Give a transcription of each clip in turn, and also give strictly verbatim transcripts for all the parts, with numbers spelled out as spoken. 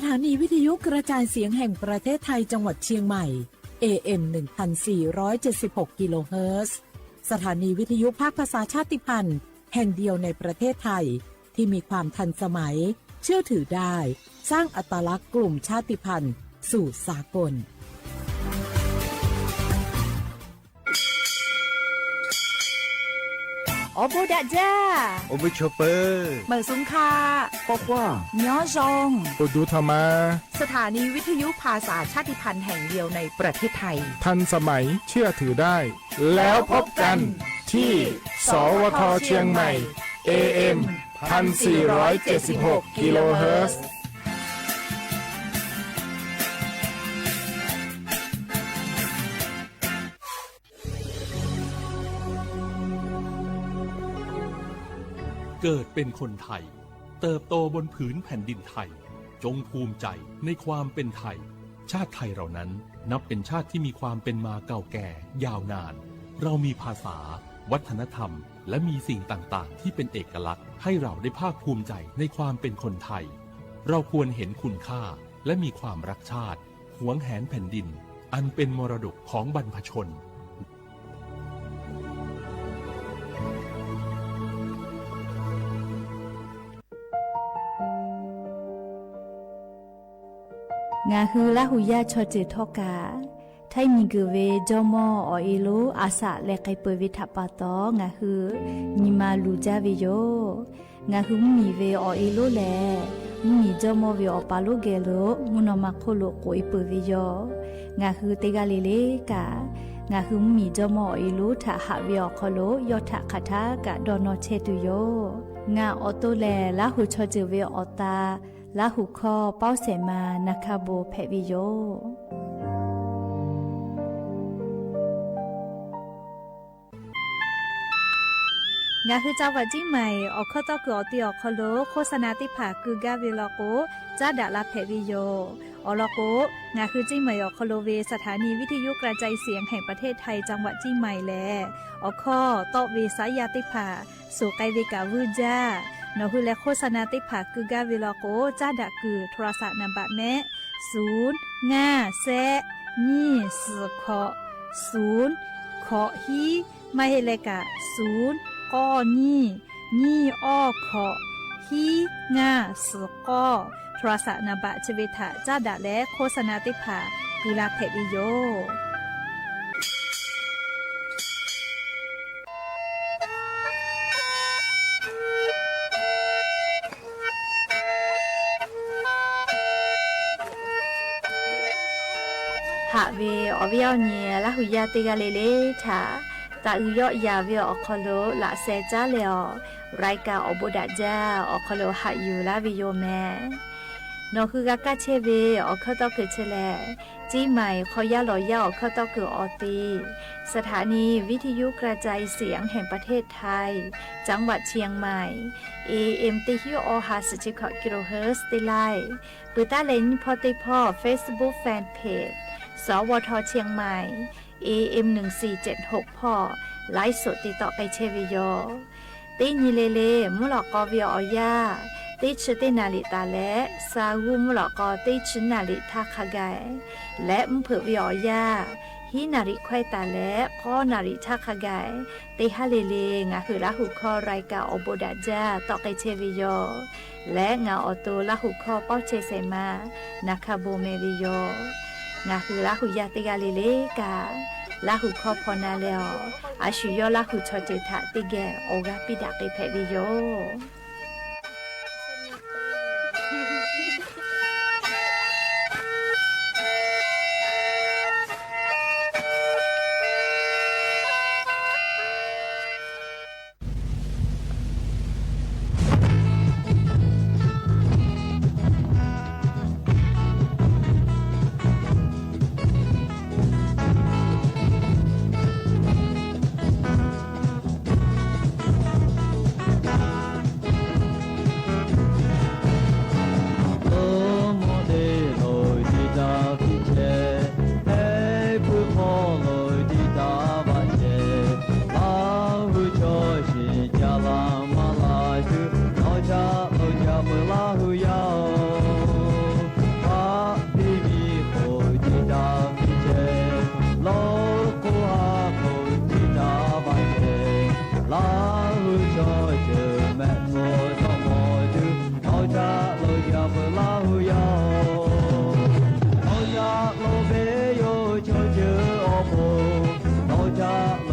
ถานีวิทยุกระจายเสียงแห่งประเทศไทยจังหวัดเชียงใหม่ เอเอ็ม หนึ่งพันสี่ร้อยเจ็ดสิบหก กิโลเฮิรตซ์ สถานีวิทยุภาคภาษาชาติพันธุ์แห่งเดียวในประเทศไทย ที่มีความทันสมัย เชื่อถือได้ สร้างอัตลักษณ์กลุ่มชาติพันธุ์สู่สากล အီႇဘိူဝ်းဒၣ်ကၠႃႇ အိႇဘိူဝ်းချိုပၢၤ မႂ်ႇသုင်ၶႃႈ ပေႃႈၶႂၢင်ႉ ညီၸွင်ႇ ဢုဒူထမ်ႇမႃႇ สถานีวิทยุภาษาชาติพันธุ์แห่งเดียวในประเทศไทย ทันสมัย เชื่อถือได้ แล้วพบกันที่ สวท เชียงใหม่ เอเอ็ม พันสี่ร้อยเจ็ดสิบหก กิโลเฮิรตซ์ เกิดเป็นคนไทย เติบโตบนผืนแผ่นดินไทย จงภูมิใจในความเป็นไทย ชาติไทยเรานั้นนับเป็นชาติที่มีความเป็นมาเก่าแก่ยาวนาน เรามีภาษา วัฒนธรรม และมีสิ่งต่างๆ ที่เป็นเอกลักษณ์ ให้เราได้ภาคภูมิใจในความเป็นคนไทย เราควรเห็นคุณค่า และมีความรักชาติ หวงแหนแผ่นดิน อันเป็นมรดกของบรรพชน ငါဟု လႃးဟူယႃႉ ချီၸိူဝ်းထီၵ်ႉၵႃႈ ထႆးမီၵိူဝ်ဝဵင်း ကၠီၣ်မီၢ် ဢေႃႈ ဢေးလူး အသၢၵ်ႈလႄႈ ၵႆႉပိူဝ်ႈဝႆႉထႃႈပႃႈတေႃႇ ငါဟု ညီမႃးလူႇၸႃးဝဵင်းယဝ်ႉ။ ငါဟု မီၵိူဝ်ဝဵင်း ဢေႃႈ ဢေးလူးလႄႈ မီၵိူဝ်ဝဵင်း ကၠီၣ်မီၢ်ဝႆႉ ဢေႃႈ ပႃႈလူးၵႄႇလူး မုၼ်ၼေႃႇမႃႇၶူဝ်းလူး ၵူၺ်းပိူဝ်ႈဝဵင်းယဝ်ႉ။ ငါဟု တႄႉၵႃႈလႄႈလႄႈၵႃႈ ငါဟု မီၵိူဝ်ဝဵင်း ကၠီၣ်မီၢ် ဢေႃႈ ဢေးလူး ထႃႈႁၢပ်ႇဝဵင်း ဢေႃႈ ၶေႃးလူး ယွၼ်ႉထႃႈၶႃႈထႃႈၵႃႈ တေႃႇၼေႃႈ ၶျႄးတူႈယဝ်ႉ။ ငါဢေႃႈ တူဝ်လႄႈ လႃးဟူ ချီၸိူဝ်းဝဵင်း ဢေႃႈ တႃႇ လႃးဟူၶေႃး ပဝ်ႇသႄႇမႃႇ ၼႃႇၶႃႈ ပူဝ်ႇၽႅပ်ႇဝဵင်းယဝ်ႉ။ ငါဟု ၸၢဝ်းဝၢတ်ႇၸဵင်းမႆႇ ဢေႃႈ ၶေႃးတေႃႈၵိူဝ်ဢေႃႈ တီႈဢေႃႈ ၶေႃးလူး ၶူဝ်းသၼႃႇ တိတ်းၽႃႇ ၵိုဝ်းၵႃႈဝဵင်း လႄႈၵေႃႈ ၸႃႇတႃႇလႃႈၽႅပ်ႇဝဵင်းယဝ်ႉ။ ဢေႃႈ လႄႈၵေႃႈ ငါဟု ၸဵင်းမႆႇ ဢေႃႈ ၶေႃးလူးဝဵင်း สถานีวิทยุกระจายเสียงแห่งประเทศไทย จังหวัดเชียงใหม่ လႄႈ ဢေႃႈ ၶေႃးတေႃႈဝဵင်း သႃႇယႃႇ တိတ်းၽႃႇ သူၵႆႉဝႆႉၵႃႈဝိုဝ်းၸႃႇ ၼေႃႈ ႁိုဝ်လႄႈ ၶူဝ်းသၼႃႇ တိတ်းၽႃႇ ၵိုဝ်းၵႃႈဝဵင်း လႄႈၵေႃႈ ၸႃႇတႃႇၵိုဝ်း ထူဝ်းရသပ်ႉ နမ်ႇပၢတ်ႉမႄး သုၼ် ငႃႈ သႄႈ ၼီႈ သီႇ ၶေႃႈ သုၼ် ၶေႃႈ ႁီး မႃးႁဵတ်းလႄႈၵႃႈ သုၼ် ၵေႃႉ ၼီႈ ၼီႈ ဢေႃႈ ၶေႃႈ ႁီး ငႃႈ သီႇ ၵေႃႉ ထူဝ်းရသပ်ႉ နမ်ႇပၢတ်ႉ ၸိူဝ်းဝႆႉထႃႈ ၸႃႇတႃႇလႄႈ ၶူဝ်းသၼႃႇ တိတ်းၽႃႇ ၵိုဝ်းလႃႈၽႅပ်ႇဝဵင်းယဝ်ႉ။ ႁၢပ်ႇဝဵင်းဢေႃႈ ဝဵင်းဢေႃႈ ၼႆႉ လႃးႁူယႃႉ တႄႉၵႃႈလႄႈလႄႈထႃႈ တႃႇဢိုဝ်ႈ ယွၼ်ႉယႃႇဝဵင်းဢေႃႈ ၶေႃးလူး လႃႈသႄႈၸႃႇလႄႈဢေႃႈ ရၢႆးၵၢၼ် ဢေႃႈ ပေႃးတႃႇၸႃႇ ဢေႃႈ ၶေႃးလူး ႁၢပ်ႇယူႇလႃႈဝဵင်းယဝ်ႉမႄႈ ၼေႃႈ ႁိုဝ်ၵႃႈၵႃႈၶျႄးဝဵင်းဢေႃႈ ၶေႃးတေႃႈၵိုဝ်းၶျႄးလႄႈ ၸဵင်းမႆႇ ၶေႃးယႃႇလေႃႇယႃႇ ဢေႃႈ ၶေႃးတေႃႈၵိုဝ်းဢေႃႈ တီႈ สถานีวิทยุกระจายเสียงแห่งประเทศไทย จังหวัดเชียงใหม่ เอเอ็ม တီႈႁိုဝ် ဢေႃႈ ႁႃႈသိပ်းၸဵတ်း กิโลเฮิรตซ์ တီႈလႆႈ ပိူဝ်ႈတႃႇလႆႈၼႆႉ ၽွင်းတေႉၽွင်း Facebook Fanpage สวท เชียงใหม่ เอเอ็ม หนึ่งสี่เจ็ดหก ၽွင်း ไลฟ์สด တီႈတေႃႇၵႆႉၶျႄးဝဵင်းယဝ်ႉ။ တေႉၼီႈလႄႈလႄႈ မူႇလေႃႇၵေႃႈ ဝဵင်းဢေႃႈယႃႇ တေႉၶျိုဝ်ႈတေႉၼႃႇလီႇတႃႇလႄႈ သႃႇႁူႉ မူႇလေႃႇၵေႃႈ တေႉၶျိုဝ်ႈၼႃႇလီႇထႃႈၶႃႈၵႆႇ လႄႈ ဢိုမ်ႇၽိူဝ်ႇ ဝဵင်းဢေႃႈယႃႇ ႁိုဝ်ၼႃႇလီႇၶႂၢႆးတႃႇလႄႈ ၵေႃႉၼႃႇလီႇထႃႈၶႃႈၵႆႇ တေႉႁႃႉလႄႈလႄႈ ငႃႇႁိုဝ် လႃးႁူၶေႃး ရၢႆးၵၢၼ် ဢေႃႈ ပေႃးတႃႇၸႃႇ တေႃႇၵႆႉၶျႄးဝဵင်းယဝ်ႉ လႄႈ ငႃႇဢေႃႈ တူဝ် လႃးႁူၶေႃး ပဝ်ႇၶျႄးသႂ်ႇမႃး ၼႃႇၶႃႈ ပေႃႈမႄႈဝဵင်းယဝ်ႉ ငႃႇႁိုဝ် လႃးႁူယႃႉ တႄႉၵႃႈလႄႈလႄႈၵႃႈ လႃးႁူၶေႃး ၽေႃႇၼႃႈလႄႈဢေႃႈ ဢႃႇသျူႇယေႃး လႃးႁူၶျေႃးၸိူဝ်းထႃႈ တေႉၵႄႇ ဢေႃႈ ၵႃႈပီႈတႃႇၵႆႉၽႅပ်ႇဝဵင်းယဝ်ႉ။ ဢႃႇ ဢေႃႈ ပေႃးတၢၼ်ႇၸႃႉဝႄႈယဝ်ႉ ယႃႇပေႁႃးတႄႉ ပေႃးထေႃႈၵႂႃႇ တၢၼ်ႇၸႃႉဝႄႈ ဢေႃႈ ၼႆႉ ဢေႃႈ ယႃႇ ၶျႃႇတိယႃႇထႃႇ တႄႉပေႃးၵေႃႈ ၵႃႈမီးလႃႈဝႄႈ ထႃႈပႃႈတေႃႇ ဢေႃႈ ၼေႃႈ ပေႃး တႄႉၵႃႈလီလီ ထႃႈ တႃႇဢိုဝ်ႇ ယေႃႈယႃႇဝႄႈ ဢေႃႈ ၶႃႈလူး လႃႇသႄႈၸႃႉလႄႈ ဢေႃႈ ရၢႆးၵၢၼ် ဢေႃႈ ပေႃးတၢၼ်ႇၸႃႉ ဢေႃႈ ၶႃႈလူး ႁႃယူႇ လႃႈဝႄႈ ယူႇမႄႈ ႁႃဝႄႈ ဢေႃႈ ဝႄႈ ဢေႃႈ ၼႆႉ ရႃႇႁူႇယႃႇ ၶႃႈ ပေႃးၶျႄႇ ပေႃးလူႇ ၶျႄႇတႃႇဝႄႈ ၶႃႈ ၶႂ်ႈၽႄႈၶျႄႇလႄႈၼႃႇ တႄႉၵႃႈလီလီ ထေႃႈၵႂႃႇ ၸႃႉမႄႈ တေႃႇမႄႈ ၸိုဝ်ႈမႄႈ ၵႃႈမႄႈ ႁႃလႄႈ တေႃႇသႃႇ ၶျႄႇဢေႃႈလီၼႃႇ။ ၶျႄႇလႄႈ ၸိူဝ်းၵႃႈ ငႃႈၶိုဝ်းထႆး မီးၵေႃႈ ဢေႃႈ ၶေႃႈလူဝ်ႇလႄႈ မုၼ်ၵူႈဝႄႈ ဢေႃႈယႃႇ ပိူဝ်ႈလႄႈ မုၼ်ယိုဝ်းၶိုၼ်း ဢေႃႈယႃႇ တႃႇလူဝ်ႇလႃႇ ၶျႄႇဢေႃႈ ဝႄႈထႃႈပႃႈတေႃႇ ငႃႈၶိုဝ်း တႄႉၵႃႈလီလီ ထေႃႈၵႂႃႇ မုၼ်ယိုဝ်း သႄႇမႃး ၶႃႈသလႃႇဝႄႈ ဢႃႇၼႃႇ ဢၵေႃႇ တႄႉၽႃႇထႃႇ ၼႆႉၶိုဝ်း တေႃႇတႃႇလႄႈ ဢေႃႈ ပူႇၵႃႉၵႃႈၵႆႉတူႇ တႄႉၵႃႈလီလီ ၵႃႈ ဢႃႇသူႇယေႃး တူဝ်ယေႃး ယႃႇၵႃႈထႃႇၶႃႈလႄႈ ၼႆႉႁႃသႃႇ တႃႇၵႆႉသေမႄႈ လႄႈ ယႃႇၼႆႉဝႄႈ ဢေႃႈယႃႇလႄႈ ၶျႄႇလႄႈ ၸိူဝ်းၶေႃႈလူဝ်ႇ သိုပ်ႇပိူဝ်ႇ တဵၼ်ႈၽႄႈဝႆႉယဝ်ႉ ယႃႇၼႆႉလႄႈ ငႃးႁႃႈပႃး မႄႈႁႃႈပႃး ဢေႃႈ ၶေႃႈလူဝ်ႇ ယႃႇၼႆႉ တႄႉၶျႄႇႁိုဝ်ၼႆႉ ယႃႇၼႆႉလႄႈ လွၼ်ႉၽႄႈဝႆႉယဝ်ႉ လႄႈ ၸဝ်ႈၶေႃႈ ထေႃႈၵႃႈၼႆႉ ႁိုဝ်ၼႆႉ ၶျိုဝ်ႈၶေႃႈ ၶေႃႈ ဢိုမ်ႇ ၶေႃႈ ႁႃႈဝႄႈ ဢေႃႈ ဝႄႈ ဢေႃႈ ၼႆႉ ရႃႇႁူႇယႃႇ တႄႉၽႃႇဢေႃႈ တႄႉႁႃႉလႄႈ လႄႈ ဝႄႈ ဢေႃႈယႃႇ ႁိုဝ်ၼႃႇရီႇၶႂၢႆးတႃႇလႄႈ ၵေႃႉၼႃႇရီႇ ထႃႈၶႃႈၵႆႉ တႄႉႁႃႉလႄႈ လႄႈ ငႃႈၶိုဝ်း ရႃႇႁူႇၶေႃႈ ရၢႆးၵၢၼ် ဢေႃႈ ပေႃးတၢၼ်ႇၸႃႉ ဝီႇတီႇယူႇ ရေႇတီႇဢူဝ်ႇ ဢေႇဢႅမ်ႇ တႄႉႁိုဝ် ဢေႃႈ ႁႃႈသိပ်း ၸဵတ်းၶေႃႈ ၵီႇလူဝ်ႇႁိူတ်ႉ တႄႉလႆႈ ပေႃးတေႃႇၵႆႉၶျႄႇဝႆႉယဝ်ႉ ပိူဝ်ႈတႃႇလႄႈ ၵႃႈယိၼ်းၽွၼ်းတႄႉ ပေႃးလႄႈ ၾဵတ်ႉသ်ပုၵ်ႉ ၾႅၼ်ႉၽဵတ်ႉၶျ် သဝထ ၶျဵင်းမႆႇ ဢေႇဢႅမ်ႇ ၼိုင်ႈသီႇၸဵတ်းႁူၵ်း ပေႃးၵႃႈ လၢႆႉသူတ်း တေႃႇၵႆႉၶျႄႇဝႆႉယဝ်ႉ ငႃႈၶိုဝ်း ရႃႇႁူႇယႃႇ တႄႉၽႃႇ လူလႃးလႄႈ ၵႃႈၵႃႈ ၵႃႈမေႃ ပိူဝ်ႈဝႆႉလေႃးၵူဝ်ႇ ၵူတ်းလၢႆႉ ၵူတ်းၶျႄႇ တႄႉလႄႈ တႄႉၵႃႈၼႆႉ ၶိုဝ်း ရႃႇႁူႇ ၶျေႃႇၸိူဝ်ႇထႃႇ ဢေႃႈ ၵႃႈပီႈတႃႇၵႆႉၽႄႈဝႆႉယဝ်ႉ လႄႈ ယႃႇပေႁႃႉဝႄႈ ဢေႃႈယႃႇ ၵႃႈယိုဝ်းဝႆႉလႃႇ တႃႇဝႄႈ ငႃႈၶိုဝ်း မီး ဢေႃႈ ၶေႃႈလူဝ်ႇ ဝႄႈသႃႇတႃႇ ဢေႃႈ လေႃး တႄႉၽႃႇ လၢႆးလေႃး ယိုဝ်းဝႆႉလႃႇ တႃႇဝႄႈယဝ်ႉ ငႃႈၶိုဝ်း ရႃႇႁူႇယႃႇ တႄႉၵႃႈလီလီ ၵႃႈ ဢေႃႈ ၶိုဝ်း ပိူဝ်ႈတႃႇလႄႈ ဢေႃႈ လႄႈ မိူဝ်ႈထႃႈၶႃႈၵႆႉ တႄႉၵႄႇၶျႄႇလႄႈ ၼႆႉၶိုဝ်း ရႃႇႁူႇ ၶျေႃႇၸိူဝ်ႇထႃႇ ဢေႃႈ ၵႃႈပီႈတႃႇၵႆႉၽႄႈဝႆႉယဝ်ႉမႄႈ ဢၼ်ၼႆႉ ယႃႇၼႆႉမႄႈ မူႇၶျႃႇသိုဝ်ႈ ၸၢၵ်ႈၵူႈႁေႃႈ ၸၢၵ်ႈၵူႈမႃး ဢူဝ်ႇၶေႇ ၵႆႉလႄႈ ဢေႃႈ ဝႄႈဢေႃႈ ၼႆႉ ရႃႇႁူႇယႃႇၵႄႇဢေႃႈ ပိူဝ်ႈလႃႇဝႄႈ သိုပ်ႇပိူဝ်ႇ ငႃးၼႆႉလႄႈ ၶေႃႈၼႆႉ သိုဝ်ႈၼႆႉ ယႃႇၼႆႉၵႃႈလႄႈ ဢလူဝ်ႇ ႁေႃႈၸႃႉမႄႈ မူႇယိၼ်းလူး ဢႃႇၸႃႇ ၶိုဝ်းတေပိူဝ်ႈလႃႇၵႃႈဝႄႈလႄႈ မႄႈလႄႈ ၶႃႈတႄႉၵူႈႁႄႈမႄႈ ႁေႃႈၸႂ်ႉႁေႃႈမူဝ်ႇဝႄႈ ဢေႃႈ သႃႇၸႃႉၶႄႇတေတႃႇလႃႇၵူဝ်ႇ လႄႈ မူႇႁေႃႈမူႇယိၼ်းလူး လႃႇၵႃႈဝႄႈၸေႈ လႄႈ ၶႄႇၵေႃႈ ယႃႇၼႆႉၵႃႈလႄႈ ဢေႃႈ ဝႄႈဢေႃႈ ၼႆႉ ရႃႇႁူႇယႃႇ တႄႉၽႃႇဢေႃႈ လၢႆးၵႃႈလေႃးၵေႃႈ ၸေႃႇတူဝ်ႈယဝ်ႉ ယႃႇၶႃႈ လၢႆးၵႃႈလေႃးၵေႃႈ မႃးၸေႃႇၸေႈ တႄႉၽႃႇၵေႃႈ ဢႃႇ ၸေႃႇပိုဝ်းၸႃႉဝႄႈၵေႃႈမႃးလႄႈ တႄႉၽႃႇၵေႃႈ ဢေႇ မႃးၸေႃႇပိုဝ်းဝႄႈလႄႈ ဢႃႇ မႃးၽႄႈၵႃႈ သူမီးႁိဝ်ႉဝႄႈၵေႃႈၵႃႈ ဢႃႇ ငႃးသႃႇ ငႃးသူၼႄႇ ငႃးသူၼႄႇၵေႃႈဝႄႈလႄႈ ဢေႇ လႄႈယႃႇသေႃး လႄႈယႃႇသႄႈ လႄႈယႃႇ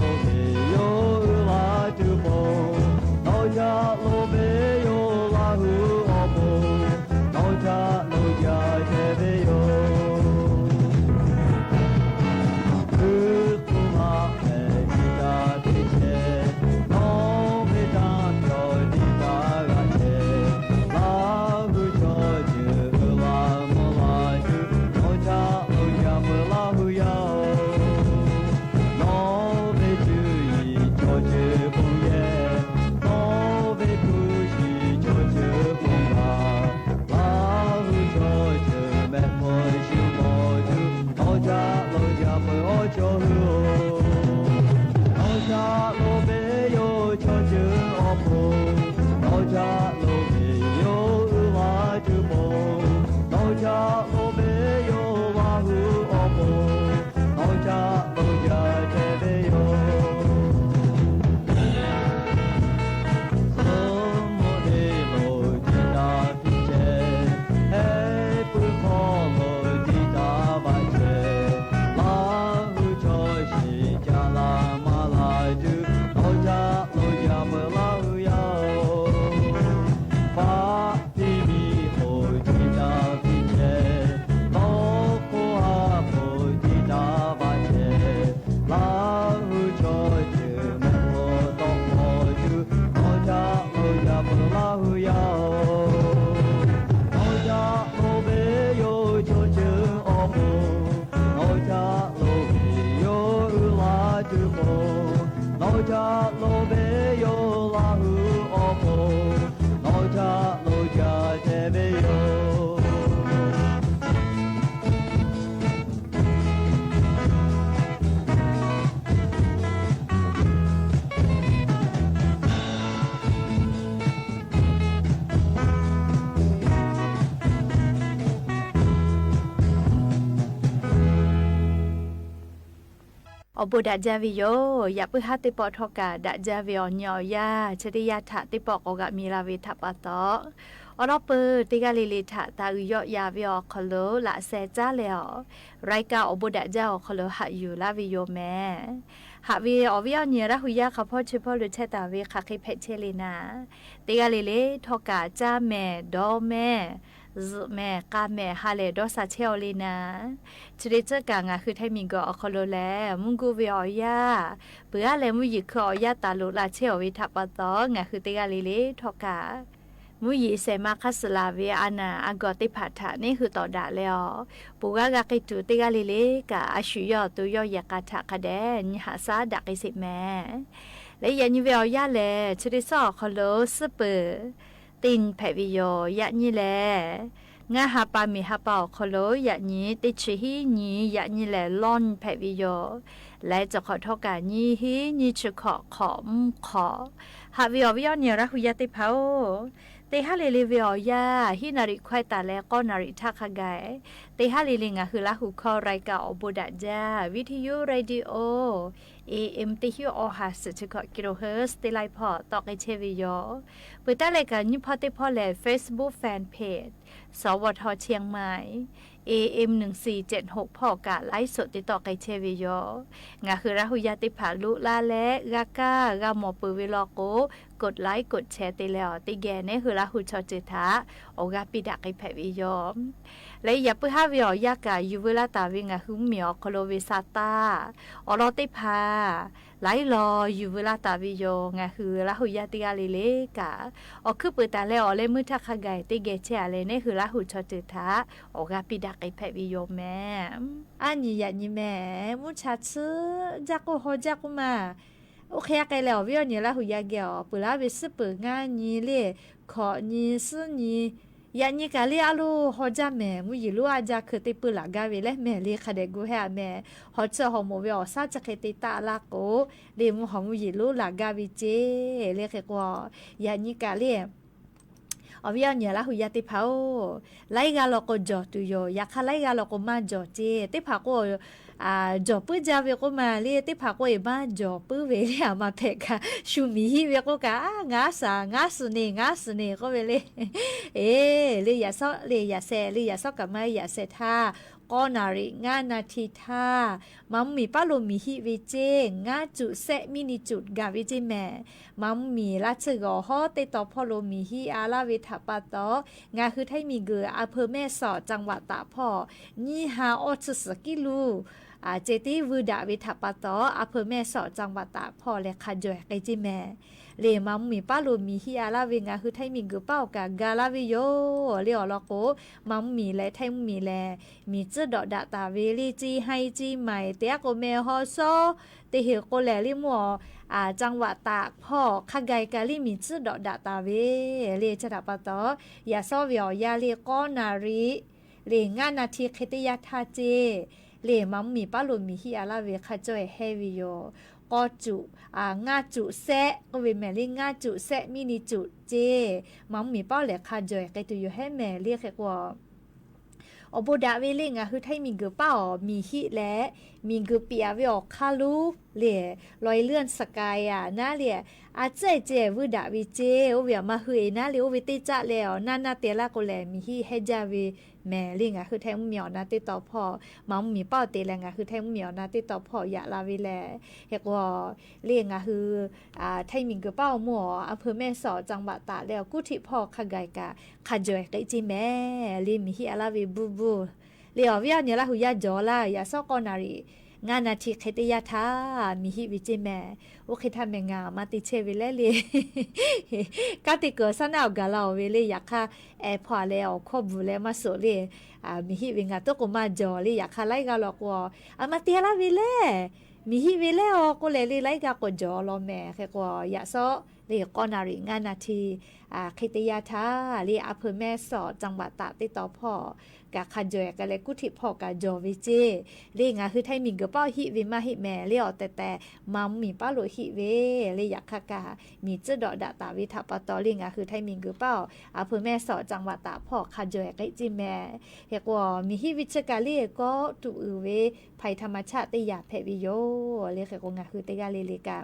သေႃးၵႃႈမႃး ယႃႇသႄႈထႃႈ กอนาริ งานาทีท่า มังมุมหมีป้าโลหมีฮิตเวเจ้ งาจุดแซะมินิจุดก๋าเวเจ้แหม มังมุมหมีละเชิงอ๋อฮอเต๊ต่อพ่อโลหมีฮิตอาละเวถาปาตอ งาคือไทยหมีเกือ อำเภอแม่สอด จังหวัดตากพ่อ ยี่ฮาอ้อชื่อสกิลู อ่า เจตี้วือดะเวถาปาตอ อำเภอแม่สอด จังหวัดตากพ่อ แลคาจ่อยเกยเจ้แหม เลมังมุมหมีป้าโลหมีฮิตอาละเว งาคือไทยหมีเกือเป้ากาก๋าละเวโย เลอ๋อลอโก มังมุมหมีแลไทยมุมหมีแล หมีจื้อเดาะดะต๋าเว เลจีไฮจีใหม่ เตียโกแม่ฮอซอ เตหือโกแล เลมั่ว อ่า จังหวัดตากพ่อ คาไกกา เลหมีจื้อเดาะดะต๋าเว เลชะดาปาตอ ยาซ้อเวอ๋อยา เลกอนาริ เลงานาที เคเตยาท่าเจ้ เลมังมุมหมีป้าโลหมีฮิตอาละเว คาจ่อยแฮเวโย กอจุ อ่า งาจุแซะ ก็เวแหม เลงาจุแซะมินิจุดเจ้ มังมุมหมีป้าแลคาจ่อยเกยตุโยแฮแหม เลเขกว่า อ๋อ บ่ดะเว เลงาคือไทยหมีเกือป้าอ๋อ หมีฮิตแล หมีเกือเปียเวอ๋อ คาลู เล รอยเลื่อนสกายอะนะ เล อาเจ้ยเจ้วือดะเวเจ้ โอเวอะมาหื้อเอนะ เล โอเวเตจ๊ะแลอ๋อ นานาเตียละโกแล หมีฮิตแฮจ้าเวแหม เลงาคือไทยมุมหมีอ๋อนาเต๊ต่อพ่อ มังมุมหมีป้าเตแล งาคือไทยมุมหมีอ๋อนาเต๊ต่อพ่อ ยะละเวแล เฮกว่า เลงาคือ อ่า ไทยหมีเกือป้ามั่ว อำเภอแม่สอด จังหวัดตาก เลกู้ถิพ่อ คาไกกา คาจ่อยเกยเจ้แหม เลหมีฮิตอาละเวบูบู เลอ๋อ เวียเนียละหูยาจ่อละ ยาซ้อกอนาริ งานาที เคเตยาท่า หมีฮิตเวเจ้แหม โอเค ถ้าแหมงามาติเชเวแล เล ก้าติเก๋อซ้าหน้าอ๋อกาลาเว เล ยาค่ะ แอร์พอร์ต เล อ๋อ ครอบบู เล มาโส เล อ่า หมีฮิตเวงา โตโกมาจ่อ เล ยาค่ะ ไลกาลอกว่า อ่า มาเตียละเวแล หมีฮิตเวแล อ๋อ โกแล เล ไลกาโกจ่อลอแหม เขกว่า ยาซ้อ เล กอนาริ งานาที อ่า เคเตยาท่า เล อำเภอแม่สอด จังหวัดตาก เต๊ต่อพ่อ กาคาจ่อยกา เลกู้ถิพ่อกาจ่อเวเจ้ เลงาคือไทยหมีเกือป้าฮิตเวมาฮิตแหม เลอ๋อ แต่แต่มังมุมหมีป้าโลหมีฮิตเว เล ยาค่ะกา หมีจื้อเดาะดะต๋าเวถาปาตอ เลงาคือไทยหมีเกือป้า อำเภอแม่สอด จังหวัดตากพ่อ คาจ่อยเกยเจ้แหม เฮกว่า หมีฮิตเวเจ้กา เลก็ตูอือเว ภัยธรรมชาติเตหยาแผดเวโย เลเขกว่างาคือเตกา เล เลกา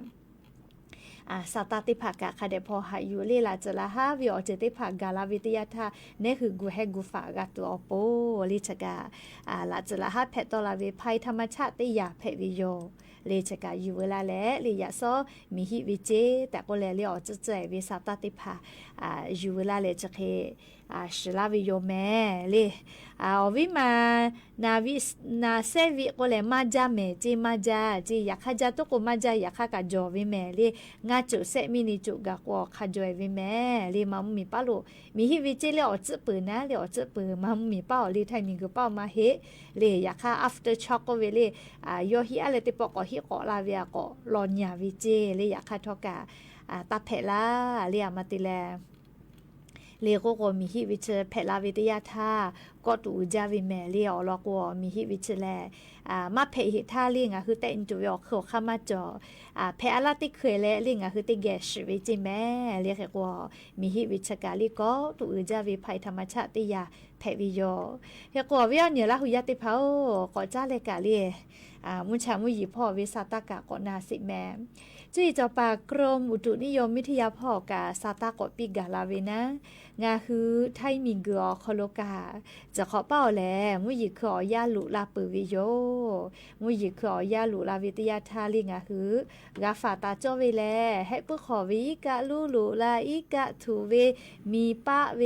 อ่า สตาเตผ่ากา คาแดดผ่อหาอยู่ เล ละเจอละฮาเว อ๋อ เจอเตผ่ากาละเวเตยาท่า เน่หือกูแฮกูฝากาตัวออโป เลเจอกา อ่า ละเจอละฮาแผดต่อละเว ภัยธรรมชาติเตหยาแผดเวโย เลเจอกา อยู่เวลาแล เล ยาซ้อ หมีฮิตเวเจ้ แต่โกแล เล อ๋อ เจอเจอเว สตาเตผ่า อ่า อยู่เวลาแล เจอเค อ่า สิละเวโยแหม เล อ่า อ๋อ วิมา นาวิ นาแซ่วิโกแล มาจ้าแหม เจ้ มาจ้า เจ้ ยาค่ะจ้า โตโกมาจ้า ยาค่ะกาจ่อเวแหม เล งาจุแซ่มินิจุกากัว คาจ่อยเวแหม เล มังมุมหมีป้าโลหมีฮิตเวเจ้ เล อ๋อ จื้อปือนะ เล อ๋อ จื้อปือ มังมุมหมีป้า อ๋อ เล ไทยหมีเกือป้ามาเฮ เล ยาค่ะ อัฟเตอร์ช็อก โกเว เล อ่า ยอฮิตอะ เล เตปอกอฮิตกอละเวกอ ลอเนียเวเจ้ เล ยาค่ะ ทอกา อ่า ตาแผดละ เล อามาติแล เลโกโกหมีฮิตเวเจ้ แผดละเวเตยาท่า ก็ตูอือจ้าเวแหม เล อ๋อ ลอโกหมีฮิตเวเจ้แล อ่า มาแผดเฮท่า เลงาคือแตะอินจูเว อ๋อ คือ อ๋อ ค่ะ มาจ่อ อ่า แผดอะละเตเคยแล เลงาคือเตแก่สิเวเจ้แหม เลเขกว่า หมีฮิตเวเจ้กา เลก็ตูอือจ้าเว ภัยธรรมชาติเตหยาแผดเวโย เฮกว่า เวียเนียละหูยาเตผ่า โอ้ ก็จ้าแลกา เล อ่า มุชามุหยีพ่อเว สตากา ก็นาสิแหม จุ้ยจอปากรมอุตุนิยมวิทยาพ่อกา สตาก็ปี้กาละเวนะ งาคือไทยหมีเกือ อ๋อ คอโลกา จะขอเป้าแล มุหยีคือ อ๋อ ยาลุละปือเวโย มุหยีคือ อ๋อ ยาลุละเวเตยาท่า เลงาคือ กาฝาตาจ้อเวแล แฮะปื้อขอเว อิกะลุลุละ อิกะถูเว มีปะเว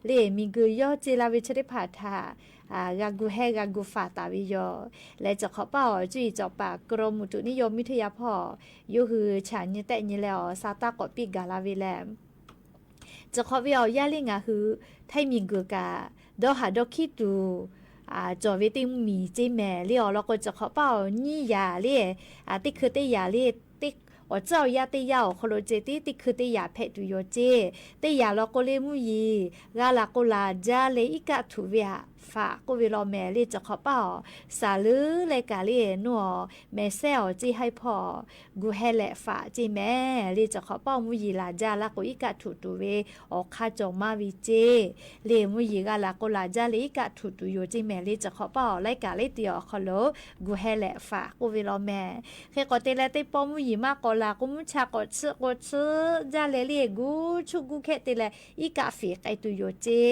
เล หมีเกือยอเจละเวเชเตผ่าท่า อ่า กากูแฮ กากูฝาตาเวโย และจะขอเป้า จุ้ยจอปากรมอุตุนิยมวิทยาพ่อ ยูหือฉาเนียแตะเนียแล อ๋อ สตาก็ปี้กาละเวแล จะขอเวียว ยา เลงาคือ ไทยหมีเกือกา ดอหาดอขี้ตู อ่า จ่อเวเต้งหมีเจ้แหม เล อ๋อ ลอโกจะขอเป้า ยี่หยา เล อ่า เต้คือเต้หยา เล เต้ อ๋อ เจ้ายาเต้หยา อ๋อ คอโลเจ เต้ เต้คือเต้หยาแผดตูโยเจ้ เต้หยา ลอโก เล มุหยี กาละโกลาจ้า เล อิกะถูเวหะ ฝาโกเวลอแหม เล จะขอเป้า สาลือ เลกา เล นัว แหมแซ่ อ๋อ เจ้ ไฮพ่อ กูแฮแหละฝาเจ้แหม เล จะขอเป้า มุหยีลาจ้า ลาโก อิกะถูตูเว อ๋อ คาจ่อมาเวเจ้ เล มุหยีกาละโกลาจ้า เล อิกะถูตูโยเจ้แหม เล จะขอเป้า ไลกา เล เตียว อ๋อ คอโล กูแฮแหละฝาโกเวลอแหม เขกอเตแล เต้ป้อมุหยีมา กอลาโก มุชา กอดซื้อกอดซื้อ จ้า เล เล กูชุกกูแคะเตแล อิกะฝีไกตูโยเจ้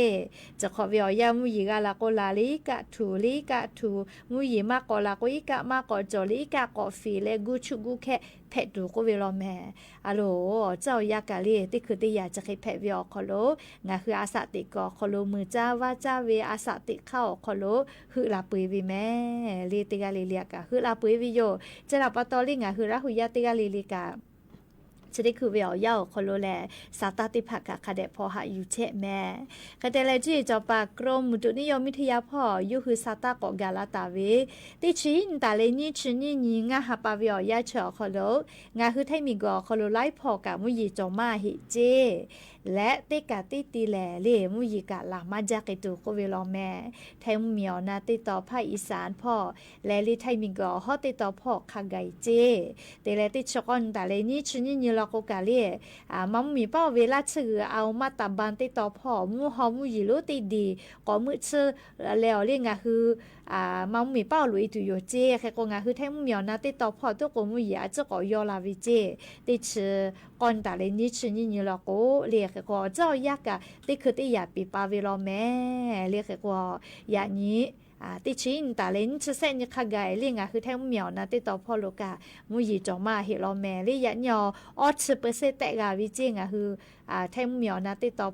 จะขอเวียว ยา มุหยีกาละโก ကိုလာ်လႄၢ် အီၣ်ကၣ်ထူၣ်လႄၢ် အီၣ်ကၣ်ထူၣ် မူယံၤမၢ်ကိးလၢ်ကိး အီၣ်ကၣ်မၢ်ကိးကၠီၣ်လႄၢ် အီၣ်ကၣ်ကိးဖံးလႄၢ် ဂူၢ်ဆူၣ်ဂူၢ်ခဲ ဖဲးတူၤကိးဝဲလီၤမဲာ် အလို ကၠီၣ်ယါကၢ်လႄၢ် တ့ၢ်ခုးတ့ၢ်ယာ် စခ့ဖဲးဝဲအီၤခီလိာ် ငါဟုအသးတ့ၢ်ကီးခီလိာ် မုၢ်စၢ်ဝါစၢ်ဝဲ အသးတ့ၢ်ခါအီၤခီလိာ် ဟုးလၢပှ့ၤဝဲမဲာ် လႄၢ်တဂၤလၢ်လၢ်က ဟုးလၢပှ့ၤဝဲယိာ် ကၠီၣ်လၢ်ပတီၢ်လၢ် ငါဟုလၢဟုယါတဂၤလၢ်လၢ်က စတ့ၢ်ခုးဝဲအီၤယါအီၤခီလိာ်လၢ် စးတၢ်တ့ၢ်ဖးကးခါဒဲး ဖီၣ်ဟးယူၤဆဲးမဲာ် ကတဲလၢ ကၠီၣ်ယါကၢ် กรมอุตุนิยมวิทยา ဖီၣ် ယူၢ်ဟုးစးတၢ်ကိးဂၤလၢ်တၢ်ဝဲ တ့ၢ်ဆံနံၣ်တၢ်လၢ နံၣ်ဆံနံၣ်နံၣ် ငါဟးပာ်ဝဲအီၤယါဆၢအီၤခီလိာ် ငါဟုထံးမံၤကီၢ်အီၤခီလိာ် လၢဖီၣ်ကးမူယံၤကၠီၣ်မၢ်အဟ့ၣ်စ့ လၢတ့ၢ်ကးတ့ၢ်တံၢ်လၢ်လၢ် မူယံၤကၢ်လၢ်မၢ်ကၠၢ်က့ၤတူၤကိးဝဲလီၤမဲာ် ထံမူမံၤအီၣ်နၢ်တ့ၢ်တီၤ ဖၣ်အံၣ်စၣ်ဖီၣ် လၢလၢ်ထံမံၤကီၢ်အီၤ ဟီၣ်တ့ၢ်တီၤဖီၣ်ခါဂၤအံၤစ့ တ့ၢ်လၢတ့ၢ်ဆံဃိးနံၣ်တၢ်လၢ နံၣ်ဆံနံၣ်နံၣ်လီၤကိးကးလၢ် မၤမူမံၤပာ်ဝဲလၢ်ဆၢဂုၤ အအိၣ်မးတၢ်ဘၣ်တ့ၢ်တီၤဖီၣ် မူဟီမူယံၤလိၤတ့ၢ်ဒံး ကိးမုၢ်ဆၢ လဲၤအီၤလၢ် ငါဟု မၤမူမံၤပာ်အီၤလိာ်အံၤတုၤယိာ်စ့ ဃဲကိး ငါဟုထံမူမံၤအီၣ်နၢ်တ့ၢ်တီၤဖီၣ် ဒိၣ်ကိးမူယံၤအစ့ၢ်ကီးယီၢ်လၢ်ဝဲစ့ တ့ၢ်ဆံဃိးနံၣ်တၢ်လၢ နံၣ်ဆံနံၣ်နံၣ်လီၤကိးလၢ် ဃဲကိး ကၠီၣ်ယါကၢ် တ့ၢ်ခုးတ့ၢ်ယာ်ပ့ၤပာ်ဝဲလီၤမဲာ် လၢ်ဃဲကိး ယၤနံၣ် တ့ၢ်ဆံနံၣ်တၢ်လၢ နံၣ်ဆံဆဲးနံၣ်ခါဂၤအံၤလၢ် ငါဟုထံမူမံၤအီၣ်နၢ်တ့ၢ်တီၤဖီၣ်လိာ်ကး မူယံၤကၠီၣ်မၢ်အဟ့ၣ်လီၤမဲာ် လၢ်ယၤနံၣ်အီၤ အီဆံပၢစ့တ့ၢ်ဂၤဝဲစ့ ငါဟု ထံမူမံၤအီၣ်နၢ်တ့ၢ်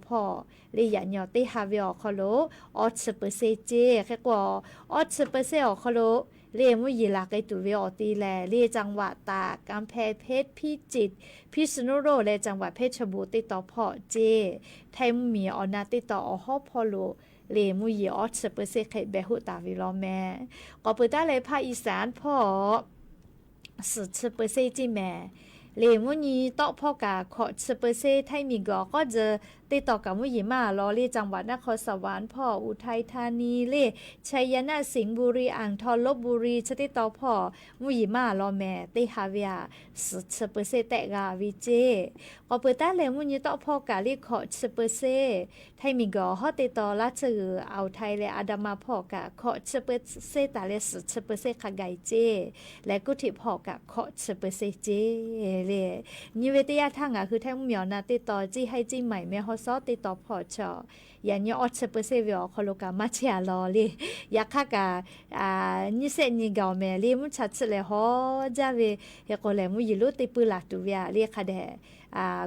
တီၤဖီၣ် လၢ်ယၤနံၣ်အီၤ တ့ၢ်ဟးဝဲအီၤခီလိာ် အီဆံပၢစ့စ့ ဃဲကိး အီဆံပၢစ့အီၤခီလိာ် လၢ်မူယံၤလၢ်က့ၤတုၤဝဲအီၤတ့ၢ်လၢ် လၢ် จังหวัดตาก กำแพงเพชร พิจิตร พิษณุโลก လၢ် จังหวัดเพชรบูรณ์ တ့ၢ်တီၤဖီၣ်စ့ ထံမူမံၤအီၣ်နၢ်တ့ၢ်တီၤအီၤဟီၣ်ဖီၣ်လိာ် လၢ်မူယံၤအီဆံပၢစ့ဃဲဘဲဟူးတၢ်ဝံၤလီၤမဲာ် ကိးပၢတၢ်လၢ ဖၣ်အံၣ်စၣ်ဖီၣ် သီဆံပၢစ့စ့မဲာ် လၢ်မူနံၤတီၣ်ဖီၣ်ကး ခိးဆံပၢစ့ ထံမံၤကီၢ်အီၤ ကီၢ်စဲၣ် တ့ၢ်တီၤကးမူယံၤမးလီၤ လၢ် จังหวัดนครสวรรค์ ဖီၣ် อุทัยธานี လၢ် ชัยนาท สิงห์บุรี อ่างทอง ลพบุรี ဆၢတ့ၢ်တီၤဖီၣ် မူယံၤမးလီၤမဲာ် တ့ၢ်ဟးဝဲဧါ သီဆံပၢစ့တ့ၢ်ဂၤဝံၤစ့ ကိးပၢတၢ်လၢ်မူနံၤတီၣ်ဖီၣ်ကးလၢ် ခိးဆံပၢစ့ ထံမံၤကီၢ်အီၤ ဟီၣ်တ့ၢ်တီၤလၢ်ဆၢဂုၤ อ่าวไทย လၢ် อันดามัน ဖီၣ်ကး ခိးဆံပၢစ့တၢ်လၢ သီဆံပၢစ့ဃးဂၤစ့ လၢ် กรุงเทพ ဖီၣ်ကး ခိးဆံပၢစ့စ့ လၢ် နံၤဝဲတယၢ်ထၢ် ငါဟုထံမူမံၤအီၣ်နၢ်တ့ၢ်တီၤ เชียงราย เชียงใหม่ แม่ฮ่องสอน တ့ၢ်တီၤဖီၣ်ဆၢ ယၤနံၣ်အီဆံပၢစ့ဝံၤအီၤခီလိာ်ကး မၤဆံးအလီၢ်လၢ် ယခါကး နံၣ်ဆဲးနံၣ်ဂၤအီၤမဲာ် လၢ်မုၢ်ဆါဆံးလဲၤဟီၣ်ဒၣ်ဝဲ ဟဲကိးလၢ်မူယံၤလိၤတ့ၢ်ပၢလၢ်တုၤဝဲဧါ လၢ်ခါဒဲး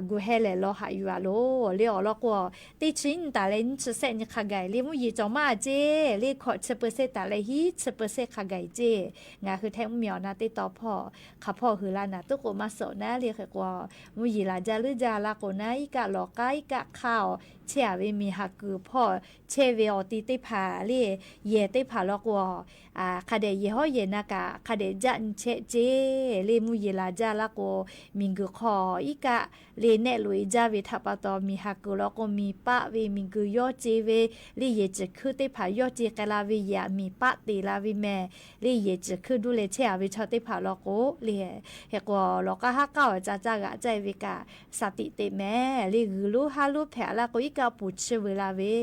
ဂုာ်ဟဲလဲၤလီၤဟးယူၤအလီၢ် လၢ်အီၤလီၤကိး တ့ၢ်ဆံနံၣ်တၢ်လၢ နံၣ်ဆံဆဲးနံၣ်ခးဂၤအံၤ လၢ်မူယံၤကၠီၣ်မးစ့ လၢ်ခိးဆံပၢစ့တၢ်လၢ ဟံးဆံပၢစ့ခးဂၤအံၤစ့ ငါဟုထံမူမံၤအီၣ်နၢ်တ့ၢ်တီၤဖီၣ် ခးဖီၣ်ဟုးလၢ်နၤ တိၢ်ကိးမးစိးနၤ လၢ်ဃဲကိး မူယံၤလၢ်ဒ်လၢ်ဒ်လၢ်ကိးနၤ အံၤကၣ်လီၤကါ အံၤကၣ်ခါအီၤ ဆဲးအဝဲမံၤဟးကုာ်ဖီၣ် ဆဲးဝဲအီၤတ့ၢ်တ့ၢ်ဖးလၢ် ယဲၢ်တ့ၢ်ဖးလီၤကိး ခးဒဲးယဲၢ်ဟီၣ်ယဲၢ်နၤကး ခးဒဲးဒ်နဆဲးစ့ လၢ်မူယံၤလၢ်ဒ်လၢ်ကိး မံၤဂုာ်ခီ အံၤကၣ် လၢ်နဲၣ်လိာ်အံၤဒ်ဝဲ ထးပာ်တီၤမံၤဟးကုာ်လီၤကိး မံၤပာ်ဝဲ မံၤဂုာ်ယီၢ်စ့ဝဲ လၢ်ယဲၢ်စံၣ်ခုၣ်တ့ၢ်ဖးယီၢ်စ့ကဲလၢ်ဝဲ ယဲၢ်မံၤပာ်တ့ၢ်လၢ်ဝဲမဲာ် လၢ်ယဲၢ်စံၣ်ခုၣ်ဒူၣ်လဲၤဆဲးအဝဲဆီတ့ၢ်ဖး လီၤကိး လၢ် ဟဲကိးလီၤကါဟးကၣ်အီၤ ကၢ်ကၢ်ဂၤကၢ်ဝဲကး သးတံးတ့ၢ်မဲာ် လၢ်ဂုာ်လူဟးလူဖဲးအလၢ်ကိး အံၤကၣ်ပူၤဆံဝဲလၢ်ဝဲ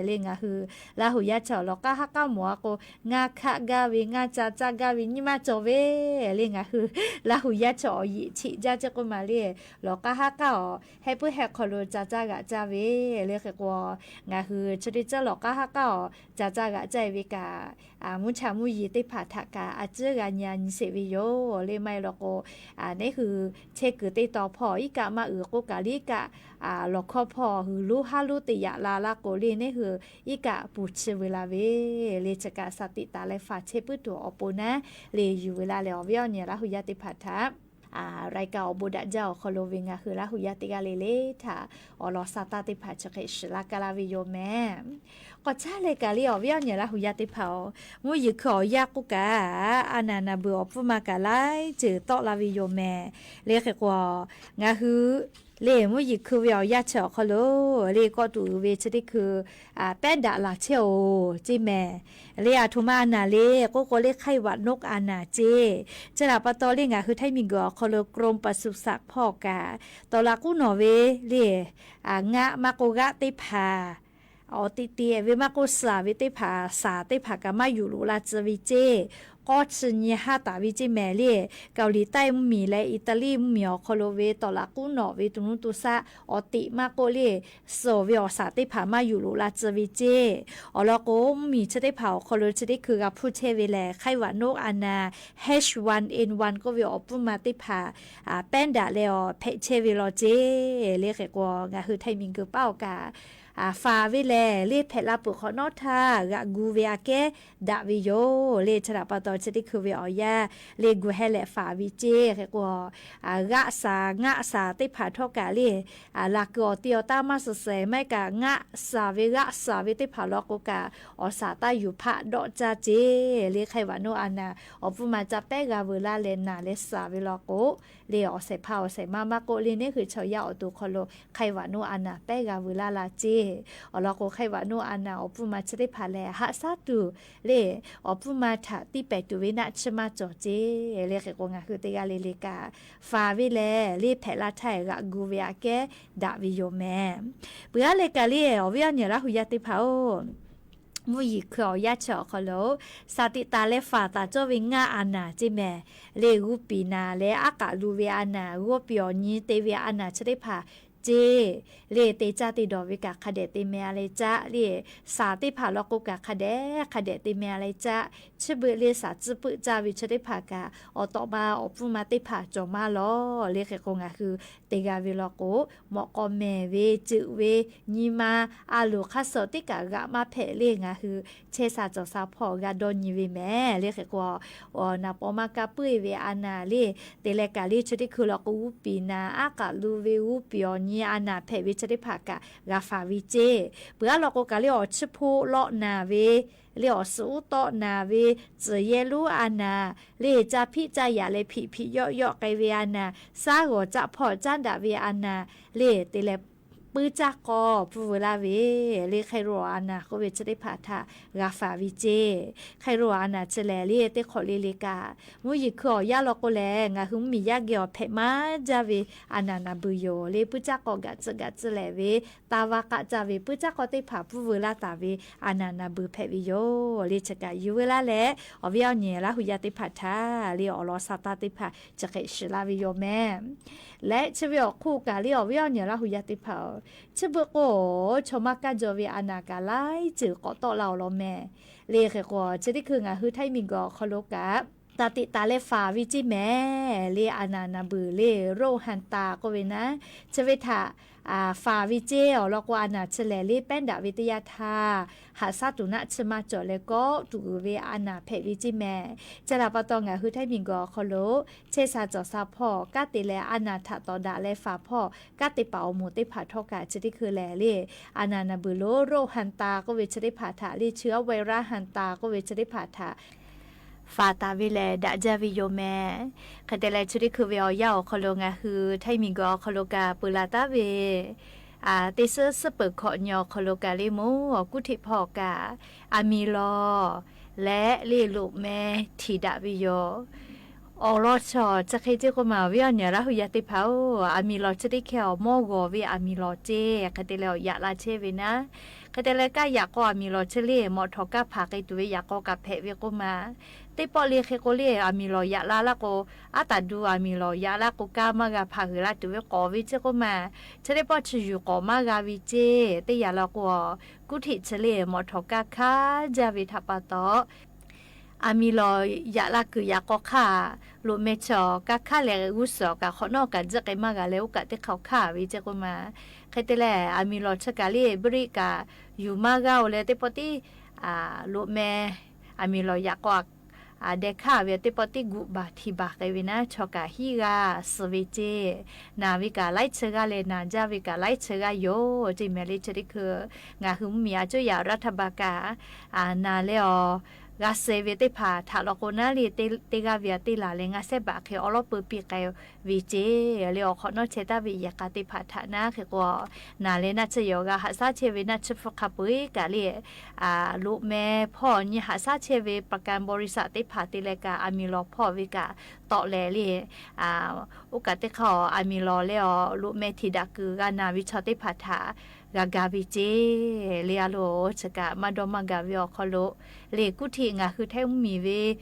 လၢ်ငါဟု လၢ်ဟူးယါဆၢ လီၤကါဟးကၣ်မီၤအကိး ငါခးဂၤဝဲ ငါကၢ်ကၢ်ဂၤဝဲ ညံမးကၠီဝဲ လၢ်ငါဟု လၢ်ဟူးယါဆၢအီၤယံာ်ဆံးဒ်စ့ၢ်ကိးမးလၢ် လီၤကါဟးကၣ်အီၤ ဟဲပၢၢ်ဟဲခီလိာ် ကၢ်ကၢ်ဂၤကၢ်ဝဲ လၢ်ဃဲကိး ငါဟု ဆၢတ့ၢ်စၢ်လီၤကါဟးကၣ်အီၤ ကၢ်ကၢ်ဂၤကၢ်ဝဲကး မူဆါမူယံၤတ့ၢ်ဖးထးကး အစၢဂၤညါနံၤစ့းဝဲယိာ် လၢ်မၤလီၤကိး န့ၣ်ဟု ဆဲးကုာ်တ့ၢ်တီၤဖီၣ် အံၤကၣ်မၤအုၣ်ကိးကးလၢ် အံၤကၣ် လီၤခီဖီၣ် ဂုာ်လူဟးလူတ့ၢ်ယၣ်လၢ်လၢ်ကိးလၢ် န့ၣ်ဟု အံၤကၣ်ပူၤဆံဝဲလၢ်ဝဲ လၢ်ဆကးသးတံးတၢ်လၢ ဖးဆဲးပၢၢ်တူာ်အပူၤနၤ လၢ်ယူၤဝဲလၢ်လၢ် အီၤဝဲအီၤန့ၣ် လၢ်ဟူးယါတ့ၢ်ဖးထး ရၢၢ်ကၣ်အီၤဘိးဒၣ်ကၠၢ်အီၤခီလိာ်ဝဲ ငါဟု လၢ်ဟူးယါတ့ၢ်ဂၤလၢ်လၢ် ထး အီၤလီၤစၢ်တၢ်တ့ၢ်ဖး ဆၢဃဲးစှၤလၢ်ကလၢ်ဝဲယိာ်မဲာ် ကီၢ်ဆၣ်လၢ်ကးလၢ် အီၤဝဲအီၤန့ၣ် လၢ်ဟူးယါတ့ၢ်ဖးအီၤ မူယံၤခုၣ်အီၤယၣ်ကိးကး အနၢ်နၢ်ဘၢၣ်အီၤပူၤမၤကး လၢ်စၢၤတီၣ်လၢ်ဝဲယိာ်မဲာ် လၢ်ဃဲကိး ငါဟု လၢ်မူယံၤခုၣ်ဝဲအီၤယၣ်ဆၢအီၤခီလိာ် လၢ်ကီၢ်တူာ်ဝဲဆၢတ့ၢ်ခုၣ် ပဲဒၣ်လၢ်ဆဲးအိၣ်စ့မဲာ် လၢ်အထူၣ်မးအနၢ်လၢ် ကိးကိးလၢ် ไข้หวัดนก အနၢ်စ့ ဆၢလၢ်ပတီၢ်လၢ် ငါဟုထံမံၤကီၢ်အီၤခီလိာ် กรมปศุสัตว์ ဖီၣ်ကး တီၤလၢ်ကူၣ်နီၣ်ဝဲလၢ် အငါမးကိးဂၤတ့ၢ်ဖး အီၤတ့ၢ်တ့ၢ်ဝဲမးကိးစၢ်ဝဲတ့ၢ်ဖး စၢ်တ့ၢ်ဖးကမၣ်ယူၤလိာ်လၢ်စၢၤဝဲစ့ ကောၢ်ဆူညိဟးတးဝဲကၠ့မဲာ်လၢ เกาหลีใต้ မ့ၢ်မံၤ လၢ อิตาลี မ့ၢ်မံၤ အီၤခီဖျိဝဲ တီၢ်လၢကူၣ်နီၣ်ဝဲ တနူတူစၢ် အီၤတ့ၢ်မးကိၣ်လၢ စိာ်ဝဲအီၤ စးသ့ၣ်တဖၣ် မၢယူႇလူၤလၢ်စၢၤဝဲကၠ့ အီၤလီၤကိး မ့ၢ်မံၤဆၢသ့ၣ်တဖၣ် အီၤခီဖျိ ဆၢသ့ၣ်ခု ဂၤဖူၣ်ထဲဝဲလဲၣ် ไข้หวัดนก အနၢ် เอช วันเอ็นวัน ကိၣ်ဝဲ အီၣ်ပုၢ်မါသ့ၣ်တဖၣ် အ ပဲၣ်ဒၣ်လၢအီၤ ဖဲးထဲဝဲလီၤကၠ့ လၢဃဲးကွီၢ် ငါဟု ไทยมีเงิน ပၣ်အီၤကး အ ဖးဝဲလဲၣ် လၢဖဲးလၢ်ပၢၢ်ခီနီၣ်ထၢ ဂၤကူဝဲအကဲ ဒၣ်ဝဲယိၤ လၢဆၢဒၣ်ပၢၢ်တီ ဆၢသ့ၣ်ခုဝဲအီၤယါ လၢကူဟဲလဲၣ်ဖးဝဲကၠ့ ဃဲးကွီၢ် အ ဂာ်စၢ် ငာ်စၢ်သ့ၣ်တဖၣ်ထီၣ်ကးလၢ အ လၢ်ကၢအီၤတ့အီၤတၢ်မၤစဲးစဲး မ့ၢ်ကး ငာ်စၢ်ဝဲ ဂာ်စၢ်ဝဲသ့ၣ်တဖၣ်လီၤကိးကး အီၣ်စၢ်တၢ်ယူၤဖးဒီးကၠ့ကၠ့ လၢ ไข้หวัดนก အနၢ် အီၣ်ပုၢ်မါကၠၢ်ပဲၣ်ဂၤဝဲလၢ်လဲၣ် နၢ်လၢစၢ်ဝဲလီၤကိး လၢအီၣ်စဲးဖးအီၣ်စဲးမါမးကိး လၢန့ၣ်ဃုာ်ဆီၣ်ယါအီၣ်တူာ်ခီဖျိ ไข้หวัดนก အနၢ်ပဲၣ်ဂၤဝဲလၢ်လၢ်ကၠ့ အီၤလီၤကိး ไข้หวัดนก အနၢ် အီၣ်ပုၢ်မါဆၢသ့ၣ်တဖၣ်လဲၣ် ဟးဆါတူၢ် လၢ အီၣ်ပုၢ်မါထးသံပဲာ်တူၢ်ဝဲ နၢ်ဆၢမၤကၠီၣ်ကၠ့ လၢဃဲးကွီၢ် ငါဟု တဂၤလၢလၢကး ဖးဝဲလဲၣ် လၢဖဲးလၢ်ထၢၣ် ဂၤကူဝဲအကဲ ဒၣ်ဝဲယိၤမဲာ် ပှၤလၢကးလၢ အီၣ်ဝဲအီၣ်ညၣ်လၢဟူယါသ့ၣ်တဖၣ်ဧိၤ မုၢ်ယံၤခုအီၣ်ယါဆၢအီၤခီဖျိ စးတံးတၢ်လၢ ဖးတၢ်ကၠီၣ်ဝဲ ငါအနၢ်ကၠ့မဲာ် လၢဂူပံာ်နၤ လၢအကးလူၤဝဲအနၢ် ဂီၢ်ပယီၤညံတ့ဝဲအနၢ်ဆၢသ့ၣ်တဖၣ်ကၠ့ လၢတ့ကၢ်တ့ဒီးဝဲကး ခးဒဲးတ့မဲာ်အလဲကၠ့ လၢစးသ့ၣ်တဖၣ်လီၤကိးကး ခးဒဲး ခးဒဲးတ့မဲာ်အလဲကၠ့ ဆၢဘၣ်လၢစးစုပုၢ်ကၠၢ်ဝဲဆၢသ့ၣ်တဖၣ်ကး အီၣ်တီၢ်မး အီၣ်ပုၢ်မါသ့ၣ်တဖၣ်ကၠီၣ်မးလီၤ လၢဃဲးကွီၢ် ငါဟု တဂၤဝဲလီၤကိး မီၢ်ကီၢ်မဲာ်ဝဲ စုးဝဲ ညံမါ အလိၤခါစၢၣ်တ့ၢ်ကး ဂၤမးဖဲးလၢ ငါဟု ဆဲးစၢ်ကၠီၣ်စၢ်ဖီၣ် ဂၤဒီနံၤဝဲမဲာ် လၢဃဲးကွီၢ် အီၣ်နၢ်ပီမးကးပှ့ၢ်ဝဲအနၢ်လၢ တ့လၢကးလၢဆၢသ့ၣ်ခုလီၤကိး ဂူပံာ်နၤ အကးလူၤဝဲ ဂူပယီၤညံအနၢ်ဖဲးဝဲဆၢသ့ၣ်တဖၣ်ကး ဂၤဖးဝဲကၠ့ ပှၤလီၤကိးကးလၢ အီၣ်ဆူၣ်ဖိလီၤနၢ်ဝဲ လၢအီၣ်စူၣ်အူတီၢ်နၢ်ဝဲ စၢၢ်ယဲၢ်လူအနၢ် လၢကၠၢ်ဖံးကၠၢ်ယာ်လၢ ဖံးဖံးယီၣ်ယီၣ်ကဲဝဲအနၢ် စၢ်ဂီၤကၠၢ်ဖီၣ်ကၠၢ်ဒၣ်ဝဲအနၢ် လၢတ့လၢ ပုၢ်ကၠၢ်ကီၢ် ပူၤဝဲလၢ်ဝဲ လၢ ไคโร အနၢ်ကိးဝဲဆၢသ့ၣ်တဖၣ်ထး ဂၤဖးဝဲကၠ့ ไคโร အနၢ်ဆၢလဲၣ် လၢတ့ခိးလၢလၢကး မုၢ်ယံၤခုအီၣ်ယါလီၤကိးလဲၣ် ငါဟု မုၢ်မံၤယါက့ၤအီၤ ဖဲးမးကၠၢ်ဝဲ အနၢ်နၢ်ဘုးယိၤ လၢပုၢ်ကၠၢ်ကီၢ်ဂၤစုးဂၤစုးလဲၣ်ဝဲ တၢ်ဝါကးကၠၢ်ဝဲ ပုၢ်ကၠၢ်ကီၢ်သ့ၣ်တဖၣ် ပူၤဝဲလၢ်တၢ်ဝဲ အနၢ်နၢ်ဘုးဖဲးဝဲယိၤ လၢဆၢကးယုဝဲလၢ်လဲၣ် အီၣ်ဝဲအီၣ်ညၣ်လၢဟူယါသ့ၣ်တဖၣ်ထး လၢအီၣ်လီၤစၢ်တၢ်သ့ၣ်တဖၣ် ဆၢဃဲးစှၤလၢ်ဝဲယိၤမဲာ် လၢဆၢဝဲအီၣ်ခိၣ်ကးလၢ အီၣ်ဝဲအီၣ်ညၣ်လၢဟူယါသ့ၣ်တဖၣ် ဆၢဘၣ်ကိး ဆီမါကၠၢ်ဝဲအနၢ်ကးလၢ်စုးကိးတီၢ်လၢ်အီၤလီၤမဲာ် လၢဃဲးကွီၢ် ဆၢသ့ၣ်ခု ငါဟု ไทยมีเงิน အီၤခီဖျိကး တၢ်တ့တၢ်လဲၤဖးဝဲကၠ့မဲာ် လၢအနၢ်နၢ်ဘုးလၢ โรคฮันเตอร์ ကိးဝဲနၢ် ဆၢဝဲထး အ ဖးဝဲကၠ့ အီၣ်လီၤကိးအနၢ်ဆၢလဲၣ် လၢပဲၣ်ဒၣ်ဝဲတယၢ်ထၢၣ် ဟးဆါတူၢ်နၢ်ဆၢမၤကၠီၣ်လဲၣ် ကိးတူၢ်ဝဲအနၢ်ဖဲးဝဲကၠ့မဲာ် ဆၢဒၣ်ပၢ်တီ ငါဟု ไทยมีเงิน အီၤခီဖျိ ဆဲးစၢ်ကၠီၣ်စၢ်ဖီၣ် ကၢ်တ့လဲၣ်အနၢ်ထးတီၤဒၣ်လဲၤဖးဖီၣ် ကၢ်တ့ပာ်အီၤမိၢ်သ့ၣ်တဖၣ်ထီၣ်ကး ဆၢသ့ၣ်ခုလဲၣ် လၢ အနၢ်နၢ်ဘုးလၢ โรคฮันเตอร์ ကိးဝဲဆၢသ့ၣ်တဖၣ်ထး လၢဆၢအဝဲရၢ် ฮันเตอร์ ကိးဝဲဆၢသ့ၣ်တဖၣ်ထး ဖးတၢ်ဝဲလဲၣ် ဒၣ်ကၠၢ်ဝဲယိၤမဲာ် ခဲတဲလဲၣ် ဆၢသ့ၣ်ခုဝဲအီၣ်ယါအီၤခီဖျိ ငါဟု ไทยมีเงิน အီၤခီဖျိကး ပၢလၢ်တၢ်ဝဲ အ တ့ဆၢ ဆၢပၢၤခိးညီအီၣ်ခီဖျိကးလၢ မိၢ်အီၤကူၣ်ထံးဖီၣ်ကး အမံၤလီၤ လၢလံာ်လိာ်မဲထံးဒၣ်ဝဲယိၤ အီၣ်လီၤဆီၣ် ဆၢဃဲးကၠ့ကိးမး ဝဲအီၣ်ညၣ်လၢဟူယါသ့ၣ်တဖၣ်ဧိၤ အမံၤလီၤဆၢသ့ၣ်ခဲအီၤ မိၢ်ဂီၤဝဲအမံၤလီၤကၠ့ ခဲတဲလဲၣ် အီၣ်ယၣ်လၢ်ဆဲးဝဲနၢ် ခဲတဲလဲၣ် ကၢ်ယၣ်ကီအမံၤလီၤဆၢလံ မိၣ်ထီၣ်ကၢ်ဖးက့ၤတုၤဝဲယၣ်ကီကးဖဲးဝဲကိးမး သ့ၣ်ပီၣ်လံဃ့ကိးလံ အမံၤလီၤယၣ်လၢ်လၢ်ကိး အတၢ်ဒုးအမံၤလီၤယၣ်လၢ်ကိး ကၢ်မၤဂၤဖးဂ့ၤလၢ်တုၤဝဲကိးဝဲကၠ့ကိးမး ဆၢသ့ၣ်ပီၣ်ဆၢယူၢ်ကိးမၤဂၤဝဲကၠ့ သ့ၣ်ယၣ်လၢ်ကိး ကူၣ်ထံးဆၢလံ မိၣ်ထီၣ်ကၢ်ခးကၠၢ်ဝဲထးပၢ်တီ အမံၤလီၤယၣ်လၢ်ကုၢ်ယၣ်ကီခါ လိာ်မဲဆီၣ်ကၢ်ခါလဲၣ် ဂုၢ်စၢၣ်ကးခီနီၣ်ကး စ့ၢ်ကီးမၤဂၤလဲၣ် အိၣ်ကးတ့ခီၣ်ခါဝဲကၠ့ကိးမး ခဲတဲလဲၣ် အမံၤလီၤဆၢကးလံ ဘြံးကး ယူၢ်မၤဂၤအိၣ်လဲၣ် သ့ၣ်ပီၣ်တံၢ် အ လိာ်မဲ အမံၤလီၤယၣ်ကီ အဒဲခါဝဲ သ့ၣ်ပီၣ်တံၢ်ဂုာ်ဘၣ်ထံၣ်ဘၣ်ဃဲဝဲနၢ် ဆီၣ်ကးဟံးဂၤ စၢၤဝဲကၠ့ နၢ်ဝဲကးလၢဆၢဂၤလဲၣ် နၢ်ကၠၢ်ဝဲကးလၢဆၢဂၤယိၤ ကၠ့မဲာ်လၢဆၢသ့ၣ်ခု ငါဟု မုၢ်မံၤအစိယၣ်ရးထၢၣ်ဘၣ်ကး အ နၢ်လၢအီၤ ဂၤစဲးဝဲသ့ၣ်တဖၣ်ထးလီၤကိးနၢ်လံ တ့ဂၤဝဲအတ့လၢ်လဲၣ် ငါစဲးဘၣ်ခဲအီလီၤပၢပံးဃဲဝဲကၠ့ လၢအီၣ်ခိးနီၣ်ဆဲးတၢ်ဝဲယဲၢ်ကးသ့ၣ်တဖၣ်ထးနၢ်ဃ့ကွီၢ် နၢ်လၢနၢ်ဆၢယိၤဂၤ ဟးဆါဆဲးဝဲ နၢ်ဆၢဖိဃါပှ့ၤကးလံ အ လိာ်မဲဖီၣ်ညါ ဟးဆါဆဲးဝဲ ပှၤကၤဘိရံစၢ်သ့ၣ်တဖၣ် တ့လဲၣ်ကး အမံၤလီၤဖီၣ်ဝဲကး တီၣ်လဲၣ်လံ အ အိၣ်ကးတ့ခီ အမံၤလီၤလၢအီၤ လိာ်မဲထံၣ်ဒၣ်ကုၢ်ဂၤ နၢ်ဝဲဆီၣ်သ့ၣ်တဖၣ်ထး ဂၤဂၤဝဲကၠ့ လၢအလိၤဆၢကး မၤဒီးမၤဂၤဝဲအီၤခီဖျိ လႄႈ ကူၣ်ထီႉ ငါး ဃုထႅမ်မီးဝႄႈ ဝံဢေၣ်စၢၣ်ပူၤလူၣ်အီၣ်ဖဲးဝႄႈၵူၺ်းမး လႄႈ ဆကၣ် ညီမလူၤလီၤလီၤဝႄႈ စၢၵ်ႈတၢႆယိူဝ်လႄႈ ပူၤလၢဝႄႈ တႄႉသိုဝ်ၼိုင်ႈ ပၢၵ်ႇ ၶိုၼ်း ယုမ်ႇၽိူၵ်ႇလႃႈ ပၢၵ်ႇ ငါး နႃႇရီႇ ၶႂ်ႈတြႃးထႃႈၸေး လႄႈ ဆကၣ် ငါး ဃု တၢင်းၵႃႈလႄႈ လႄႈ ၵႃႈ ၵႃႈယၢၵ်ႈၵေႃႈ ၶူဝ်းလူင် မေႃႇထေႃႇ ၵႃႈယႄႈဝႄႈ တြႃးထႃႈ ဢေႃႈ လႄႈ ဢေႃႈ ၶႃႈ ၵူတ်ႇၸႃႇလႃႇၸေႃး တႄႉ ၽၢတ်ႇထႃႇ ၶႃႈ တၢင်းၵႃႈ ႁႃသႃႇလႄႈ ၵႃႈၵႃႈ တႄႉဝႄႈ လႄႈ မႃးႁဵတ်းဝႄႈလႄႈၵေႃႈ ဢုပၢတ်ႈတိႁဵတ်ႈ တႄႉ ၽၢတ်ႇ ၸၢၵ်ႈၶႄႇ တၢင်းၵႃႈလႃႇလႃႇၵေႃႈ လႄႈ လူႇၵႆႉသႄႉၵႆႉပိူဝ်ႇဝႄႈ ဢေႃႈ ၸိူဝ်းတႄႉ ၽၢတ်ႇ ယူႇၶေႃႈမႃးၵႃႈမႄႈ ႁႄႉၵေႃႈ ယႃႇပေႁႃးတႄႉ ပေႃးယူႇဝႆႉလႃႈ တႃႇဝႄႈ သၢၵ်ႈတၢႆ ဢေႃႈ လႄႈ တႄႉ ၽၢတ်ႇ ၵႃႈ ၸၢၵ်ႈၶႄႇ မႆႈၸႂ်တႄႉယဝ်ႉ လူဝ်ႇလႃႇလႄႈ ဢေႃႈ ဢေႃႈ ၵႃႈ ပီႈလႃႇ ၶျႄႉဝႄႈ တၢင်းၵႃႈလႄႈ လႄႈ ၵႃႈ ဢေႃႈ ပူႇၸႃႇမႄႈ တၢင်းၵႃႈလႄႈ လႄႈ ၸိုဝ်ႈမႄႈ ၵႃႈမႄႈ ႁႃလႄႈ တေႃးသႃႇပိမႄႈ ဢုတ်ႉထတေႇၸွႆႈ ဢုတ်ႉထတေႇယႃႇၵူႇ ပႄႉပိုတ်ႇသႃႇပိုတ်ႇထႃႇၸူးလႄႈ ပႄႉတူႉသႃႇတူး ပႄႉဂိူဝ်ႉသႃႇဂိူဝ်ႉထႃႇၼီလႄႈ ပူဝ်ႇၵူႇသီႇၵူႇ ပူဝ်ႇၸႃႇသီႇၸႃႇဝေႇၸေႇ ၶီႈပိူဝ်ႇယႃႉသႄႇၼႄၸူဝ်ႈၼႄၸႃးၵႆလႄႈ လီမႄႈထႃႈမႄႈဝေႃႈလႄႈ ပူဝ်ႇၵူႇပူဝ်ႇၵႃႇ ပူဝ်ႇၸႃႇဝေႇယူႇ ဢုတ်ႉထတေႇၸွႆႈ ဢုတ်ႉထ ဢုတ်ႉထတေႇၶိုၼ်း ဢုတ်ႉထ ငႃးၵူႈပႃးၸေႃးပႃးၸူး ဢုတ်ႉထ ငႃးၵူႈမႃးၸေႃးမႃးၸူး ဢုတ်ႉထ ဢုတ်ႉထၵေႇသႃႇၶႃႈ ထေႃးၶႃႈ ၵႃႇၸိူဝ်ႉဝေႇ ဢႃႇၵေႃး တႄႉ ပိုတ်ႇသႃႇပိုတ်ႇထႃႇၸူး ဢေႃႈ ဝေႇပႄႇတူႉသႃႇတူႉတူႉတႃႇလႄႈ တႄႉ ၵႃႈႁႃႈၵႃႈၼီႈတႃႇလႄႈ ပူဝ်ႇၵူႈသိုဝ်ႈၵူႈ ဢေႃႈ လႄႈ ၼုထႃႇၵေႇသႃႇၶႃႈ ၸေႃးၶႃႈ ၵႃႇၸိူဝ်ႉဝေႇ ဢေႃႈ ယူႇ ၸူးပႄႇယႃႇၸႄႇၼႄႇ ၸေႃးၼႄႇ ၸႃႇၵႃႇဢေႇ ဢႃႇလႄႇ ဢူဝ်ႇပေႇတေႇ ၸိူဝ်းမႃးယဵဝ်ႉမႄး ဢူဝ်ႇပေႇတေႇ ၸိူဝ်းမႃးတဵဝ်ႉမႄး လႄႇၽူႈသိုဝ်ႈ တေႃႇပေႃႈ တေႃႇပုတ်ႉထ လႄႈ လႄႇၽူႈသိုဝ်ႈ မႃးပေႃႈ မႃးပုတ်ႉထ လႄႈ သူႇမႄး ထႃႈမႄးၵေႃႈ တႃႇလႄႈ လႄႇမႄး ထႃႈမႄးၵေႃႈ တႃႇလႄႈ ပူဝ်ႇလေႃး သိုဝ်ႈလေႃး လႄႈ ၼုထႃႇၵေႇသႃႇၶႃႈ ၸေႃးၶႃႈ ၵႃႇၸိူဝ်ႉဝေႇ ဢေႃႈ ယူႇ ၼုထႃႇၵေႇသႃႇ ၸွမ်မေႃယႄႇ သူႇၶီႇ မီးမႃးသိုဝ်ႈၶေႃးၸႄႈတႄႉယႃႇ သေႃးယႃႇဝႃႇယႃႇ ဢေႃႈ ပူဝ်ႇယေႃးၶႃႇ သိုဝ်ႈတႃႇဝေႇ လႃႇသႃႇ သူႇၸူႇ လေႃးၵေႇ ဢႃႇ ဝေႇ လႃႇမႄး သူႇၸူႇ ထႃႇၵေႇ ဢႃႇ ဝေႇ လႃႇၵႃႇ ပုတ်ႉထ တႃႇ တႃႇလႄႈ သေႃးယႃႇ ဢေႃႈ ပူဝ်ႇၶႃႇ သိုဝ်ႈလႄႈ ၼုၼေႃးမႃး ဢေႃႈ လူၼေႃးၵမ် ၼုၼေႃးၼေႃးၵ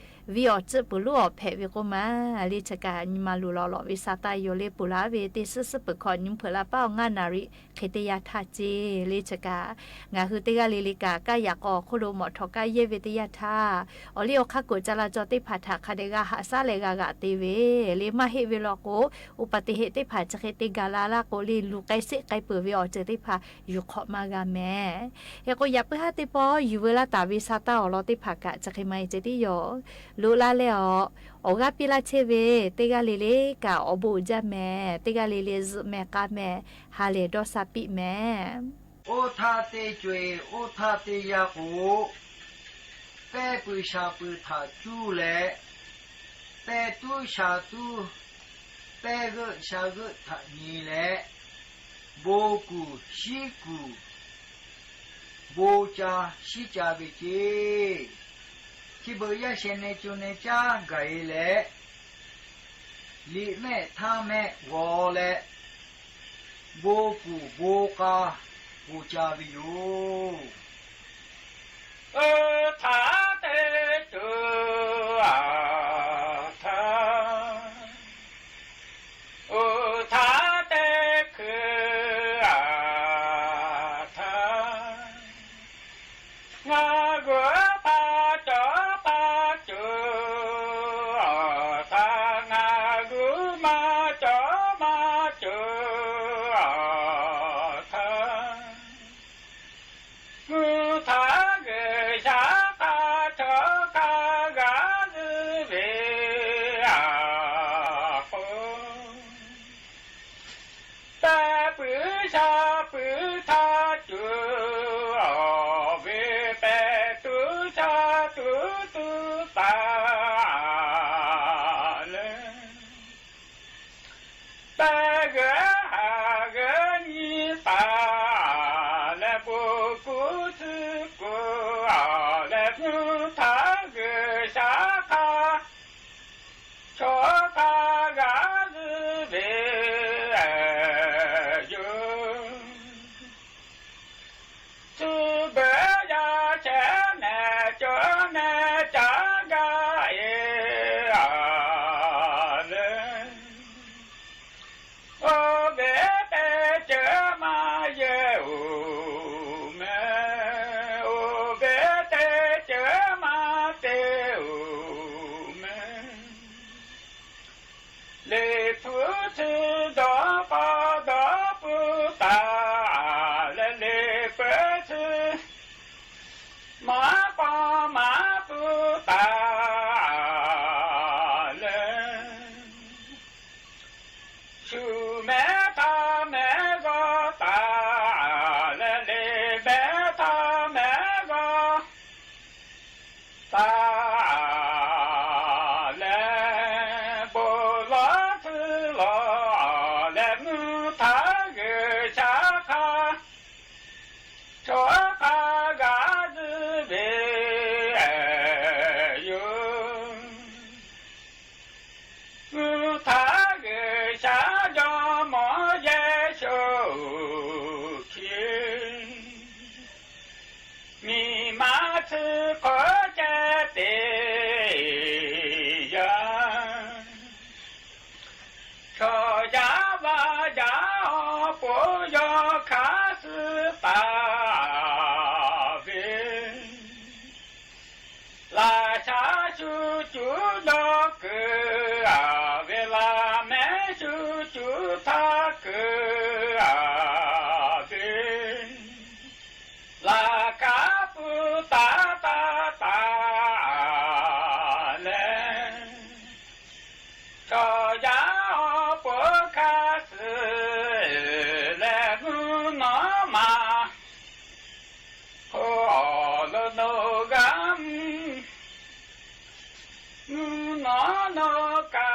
ႃႇ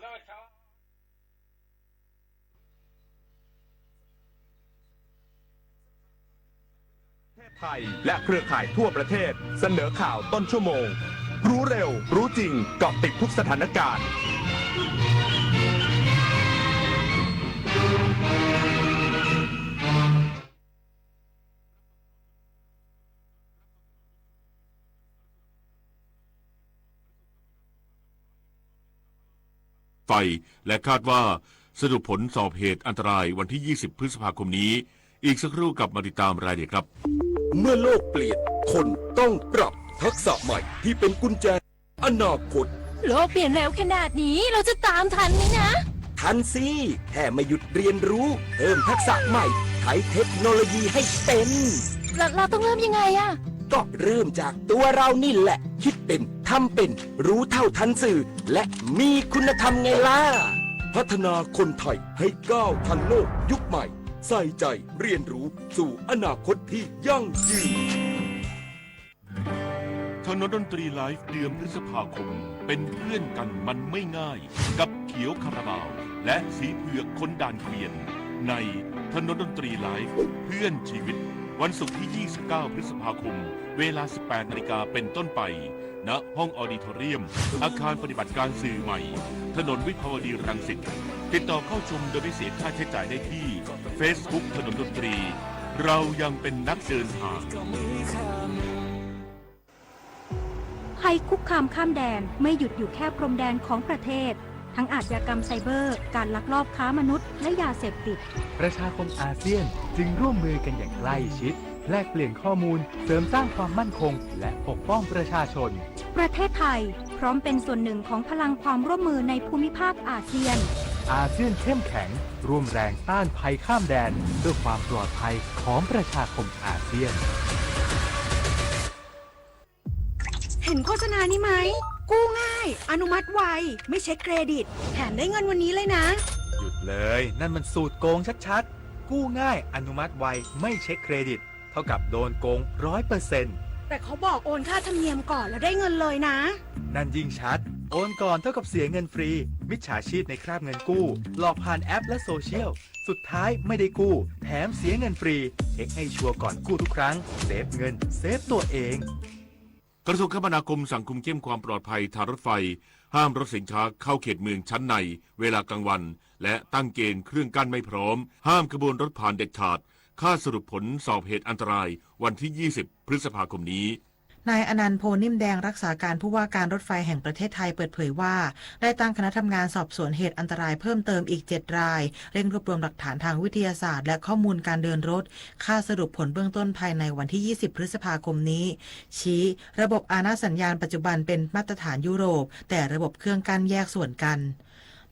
လူၼေႃး ไทยและเครือข่ายทั่วประเทศ เสนอข่าวต้นชั่วโมง รู้เร็ว รู้จริง เกาะติดทุกสถานการณ์ ไป และคาดว่าสรุปผลสอบเหตุอันตรายวันที่ ยี่สิบ พฤษภาคมนี้ อีกสักครู่กลับมาติดตามรายละเอียดครับ เมื่อโลกเปลี่ยน คนต้องปรับทักษะใหม่ที่เป็นกุญแจอนาคต โลกเปลี่ยนเร็วขนาดนี้ เราจะตามทันไหมนะ ทันสิ แค่ไม่หยุดเรียนรู้ เพิ่มทักษะใหม่ ไขเทคโนโลยีให้เป็น เรา เราต้องเริ่มยังไงอะ ก็เริ่มจากตัวเรานี่แหละ คิดเป็น ทำเป็น รู้เท่าทันสื่อ และมีคุณธรรมไงล่ะ พัฒนาคนไทยให้ก้าวทันโลกยุคใหม่ ใส่ใจเรียนรู้สู่อนาคตที่ยั่งยืน ถนนดนตรีไลฟ์ เดือนพฤษภาคม เป็นเพื่อนกันมันไม่ง่าย กับเขียวคาราบาว และสีเผือกคนด่านเกวียน ในถนนดนตรีไลฟ์ เพื่อนชีวิต วันศุกร์ที่ ยี่สิบเก้า พฤษภาคม เวลา สิบแปดนาฬิกาเป็นต้นไป ณ ห้องออดิโทเรียม อาคารปฏิบัติการสื่อใหม่ ถนนวิภาวดีรังสิต ติดต่อเข้าชมโดยไม่เสียค่าใช้จ่ายได้ที่ เฟซบุ๊ก ถนนดนตรี เรายังเป็นนักเดินทาง ภัยคุกคามข้ามแดนไม่หยุดอยู่แค่พรมแดนของประเทศ ทั้งอาชญากรรมไซเบอร์ การลักลอบค้ามนุษย์ และยาเสพติด ประชาคมอาเซียนจึงร่วมมือกันอย่างใกล้ชิด แลกเปลี่ยนข้อมูล เสริมสร้างความมั่นคง และปกป้องประชาชน ประเทศไทยพร้อมเป็นส่วนหนึ่งของพลังความร่วมมือในภูมิภาคอาเซียน อาเซียนเข้มแข็ง ร่วมแรงต้านภัยข้ามแดน เพื่อความปลอดภัยของประชาคมอาเซียน เห็นโฆษณานี้ไหม กู้ง่าย อนุมัติไว ไม่เช็คเครดิต แถมได้เงินวันนี้เลยนะ หยุดเลย นั่นมันสูตรโกงชัดๆ กู้ง่าย อนุมัติไว ไม่เช็คเครดิต เท่ากับโดนโกง ร้อยเปอร์เซ็นต์ แต่เขาบอกโอนค่าธรรมเนียมก่อนแล้วได้เงินเลยนะ นั่นยิ่งชัด โอนก่อนเท่ากับเสียเงินฟรี มิจฉาชีพในคราบเงินกู้ หลอกผ่านแอปและโซเชียล สุดท้ายไม่ได้กู้ แถมเสียเงินฟรี เช็คให้ชัวร์ก่อนกู้ทุกครั้ง เซฟเงิน เซฟตัวเอง กระทรวงคมนาคมสั่งคุมเข้มความปลอดภัยทางรถไฟ ห้ามรถสินค้าเข้าเขตเมืองชั้นในเวลากลางวัน และตั้งเกณฑ์เครื่องกั้นไม่พร้อม ห้ามขบวนรถผ่านเด็ดขาด คาดสรุปผลสอบเหตุอันตรายวันที่ ยี่สิบ พฤษภาคมนี้ นายอนันต์ โพนิ่มแดง รักษาการผู้ว่าการรถไฟแห่งประเทศไทยเปิดเผยว่า ได้ตั้งคณะทำงานสอบสวนเหตุอันตรายเพิ่มเติมอีก เจ็ด ราย เร่งรวบรวมหลักฐานทางวิทยาศาสตร์ และข้อมูลการเดินรถ คาดสรุปผลเบื้องต้นภายในวันที่ ยี่สิบ พฤษภาคมนี้ ชี้ระบบอาณาสัญญาณปัจจุบันเป็นมาตรฐานยุโรป แต่ระบบเครื่องกั้นแยกส่วนกัน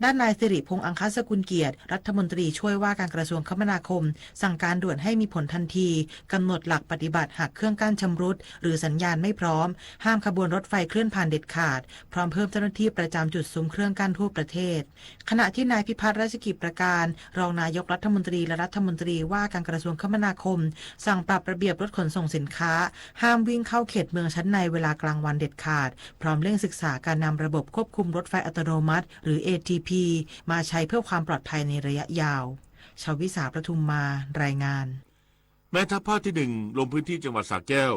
ด้านนายสิริพงษ์ อังคสกุลเกียรติ รัฐมนตรีช่วยว่าการกระทรวงคมนาคม สั่งการด่วนให้มีผลทันที กำหนดหลักปฏิบัติหากเครื่องกั้นชำรุด หรือสัญญาณไม่พร้อม ห้ามขบวนรถไฟเคลื่อนผ่านเด็ดขาด พร้อมเพิ่มเจ้าหน้าที่ประจำจุดซุ้มเครื่องกั้นทั่วประเทศ ขณะที่นายพิพัฒน์ รัชกิจประการ รองนายกรัฐมนตรีและรัฐมนตรีว่าการกระทรวงคมนาคม สั่งปรับระเบียบรถขนส่งสินค้า ห้ามวิ่งเข้าเขตเมืองชั้นในเวลากลางวันเด็ดขาด พร้อมเร่งศึกษาการนำระบบควบคุมรถไฟอัตโนมัติ หรือ เอ ที พี มาใช้เพื่อความปลอดภัยในระยะยาว ชวิสา ประทุมมา รายงาน แม่ทัพภาคที่หนึ่ง ลงพื้นที่จังหวัดสระแก้ว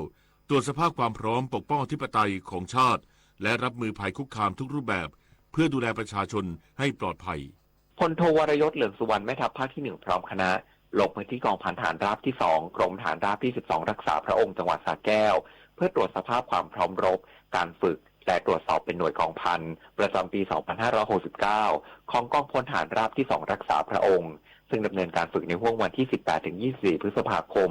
ตรวจสภาพความพร้อมปกป้องอธิปไตยของชาติ และรับมือภัยคุกคามทุกรูปแบบ เพื่อดูแลประชาชนให้ปลอดภัย พลโท วรยศ เหลืองสุวรรณ แม่ทัพภาคที่หนึ่ง พร้อมคณะ ลงพื้นที่กองพันทหารราบที่สอง กรมทหารราบที่สิบสอง รักษาพระองค์ จังหวัดสระแก้ว เพื่อตรวจสภาพความพร้อมรบ การฝึก และตรวจสอบเป็นหน่วยกองพัน ประจำปี สองพันห้าร้อยหกสิบเก้า ของกองพลทหารราบที่สอง รักษาพระองค์ ซึ่งดำเนินการฝึกในห้วงวันที่ สิบแปดถึงยี่สิบสี่ พฤษภาคม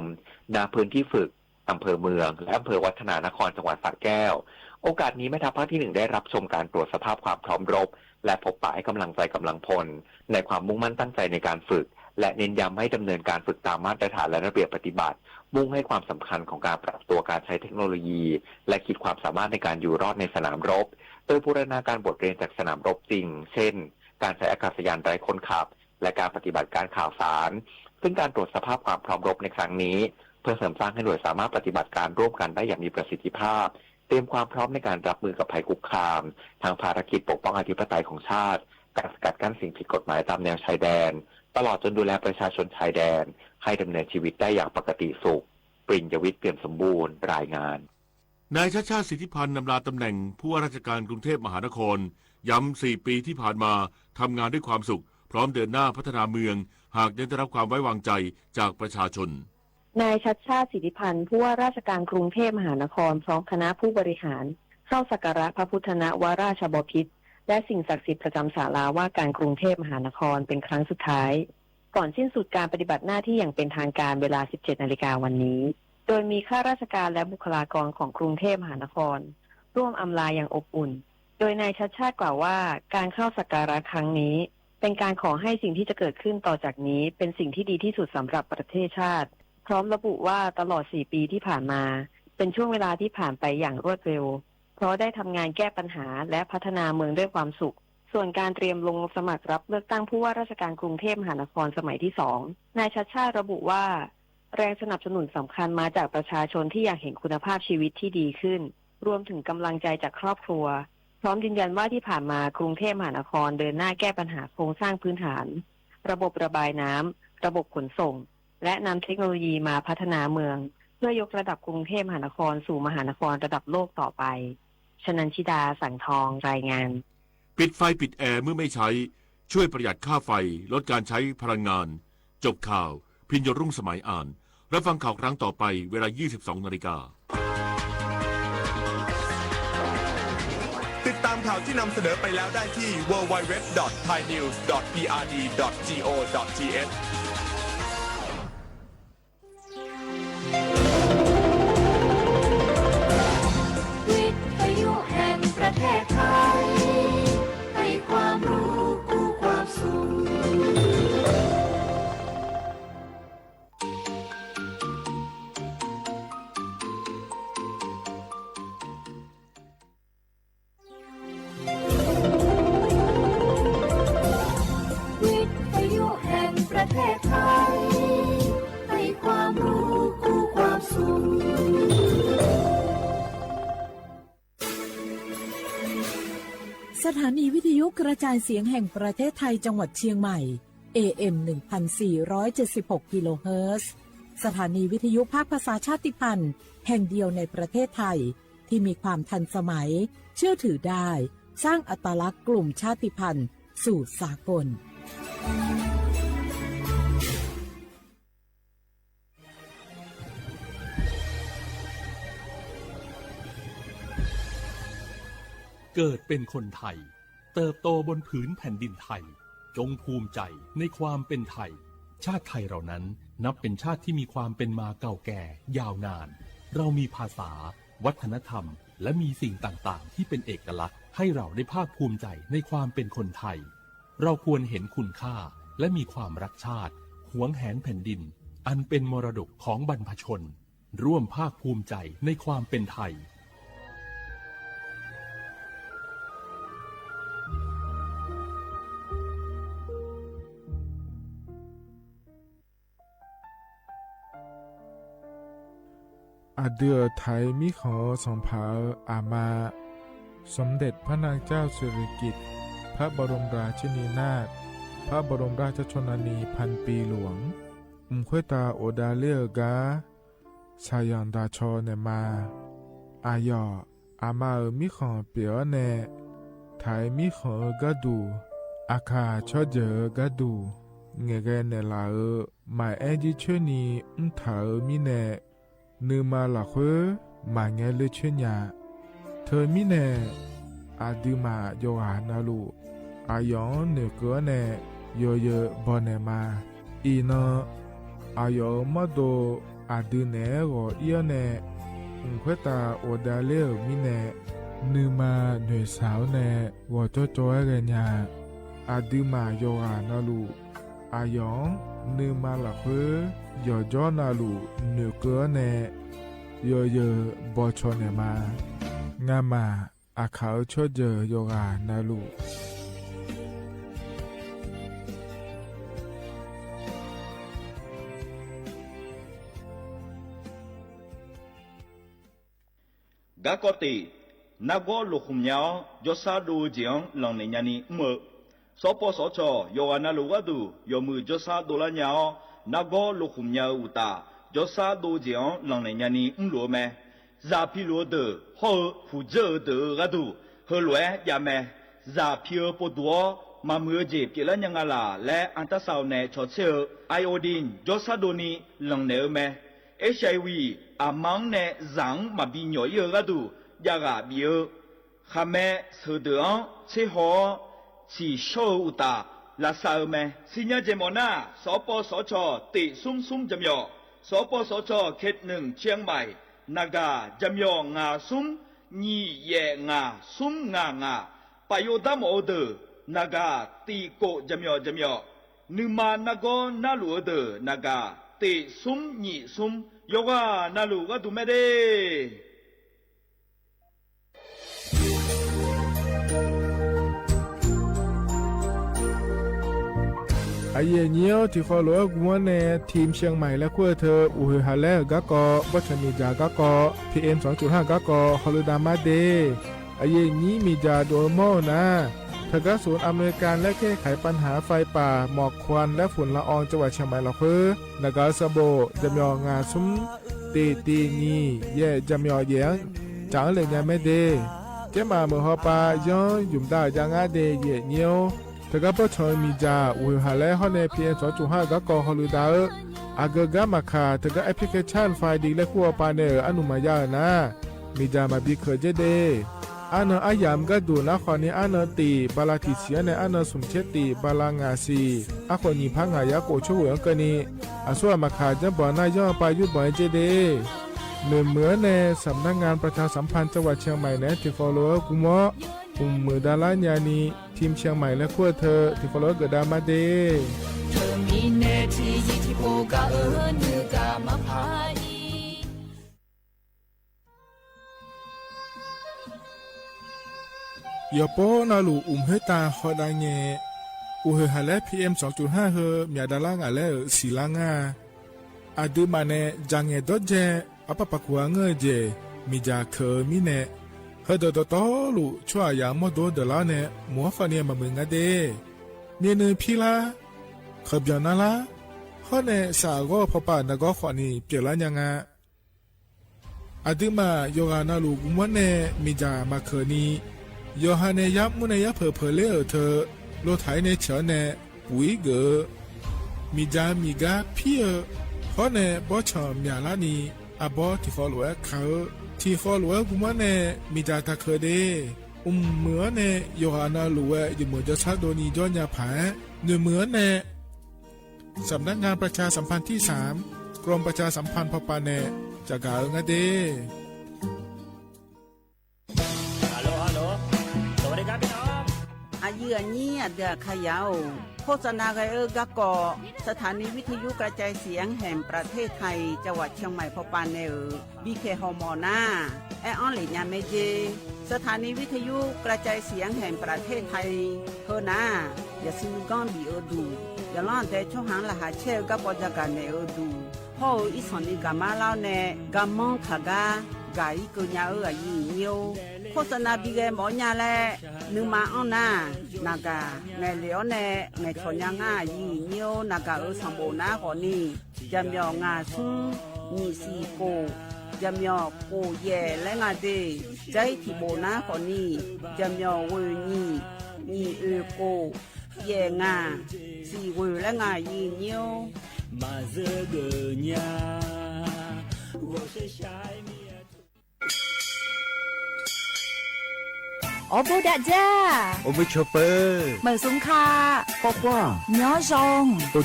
ณ พื้นที่ฝึก อำเภอเมือง และอำเภอวัฒนานคร จังหวัดสระแก้ว โอกาสนี้แม่ทัพภาคที่หนึ่ง ได้รับชมการตรวจสภาพความพร้อมรบ และพบปะให้กำลังใจกำลังพล ในความมุ่งมั่นตั้งใจในการฝึก และเน้นย้ำให้ดำเนินการฝึกตามมาตรฐานและระเบียบปฏิบัติ มุ่งให้ความสำคัญของการปรับตัวการใช้เทคโนโลยี และขีดความสามารถในการอยู่รอดในสนามรบ โดยบูรณาการบทเรียนจากสนามรบจริง เช่น การใช้อากาศยานไร้คนขับ และการปฏิบัติการข่าวสาร ซึ่งการตรวจสภาพความพร้อมรบในครั้งนี้ เพื่อเสริมสร้างให้หน่วยสามารถปฏิบัติการร่วมกันได้อย่างมีประสิทธิภาพ เตรียมความพร้อมในการรับมือกับภัยคุกคาม ทั้งภารกิจปกป้องอธิปไตยของชาติ การสกัดกั้นสิ่งผิดกฎหมายตามแนวชายแดน ตลอดจนดูแลประชาชนชายแดน ให้ดำเนินชีวิตได้อย่างปกติสุข ปริญญวิทย์ เปี่ยมสมบูรณ์ รายงาน นายชัชชาติ สิทธิพันธ์ อำลาตำแหน่งผู้ว่าราชการกรุงเทพมหานคร ย้ำ สี่ ปีที่ผ่านมาทำงานด้วยความสุข พร้อมเดินหน้าพัฒนาเมือง หากได้รับความไว้วางใจจากประชาชน นายชัชชาติ สิทธิพันธ์ ผู้ว่าราชการกรุงเทพมหานคร พร้อมคณะผู้บริหาร เข้าสักการะพระพุทธนวราชบพิตร และสิ่งศักดิ์สิทธิ์ประจำศาลาว่าการกรุงเทพมหานครเป็นครั้งสุดท้าย ก่อนสิ้นสุดการปฏิบัติหน้าที่อย่างเป็นทางการเวลา สิบเจ็ดนาฬิกาวันนี้ โดยมีข้าราชการและบุคลากรของกรุงเทพมหานคร ร่วมอำลาอย่างอบอุ่น โดยนายชัชชาติกล่าวว่า การเข้าสักการะครั้งนี้ เป็นการขอให้สิ่งที่จะเกิดขึ้นต่อจากนี้เป็นสิ่งที่ดีที่สุดสำหรับประเทศชาติ พร้อมระบุว่าตลอดสี่ปีที่ผ่านมา เป็นช่วงเวลาที่ผ่านไปอย่างรวดเร็ว เพราะได้ทำงานแก้ปัญหาและพัฒนาเมืองด้วยความสุข ส่วนการเตรียมลงสมัครรับเลือกตั้งผู้ว่าราชการกรุงเทพมหานครสมัยที่สอง นายชัชชาติระบุว่า แรงสนับสนุนสำคัญมาจากประชาชนที่อยากเห็นคุณภาพชีวิตที่ดีขึ้น รวมถึงกำลังใจจากครอบครัว พร้อมยืนยันว่าที่ผ่านมากรุงเทพมหานครเดินหน้าแก้ปัญหาโครงสร้างพื้นฐาน ระบบระบายน้ำ ระบบขนส่ง และนำเทคโนโลยีมาพัฒนาเมือง เพื่อยกระดับกรุงเทพมหานครสู่มหานครระดับโลกต่อไป ชนัญชิดา สังทอง รายงาน ปิดไฟปิดแอร์เมื่อไม่ใช้ ช่วยประหยัดค่าไฟ ลดการใช้พลังงาน จบข่าว พิญโญรุ่งสมัยอ่าน รับฟังข่าวครั้งต่อไป เวลา ยี่สิบสองนาฬิกา ติดตามข่าวที่นำเสนอไปแล้วได้ที่ ดับเบิลยู ดับเบิลยู ดับเบิลยู ดอท ไทยนิวส์ ดอท พี อาร์ ดี ดอท จี โอ ดอท ที เอช วิทยุแห่งประเทศไทย ให้ความรู้คู่ความสุข วิทยุแห่งประเทศไทย ให้ความรู้คู่ความสุข สถานีวิทยุกระจายเสียงแห่งประเทศไทยจังหวัดเชียงใหม่ เอ เอ็ม หนึ่งพันสี่ร้อยเจ็ดสิบหก กิโลเฮิรตซ์ สถานีวิทยุภาคภาษาชาติพันธุ์แห่งเดียวในประเทศไทย ที่มีความทันสมัย เชื่อถือได้ สร้างอัตลักษณ์กลุ่มชาติพันธุ์สู่สากล เกิดเป็นคนไทย เติบโตบนผืนแผ่นดินไทย จงภูมิใจในความเป็นไทย ชาติไทยเรานั้นนับเป็นชาติที่มีความเป็นมาเก่าแก่ยาวนาน เรามีภาษา วัฒนธรรม และมีสิ่งต่างๆ ที่เป็นเอกลักษณ์ ให้เราได้ภาคภูมิใจในความเป็นคนไทย เราควรเห็นคุณค่า และมีความรักชาติ หวงแหนแผ่นดิน อันเป็นมรดกของบรรพชน ร่วมภาคภูมิใจในความเป็นไทย อะดือไทยมีของสองผา อามา สมเด็จพระนางเจ้าสิริกิติ์ พระบรมราชินีนาถ พระบรมราชชนนีพันปีหลวง อืม ค่อยตาโอดาเล่อก้า สายังดาชอแหนมา อาหยอด อามาเอ๋อ มีของเปียแหน ไทยมีของเอ๋อก้าดู อาข่าชอบเยิ๋อก้าดู แหงแกแหนหลาเอ๋อ หมายแอ้นยี่เชิญนี้ อืม ไทยเอ๋อ มีแหน นือมาหละเฮ้อ หมายแงเล่อเชิญยา เธอมีแหน อาดือหมาหยกหานาลูก อาหยองเหนือเก๋อแหน หยอเยิ๋อบ่อแหนมา อีเนาะ อาหยองเอ๋อ มอดโด อาดือแหนหงอเอี้ยวแหน อืม ค่อยตาโอดาเล่อเอ๋อ มีแหน นือมาเหนือสาวแหน หงอจ้อจ้อแกแหนยา อาดือหมาหยกหานาลูก อาหยอง นือมาหละเฮ้อ หยอจ้อนาลูก เหนือเก๋อแหน หยอเยิ๋อบ่อชอแหนมา งาหมา อาข่าชอบเยิ๋อหยกหานาลูก กากอติ နါဂီၤလိာ်ဃုာ်ညါအီၤ ကၠီဆါဒိၣ်ဧိၤကၠီဧိၤ လီၢ်နဲၣ်ညါနံၤ မၢ် စီၤပီစီဆှီ ယီၤဂာ်နၤလိာ်ဂၤဒူၣ် ယီၢ်မုၢ်ကၠီဆါဒိၣ်လၢညါအီၤ နါဂီၤလိာ်ဃုာ်ညါအီၤအုၣ်တၢ် ကၠီဆါဒိၣ်ဧိၤကၠီဧိၤ လီၢ်နဲၣ်ညါနံၤ မၢ်လိာ်မး စၢ်ဖံးလိာ်အဒၢး ဟီၣ်ဧိၤ ဖုၣ်စၢအဒၢးဧိၤဂၤဒူၣ် ဟၢးလွဲၢ်ယၤမး စၢ်ဖံးဧိၤပိာ်တူာ်အီၤ မၤမုာ်ဧိၤကၠ့ၣ် ပျဲးလၢညါငါလၢ် လၢအတၢ်ဆါအီၤနဲၣ် ဆီၣ်ဆ့ၣ်ဧိၤ အိုဒီၣ် ကၠီဆါဒိၣ်နံၤ လီၢ်နဲၣ်ဧိၤမး HIV အမါနဲၣ် စၢ်မၤဘံၣ်ညီၣ်အံၤဧိၤဂၤဒူၣ် ယၢ်ဂၤဘံၣ်ဧိၤ ခမႄၣ် သိူဝ်ႇတိူဝ်ႇဢွင်ႇ ၶျေးႁေႃး သီႇသျေႃးဢုတႃႇ လၢတ်ႈသႃႇဢိူဝ်ႈမႄႈ သီႇၺႃးၸႄႈမေႃၼႃႉ သပေႃးသေႃးၶျေႃး တႄႇသုမ်းသုမ်း ၸမ်ယေႃႇ သပေႃးသေႃးၶျေႃး ၶဵတ်ႇၼိုင်ႈ ၶျဵင်းမႆႇ ၼႃႇၵႃႇ ၸမ်ယေႃႇ ငႃႇသုမ်း ၺီႇယႄႇငႃႇ သုမ်းငႃႇငႃႇ ပႃႇယူဝ်ႇတမ်းဢူဝ်းတိူဝ်ႇ ၼႃႇၵႃႇ တီႇၵူဝ်ႇ ၸမ်ယေႃႇ ၸမ်ယေႃႇ ၼိုင်ႈမၢၼ်ႈ ၼႃႇၵေႃး ၼႃႇလူႇဢူဝ်းတိူဝ်ႇ ၼႃႇၵႃႇ တႄႇသုမ်း ၺီႇသုမ်း ယေႃးၵႃႇ ၼႃႇလူႇ ၵႃႈတူႈမႄႈတႄႉ ဢယေးၺိဝ်း ထီႇၶေႃးလူဝ်ႇဢူးၵူႈမူၼ်းၼႆႉ ထီမ်ၶျဵင်းမႆႇလႄႈ ၶူးဢိူဝ်ႈထိူဝ်ႈ ဢူႈႁိူဝ်ႇႁႃႇလႄႈ ၵႃႈၵေႃႈ ပေႃးၸႂ်ႈမီႇၸႃႇ ၵႃႈၵေႃႈ ပီႇဢႅမ်ႇ သွင်ၸုတ်ႇႁႃႈ ၵႃႈၵေႃႈ ႁေႃႈလိူဝ်ႈတႃႇမႃးတႄႉ ဢယေးၺိ မီႇၸႃႇတူဝ်ႇမူဝ်းၼႃႇ ထႃႈၵႃႈ သုၼ်ဢမ်ႇၼူၺ်ႇၵၢၼ် လႄႈ ၵႄႈၶႆပၼ်ႁႃ ၾႆးပႃႇ မွၵ်ႇၶွၼ်ႇ လႄႈ ၾုၼ်ႇလဢွင်ႇ ၸင်ႇဝႃႈ ၶျဵင်းမႆႇ လႃႈၶိူဝ်း ၼႃႇၵႃႇ သပေႃး ၸမ်ယေႃႇ ငႃႇသုမ်း တႄႇတီႈ ၺီႇယႄႇ ၸမ်ယေႃႇ ယႅင်ႇ ၸၢင်ႈလႆႈၺႃးမႄးတႄႉ ၵႄႈမႃး မိူဝ်ႈႁေႃႈပႃႈ ယွၼ်းယုမ်ႇတႃႇ ယႃႇငႃးတႄႉ ဢယေးၺိဝ်း ထႃႈၵႃႈ ပေႃးၸႂ်ႈမီႇၸႃႇ ဢူႈႁိူဝ်ႇႁႃႇလႄႈ ႁေႃႈၼႄ ပီႇဢႅမ်ႇ သွင်ၸုတ်ႇႁႃႈ ၵႃႈၵေႃႈ ႁေႃႈလိူဝ်ႈတႃႇ ဢိူဝ်ႈ ဢႃႇၵိူဝ်ႇၵႃႈမႃးၶႃႈ ထႃႈၵႃႈ ဢႅပ်ႉပလီႇၶေးသျိၼ်း ၾၢႆႇလိၵ်ႈလႄႈ ၶူးဢေႃႈပႃႈၼႆႉ ဢၼုမႃႇယႃႉၼႃႇ မီႇၸႃႇမႃး ပီႈၶိူဝ်းၸႂ်တႄႉ ဢၼ်ၼၼ်ႉ ဢယၢမ်ႇၵႃႈတူၺ်းၼႃႇ ၶေႃႈၼႆႉ ဢၼ်ၼၼ်ႉ တေပႃးလႃႈ ထီႇသီႇၼႆႉ ဢၼ်ၼၼ်ႉ သုမ်ႇၶျဵတ်ႉ တေပႃးလႃႈ ငႃႇသီႇ ဢၶေႃႈၼီႈ ၽၢင်ႁႃႇယႃႇၵေႃႈ ၶျူဝ်းဢိူဝ်ႈၵႃႈၼႆႉ ဢသူဝ်ႇမႃးၶႃႈ ၸမ်ပေႃးၼႃႇ ယွၼ်းပႃးယုတ်းပႃးၸႂ်တႄႉ မိူဝ်ႈမိူဝ်ႈၼႆႉ သမ်ၼၵ်ႉငၢၼ်း ပြၸႃႇသမ်ႇၽၼ်း ၸင်ႇဝႃႈ ၶျဵင်းမႆႇၼႆႉ တီႈၶေႃႈလူဝ်ႇၵူႈမွၵ်ႈ ဢုမ်ႇမိူဝ်ႇတႃႇလႃႇၺႃႇၼီႇ ထီမ်ၶျဵင်းမႆႇလႄႈ ၶူးဢိူဝ်ႈထိူဝ်ႈ တီႈၶေႃႈလူဝ်ႇၵိူတ်ႇတႃႇမႃးတႄႉ ယွၼ်ႉပေႃးၼႃႇလူႇ ဢုမ်ႇႁိူဝ်းတႃႇႁေႃႈတႃႇငႄႈ ဢူႈႁိူဝ်ႇႁႃႇလႄႈ ပီႇဢႅမ်ႇ သွင်ၸုတ်ႇႁႃႈ ႁိူဝ်ႈမျႃႉတႃႇလႃႇငႃႇလႄႈ သီႇလႃႇငႃႇ ဢႃႇ တိုဝ်းမႃးၼႆႉ ၸၢင်ႈငႄႈတေႃႇၸႄႈ ဢပႃႉပၵ်းၵူဝ်ငိူဝ်ႉၸႄႈ မီႇၸႃႇၶိူဝ်းမီးၼႆႉ ႁိူဝ်ႈတေႃႇတေႃႇတေႃႇလူႇ ၸွႆႈယႃႇမူတ်းတူဝ်တေႃႇလႃႇၼႆႉ မူႇၶေႃႈၼႆႉ မႃးမိူၼ်ၵၼ်တႄႉ မႄႈၼိုင်ႈၽီလႃႇ ၶႂ်ႈပျေႃႇၼႃႇလႃႇ ႁေႃႈၼႄႈ သႃႇၵေႃႈ ၽေႃႈပႃႈၼႃႇၵေႃႈ ၶေႃႈၼႆႉ ပျေႃႇလႃႇၺႃႇငႃႇ ဢႃႇ တိုဝ်းမႃး ယေႃးၵႃႇၼႃႇလူႇ ၵူႈမူၼ်းၼႆႉ မီႇၸႃႇမႃးၶိူဝ်းၼႆႉ ယေႃးၵႃႇၼႆႉ ယၢမ်းမူၼ်းၼႆႉ ယၢမ်းၽိူဝ်ႇၽိူဝ်ႇလႄႈ ဢိူဝ်ႈ ထိူဝ်ႈ လူတ်ႉထႆၼႆႉ ၸိူဝ်းၼႆႉ ၵူၺ်းၵေႃႈ မီႇၸႃႇမီႇၵႃႈၽီႇဢိူဝ်ႈ ႁေႃႈၼႄႈ ပေႃးၸႂ်ႈမျႃႉလႃႇၼႆႉ ဢႃႇ ပေႃးထီႇၶေႃးလူႇဢႅတ်ႉၶႃႈဢိူဝ်ႈ ထီႇၶေႃးလူႇဢႅတ်ႉ ၵူႈမူၼ်းၼႆႉ မီႇၸႃႇတႃႇၶိူဝ်းတႄႉ ဢိုမ်ႇ မိူဝ်ႈၼႆႉ ယေႃးၵႃႇၼႃႇလူႇဢႅတ်ႉ ယႃႇမိူဝ်ႈၸဝ်ႈသၢတ်ႈတူဝ်ၼႆႉ ၸွႆႈၺႃးၽၢႆႇ ၼိူဝ်မိူဝ်ႈၼႆႉ สำนักงานประชาสัมพันธ์ที่สาม กรมประชาสัมพันธ์ ၽေႃႈပႃႈၼႆႉ ၸႃႇၵႃႇဢိူဝ်ႈငႃးတႄႉ ฮัลโหล ฮัลโหล สวัสดีครับพี่น้อง ဢယေးၺိ ဢတိူဝ်ႇၶႃႈယဝ်ႉ ၶူဝ်းသၼႃႇၵႃႈဢိူဝ်ႈၵႃႈၵေႃႈ สถานีวิทยุกระจายเสียงแห่งประเทศไทย จังหวัดเชียงใหม่ ၽေႃႈပႃႈၼႆႉဢိူဝ်ႈ ပီႈၶႄႇႁေႃႈမေႃၼႃႇ ဢႄႇဢွင်ႇလႄႈ ၺႃးမႄးၸေး สถานีวิทยุกระจายเสียงแห่งประเทศไทย ႁိူဝ်းၼႃႇ ယႃႇသိုဝ်ႉၵွင်ႈပီႇဢိူဝ်ႈတူႈ ယႃႇလွင်းတႄႇၶျွင်ႈႁၢင်ႈလႃႇႁႃႉ ၶျႄႇၵပ်းပေႃးၸႃႇၵႃႇၼႄႇဢိူဝ်ႈတူႈ ႁေႃႈဢိုဝ်ႈ ဢီႈသင်ၼႆႉ ၵႃႈမႃးလဝ်ႈၼႄႈ ၵႃႈမွင်းၶႃႈၵႃႈ ၵႃႈဢီႈၵိူဝ်ႈၺႃးဢိူဝ်ႈ ဢယေးၺိဝ်း ၶူဝ်းသၼႃႇပီႈၵႄႈမေႃၺႃးလႄႈ ၼိုင်ႈမႃးဢွင်ႇၼႃႇ ၼႃႇၵႃႇ ငႄႈလဵဝ်ၼႄႈ ငႄႈၶျေႃႇၺႃးငႃး ဢယေးၺိဝ်း ၼႃႇၵႃႇဢိူဝ်ႈ သင်ပေႃးၼႃႇၶေႃႈၼႆႉ ၸမ်ယေႃႇငႃႇသုင်း ၺီႇသီႇၵူဝ်ႇ ၸမ်ယေႃႇၵူဝ်ႇယႄႇလႄႈငႃးတႄႉ ၸႂ်ႉထီႇပေႃးၼႃႇၶေႃႈၼႆႉ ၸမ်ယေႃႇဝူၺ်ႇၺီႇ ၺီႇဢိူဝ်ႇၵူဝ်ႇ ယႄႇငႃႇ သီႇဝူၺ်ႇလႄႈငႃး ဢယေးၺိဝ်း မႃးၸိူဝ်းၵိူဝ်ႈၺႃး ဢေႃး ပေႃးတႃႇၸႃႉ ဢူဝ်း မိူဝ်ႈၶျူဝ်းပိူဝ်ႈ မႂ်ႇသုင်ၶႃႈ ၶႂၢၵ်ႈၶႂၢင်ႉ ၺေႃးၸွင်ႈ ဢုတ်ႉ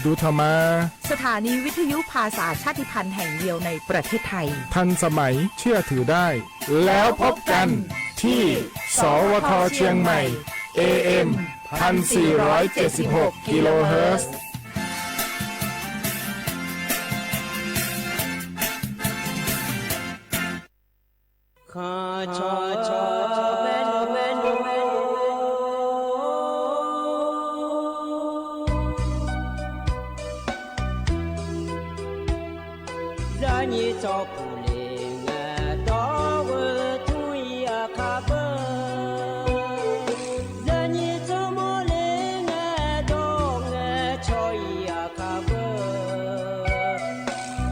တုထမ်ႇမႃႇ สถานีวิทยุภาษาชาติพันธุ์แห่งเดียวในประเทศไทย ทันสมัย เชื่อถือได้ แล้วพบกันที่ สวท เชียงใหม่ เอ เอ็ม พันสี่ร้อยเจ็ดสิบหก กิโลเฮิรตซ์ ၶႃႈၸဝ်ႈ ၸၢႆးညီၸဝ်ႈ ၽူႈလဵင်ႉ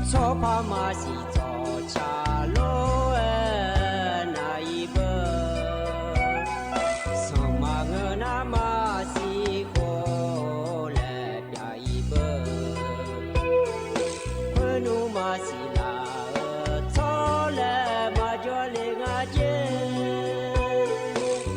ငႄႈ တေႃႇဝိုဝ်း ထုၺ်ႇဢၶႃႈပိူဝ်ႈ ၸၢႆးညီၸဝ်ႈ မေႃလဵင်ႉငႄႈ တေႃႇငႄႈ ၶျေႃႇဢီႈဢၶႃႈပိူဝ်ႈ သေႃးၽႃႇမႃႇသီႇ ၸေႃႇၶျႃႇလူဝ်း ဢိူဝ်ႈ ၼႃႇဢီႈပိူဝ်ႈ သင်ႇမႃႇငိူဝ်ႈၼႃးမႃႇသီႇၶူဝ်းလႄႈ ပျႃႇဢီႈပိူဝ်ႈ ၶိူဝ်းၼူမႃႇသီႇလႃႇ ဢိူဝ်ႈ သေႃးလႄႈ မႃႇၸေႃးလဵင်ႉငႃးၸေး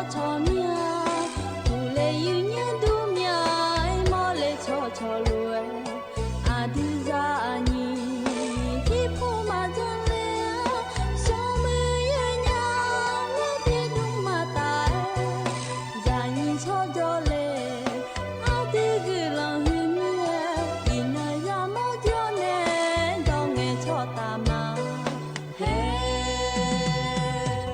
ဆီၣ်မၠႃႇ ပူႇလႄႈယိုၼ်ႈယၢၼ်ဒူမၠႃႇ မီႈမေႃလႄႈ ဆီၣ်ဆီၣ်လူၺ်ႈ ဢႃႇ တိုဝ်ႉၸႃႇဢၼ်ယိင်း ၸီႉပူႇမႃးၸၢင်ႈလႄႈ သွင်မိုဝ်းယိုၼ်ႈယၢဝ်း မီးတီႈတုင်းမႃးတၢႆ ၸႃႇယိင်းဆီၣ်ၸေႃႇလႄႈ ဢႃႇ တိုဝ်ႉၵိူဝ်ႇလွင်ႈႁိုဝ်မီး ဢိင်ၼႃႇယႃႇမေႃၸေႃႇၼႄ တေႃႇငႄႈဆီၣ်တႃႇမႃး ႁႄႈ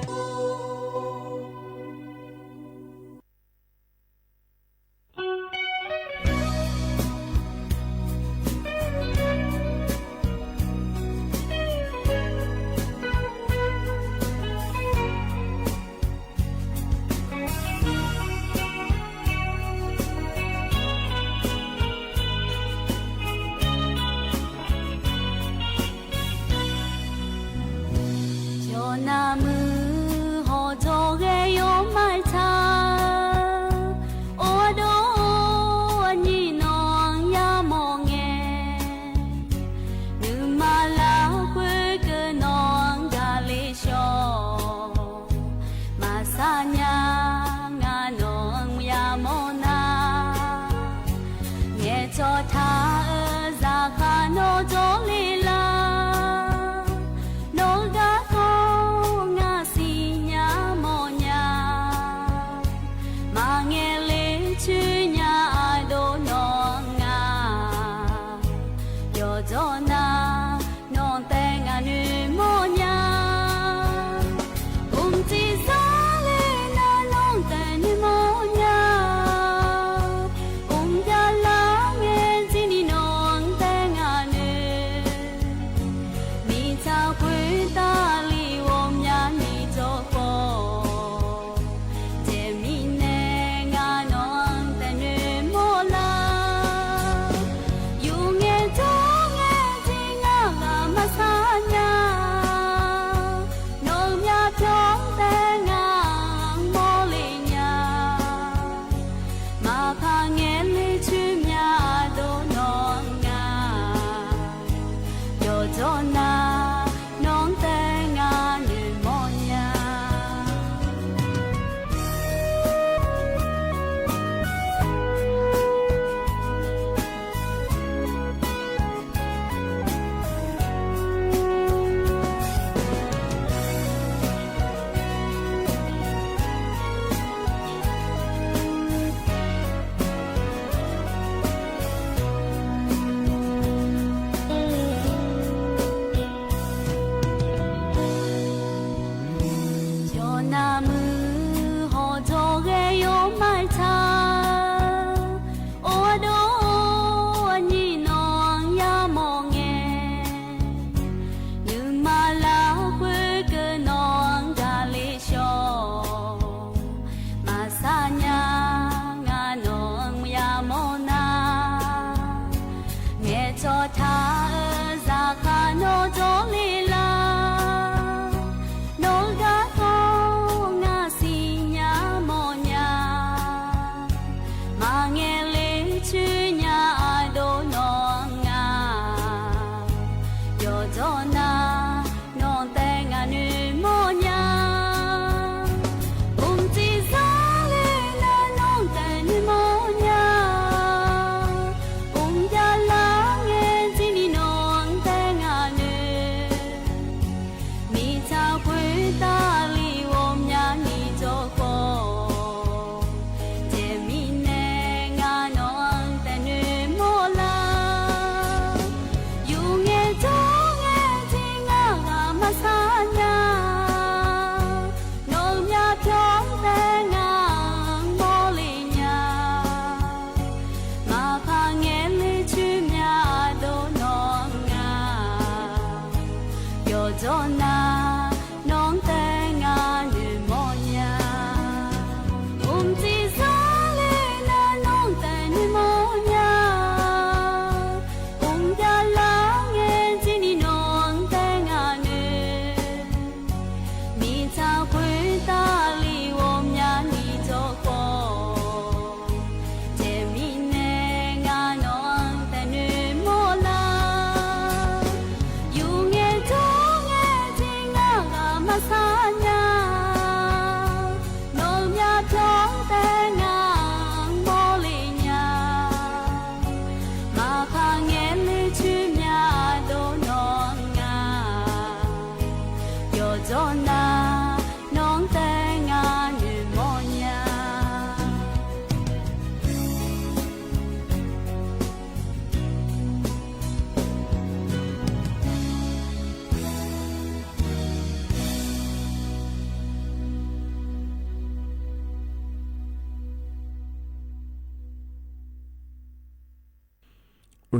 အိုၵ်း ၸီး ၽီ အိၵ်း တူၺ်း ထီႇ မႃး တႄႉ ဢယိူဝ်ႇၼႆႉ မီးၶၢဝ်ႇယႃႇ ယွၵ်ႇဢႃႈ ၼႃႈလူႇၼႄႇ ယိူဝ်ႇၼႆႉ ယိူဝ်ႇၼႆႉ ယုမ်ႉၸီႉၵၼ်လႄႈ ယိူဝ်ႇၼႆႉ ယွၼ်ႉၼၼ် ၼႃႈလူႇ ယွၼ်ႉမီး ၼႃႈလူႇ ထွမ်ႇၸွမ်း လူး ဢႃႈ ဢယိူဝ်ႇၼႆႉ ယွၵ်ႇဢႃႈ ၼႃႈလူႇၼႄႇ ဢိူဝ်ႈ ၽယႃႇ ထွမ်ႇၸွမ်း မီး ဢႃႈ တႄႉ ယိူဝ်ႇၼႆႉ တႄႉ ဢုၵ်ႉ ၸီး ၽီ ပႃႈ လႄႈ ယိူဝ်ႇၼႆႉ ႁိူဝ်းၵႃး မျေႃႇ မူႇ တူၺ်း ၼႄႇ လႄႈ သေႃးဝေႃးထေႃး ၶျဵင်းမႆႇ ၼႄႇ ယိူဝ်ႇၼႆႉ ၼႄႇ ယႃႇ ထွမ်ႇၸွမ်း ႁိုဝ် ၼႃႈ ၼႃႇလီႇ ဢယၢမ်ႇ ၼႃႈ ၶေႃႈၼႆႉ ၼႃႇလီႇ ဝူၺ်ႇလၢၼ်ႇ ၼႄႇ ၼႃႇလီႇ ၶျေႇလင် ၵႃႈၼႆႉ တႄႉ ယိူဝ်ႇၼႆႉ တႄႉ ယုမ်ႉၸီႉ ၼႃႈ ၶေႃႈၼႆႉ ၸွမ်းၼၼ်ႉ ၸိူဝ်း ထီႇၼွင်ႉ ၵၼ် ၼေႃႈ လေႃႈ ဝၼ်းၸၼ် ၵၼ် ၼေႃႈ ၶျလႃး မႄႈ ယိူဝ်ႇၼႆႉ လေႃႈ ထိုင် မီး ၼႄႇ လေႃႈ ငၢၼ်း ၼႄႇ ဢႃႇယု ၶျႄႇမိုၼ်ႇ ၼႄႇ ထီႇၶေႃႈလူဝ်ႇ ဢိူဝ်ႈ ၸွမ်းတၢင်းမႃး တႄႉ ယိူဝ်ႇၼႆႉ တႄႉ ဢီႇၼေႃႈ ၼႃႈ လေႃႈ ယိူဝ်ႇၼႆႉ ရတ်ႉထပၢၼ်ႇ ဢိူဝ်ႈ ၽွင်းပၢႆႈ သမ်ႇပူဝ်ႇၸေႃႇတူႇ လေႃႈလႄႈ ဢႃႇ သမ်ႇပူဝ်ႇၸေႃႇတူႇ ၽွင်းတၢင်း ဢိူဝ်ႈ ငၢၼ်း ယိူဝ်ႇၼႆႉ ထိုင် မီး ၼႄႇ လေႃႈ ဢီႇၼေႃႈ ၼႆႉ လႄႈ တႃႇပႃႈ လေႃႈ ၼႃႈ ၼူဝ်ႇ လေႃႈ ယိူဝ်ႇၼႆႉ သမ်ႇပူဝ်ႇၸေႃႇ ယႃႇ တိူဝ်း ၼႃႈ သမ်ႇပူဝ်ႇၸေႃႇ ဢႃႇၼေႃႈ ၵႃႈလႃႈ မႄႈ ယိူဝ်ႇၼႆႉ ဢႃႇ လေႃႈ ထိုင် မီး ၼႄႇ တႃႇမႃး ၶေႃႈၼႆႉ ဢႃႇ ဢႃႇ ၸိုဝ်ႈယႃႈထူဝ်းၼၢဝ်ၼႆႉ လေႃႈ ယိူဝ်ႇၼႆႉ ယွၵ်ႇႁႂ်ႈယႃႈၵႃႈတူႈ ယႃႈလႅမ်ႁူဝ် လေႃႈ ယိူဝ်ႇၼႆႉ သမ်ႇပူဝ်ႇၸေႃႇ လႄႈ ၵႃႈတူႈ လေႃႈ လႄႈ ယိူဝ်ႇၼႆႉ တႃႇမႃးယႃႈ လႄႈ ၸွၵ်းလူဝ်ႇ ၸွၵ်းတိူဝ်းၼႃႇ လေႃႈ ယိူဝ်ႇၼႆႉ တေႃႈၼၼ်ႉၼႃႇ ၶေႃႈၼႆႉ ယႃႈသမ်ႇပူဝ်ႇၸေႃႇ တူၺ်းလႄႈ ငႄႈလေႃႈ လူဝ်ႇၼႆႉ ဢႃႇ ပလႃးသီႇၽိူၼ်ၼႆႉ ၸိုဝ်ႈၸိုဝ်ႈၼႆႉ ပီႈ ပီႈလႄႈ ၶေႃႈၸေႃႇ ထီႇဢႃႇၼႃႇလေႃႈ ဢႃႇ တႃႇမႃး လေႃႈ ယိူဝ်ႇၼႆႉ သိူဝ်ႁႃၼႆႉ လႄႈၼႆႉလေႃႈ ဢိူဝ်ႈ ယႃႈသိူဝ်ႁႃ သိူဝ်ႁႃၵႃႈၼႃႇ ၶေႃႈၼႆႉ ႁႄႉ ၵႃႈၽွမ်ႉတႃႇဢီးလူဝ်ႇ လႄႈ လေႃႈ ထိုင်မီးၼႆႉ ဢၸိုဝ်ႈ ယႃႈထူဝ်းၼႃႇ မႄႈယိူဝ်ႇၼႆႉ ယုမ်ႇ သမ်ႇပူဝ်ႇၸေႃႇ ယႃႈသမ်ႇပူဝ်ႇၸေႃႇ တူၺ်းၽွင်ႈၼႃႇ လေႃႈ လႄႈ ယိူဝ်ႇၼႆႉ ၸႃႇၸႃႇတေႃးတေႃး ၸဵမ်ဢေႈ မီးၸွႆႈၽႄႈႁွမ်ဢေႈ ယႃႈလႄႈ ၼႄႇ မီးၼႄႇ လႄႈ လေႃႈ လႄႈ ယိူဝ်ႇၼႆႉ ထိုင်မီးၼႄႇ လေႃႈ ယွၵ်ႇၵႃႈၼႃႈလူႇဢေႃႈၵႃႈ ပီႈမႃးတႄႉ ယိူဝ်ႇၼႆႉတႄႉ ဢိုမ်း ယုမ်ႇၸီႉၵႃႈ ထီႇၶေႃႈလူဝ်ႇ ၸွႆႈတႃႇမႃး ယိူဝ်ႇၼႆႉ ၼႃႇလီႇ ၵူၺ်းလႃႇၼႆႉ ၶျေႇလင်ၵေႃႈၼႆႉ လေႃႈ လႄႈ ယိူဝ်ႇၼႆႉ ၵႃႈၵေႃႈ လေႃႈ ယိူဝ်ႇၼႆႉ ၸႃႇၵႃႇဢေႇၵႃႇ ၼႄႇ ၽႃႇၵႄႇၶေႃႈ ယႃႇမႄႈ ယိူဝ်ႇၼႆႉ ရတ်ႉထပၢၼ်ႇႁဝ်းပႃးၼႆႉ ၵႃႈၵေႃႈမႃးဢေႈ ယိူဝ်ႇၼႆႉၼႆႉ ၵႃႈတၢင်းၶျိူဝ်း ၵႃႈၵေႃႈမႃးဢေႈလေႃႈ ဢၶႃႇၼူဝ်ႇ ဢယၢမ်ႇ ႁႃႉၵႃႈယၢဝ်းလူဝ်ႇဢေႈ ၸႃႇၵႃႇဢေႇၵႃႇ တႃႇၼႆႉၼႆႉ ပီႈသီႇပီႈၵႃႈ မႃးတႄႉ ယိူဝ်ႇၼႆႉတႄႉ ဢိုမ်း ဢိူဝ်ႈ ထိုင်ၵႃႈ လေႃႈ မီးၼႂ်းႁူဝ်ၼေႃႈ ၵူႈထႅင်ႈမိူဝ်ႈ လေႃႈ ၼႆႉ လူတ်ႉၾႆး ႁွတ်ႈၼႆႉ လူတ်ႉမေး ထိုင်ၶျိူဝ်း လေႃႈ ၼႆႉ လူတ်ႉၾႆးၼႆႉ လူတ်ႉမေးၶျိူဝ်း ဢႃႇ ၸေး ယိူဝ်ႇၼႆႉ ၶျေႃးႁႃႉ ၸိူဝ်းယုမ်ႇယႃႇၼႆႉ သီႇဢႃႇ တႄႉ ယိူဝ်ႇၼႆႉတႄႉ ရတ်ႉထမႃႇပႃႇ လေႃႈ ဢႃႇ တိူဝ်ႇၼႆႉ ထူဝ်းမၼ်းတီႈ လေႃႈ လႄႈ ယိူဝ်ႇၼႆႉ ၸေး ၸေး ဢမ်ႇတႃႇ ၵႃႈတူႇငႃး ၸေး ၸေး ၶျေႃးပႃႇတႃႇ ၵႃႈတူႇငႃး လႄႈ ၶေႃႈၼႆႉ လေႃႈ ၸႃႇၵႃႇဢေႇၵႃႇ တႃႇၼႆႉၼႆႉ ပီႈသီႇပီႈၵႃႈ မႃးတႄႉ ဢႃႇ ထႅင်ႈမီးၼႆႉ ယိူဝ်ႇၼႆႉ ၼႃႈႁႃလူႇၼႃႈ ၶေႃႈၼႆႉ လေႃႈ ၾဵတ်ႉသ်ပုၵ်ႉ ပႃႈၼႆႉ ၼႃႈႁႃၼႃႈ ၵူတ်းလၢႆႉ ၵူတ်းသျႄး ဢေႃႈ ထိုင် ၸိူဝ်းၼႆႉ ယႃႇမႄႈတႄႉ ယိူဝ်ႇၼႆႉတႄႉ ထီႇၶေႃႈလူဝ်ႇ ၸွႆႈတႃႇမႃး ယိူဝ်ႇၼႆႉ ႁိူဝ်းၵၢၼ်ၼႆႉၼႃႇ ဢၼ်ၼေႃႈ ၸႃႇမႄႈ ၸႃႇၵႃႇဢေႇၵႃႇ တႃႇၼႆႉ မႃးတႄႉ ယိမ်ႇၸီႇ ႁိူဝ်းၵၢၼ် ယိူဝ်ႇၼႆႉၼႃႇ ထွမ်ႇၸွမ်းလေႃႈ ဢတိူဝ်ႇ ဢၶႃႇ ဢၼ်ၼေႃႈ ၼႃႇလွင်ႈ ထီႇၼွင်ႉ ၶျလႃးငႃးတႄႉ ယိူဝ်ႇၼႆႉ ပလၢဝ်ႇသီႇၼႃႇ ငႃးသီႇ ဢၶူဝ်ႇၼႃႇမွင်ႇ ထီႇၶေႃႈငႃးတႄႉ ယိူဝ်ႇၼႆႉတႄႉ ထႆးဢၼ်ၼၼ်ႉၼႃႇ ဢိၼ်ၼႃႇ ဝၼ်းၸၼ် လႄႈမႄႈ ယိူဝ်ႇၼႆႉလေႃႈ ဢၼ်ၼၼ်ႉၼႃႇ ဢၼ်ၼၼ်ႉ ၶျေႇယႄႇ ပလၢဝ်ႇသီႇၼႃႇ พฤษภาคม ဢၶူဝ်ႇ ၼီႈၽၢင်ႁႃႈယႃႇၵေႃႈ ၶျူဝ်းဝူၺ်ႇတႄႉ ယိူဝ်ႇၼႆႉတႄႉ ႁိူဝ်ႈၼႃႈၶူဝ်းတူဝ်လႃႈတူဝ်လေႃႈ ယိူဝ်ႇၼႆႉၼႃႇ ထွမ်ႇၸွမ်း ယိမ်ႇၸီႇ ဢယႃႇမိူဝ်ႈလႂ်ၶႂ်ႈတႄႉ ယိူဝ်ႇၼႆႉ ဢိူဝ်ႈ ၵႃႈငၢႆႈၼႃႇ ၵႃႈၵေႃႈ လႅမ်ႈထႃႈမႄႈ ၸႃႇၵႃႇ တႃႇတႄႉ မီးၼႃႇ လေႃႈ ယိူဝ်ႇၼႆႉ တေႃႇၶျႃႉတီႈပိူၼ်ႈလႄႈ ၽၼ်းဢႃႇႁႃႇရ မႃးတႄႉ ယိူဝ်ႇၼႆႉတႄႉ လူဝ်ႇ လူဝ်ႇမႃး လႄႈ ၶျႃႉ တေႃႇၶျႃႉငၢႆႈ ယိူဝ်ႇၼႆႉ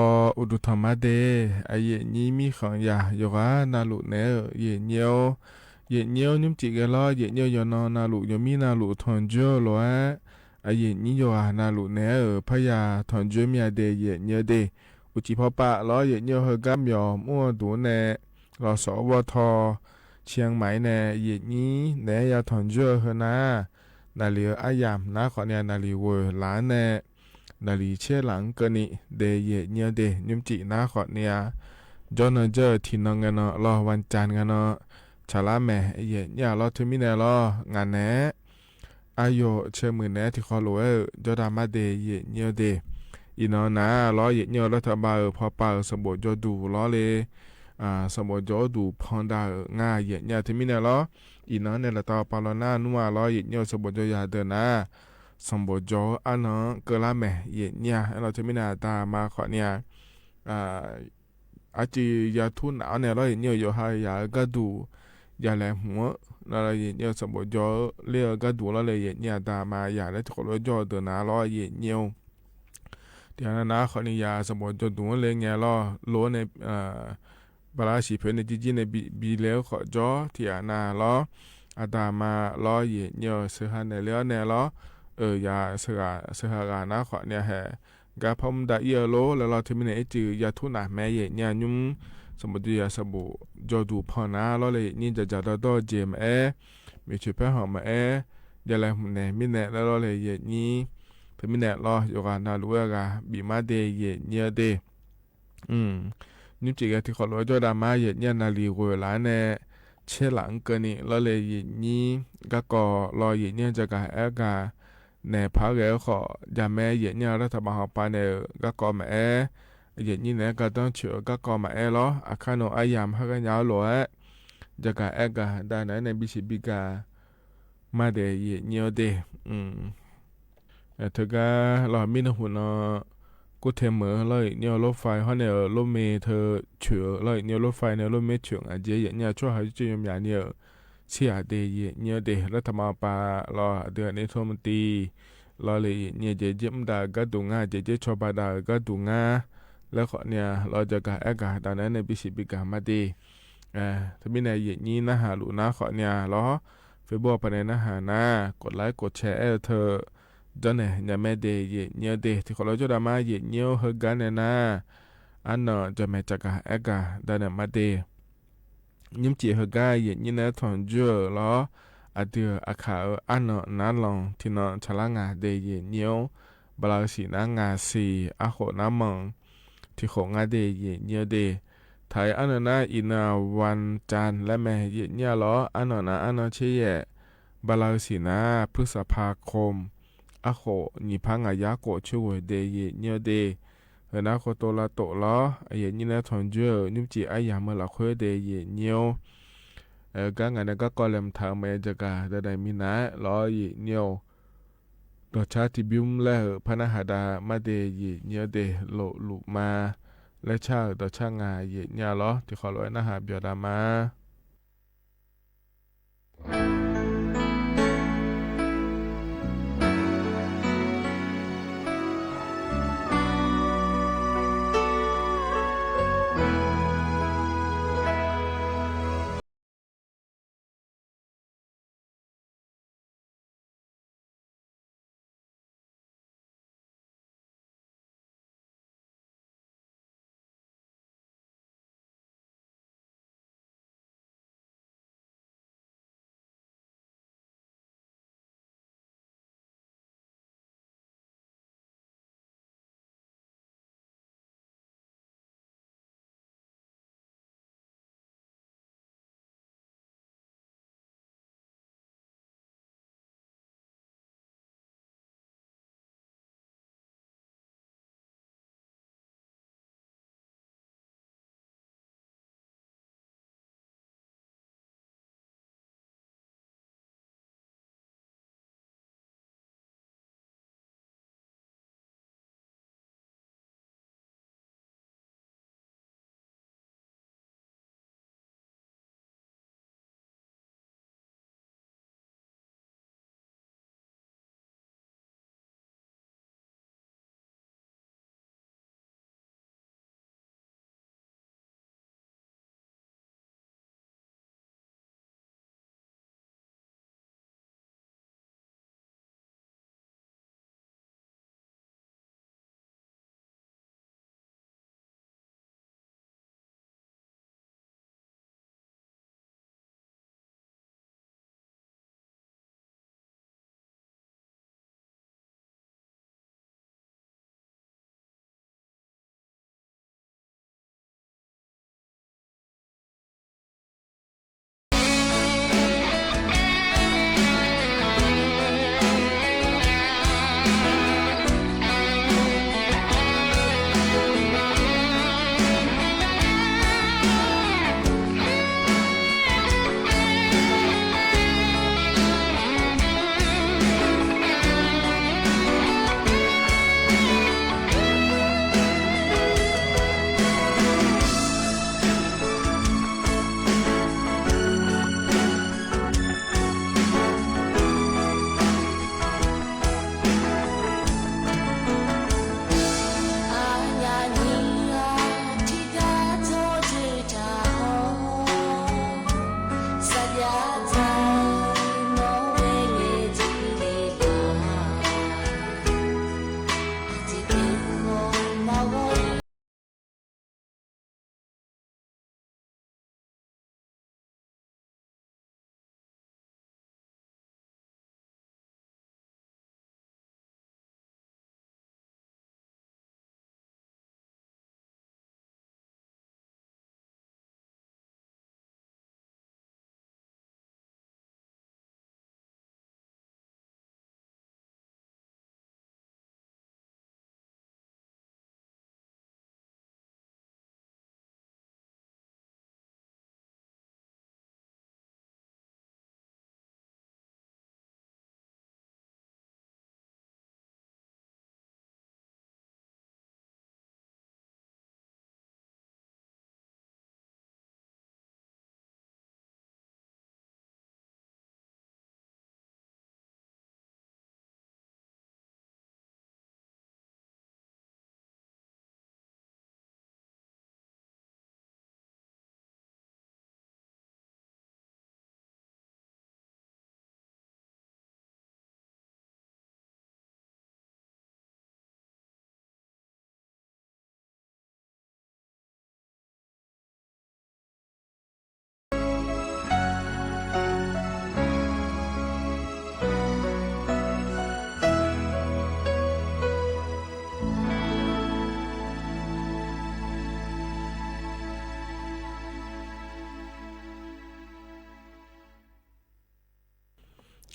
လေႃႈ တီႈၶေႃႈလူဝ်ႇၼႃႇႁႃႉ ပျေႃႇတႃႇမႃး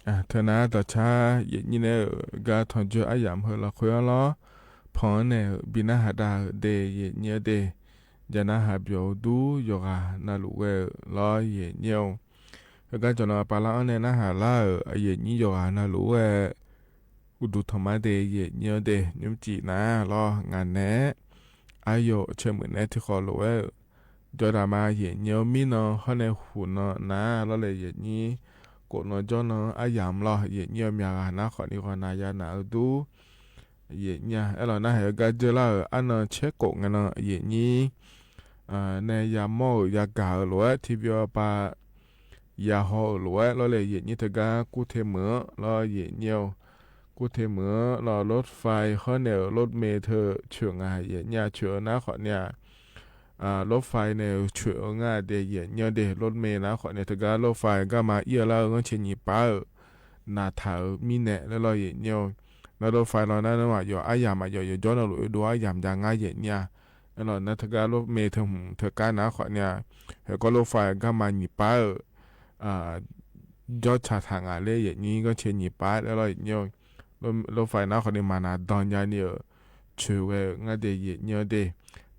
อ่ะ เทอหน้าต่อช้า เหยียดญิ้งแน่เอ่อ ก้าทอนเจ้ออะหยามเฮอละเค้อลอ ผ่องแน่เอ่อ บินหน้าหาดาเอ่อ เดเหยียดญิ้งเอ่อเด จะหน้าหาเบียวดูหยกหานาหลูเอ่อ ลอเหยียดญิ้งเอ่อ เฮอก้าจ๋อหนอปาละอ้อแน่หน้าหาละเอ่อ เหยียดญิ้งหยกหานาหลูเอ่อ อุดูถอมมาเดเหยียดญิ้งเอ่อเด ยุ้มจี๋หนาลอ งานแนะ อาโยเชิญหมื่นแนะ ที่ขอหลูเอ่อ จ๋อดามาเหยียดญิ้งเอ่อ มี้นอ ฮ้อแน่หูนอหนาลอเลยเหยียดญิ้ง โกะนอจ้อนออะหยามลอ เหยียดญิ้งเอ่อ เมียหาหน้าขอนี้ขอหนายาหนาเอ่อดู เหยียดญิ้งเอ่อ เอ้ยลอหน้าเฮอก้าเจ้อละเอ่อ อันนอเช็คโกะงานนอ เหยียดญิ้ง อ่า แน่ยาหม้อเอ่อ ยากาเอ่อหลูเอ่อ ทีวีปา ยาฮอเอ่อหลูเอ่อ ลอเลยเหยียดญิ้งเทอก้ากู้เทเหมือลอเหยียดญิ้งเอ่อ กู้เทเหมือลอรถไฟฮ้อแน่เอ่อ รถเมล์เทอเฉื่อยงาเหยียดญิ้งเอ่อ เฉื่อยหน้าขอนี้ อ่า รถไฟแน่เฉื่อยงาเดเหยียดญิ้งเอ่อเด รถเมล์หน้าขอนี้เทอก้ารถไฟก้ามาเอี้ยละเอ่อ เงินเชียงหยีปาเอ่อ หนาถาเอ่อ มี้แนะแล้วลอเหยียดญิ้งเอ่อ แล้วรถไฟลอหน้านั้นว่าหยออะหยามอะหยอหยอจ้อนอหลูเอ่อ ดูอะหยามยางาเหยียดญิ้งเอ่อ เอ้ยลอหน้าเทอก้ารถเมล์เทอหืมเทอก้าหน้าขอนี้ เฮอก้อรถไฟก้ามาหยีปาเอ่อ อ่า ยอดชาถางาเล่เหยียดญิ้ง ก็เชียงหยีปาแล้วลอเหยียดญิ้งเอ่อ รถ รถไฟหน้าขอนี้มาหนาดอนยานี้เอ่อ เฉื่อยเอ่องาเดเหยียดญิ้งเอ่อเด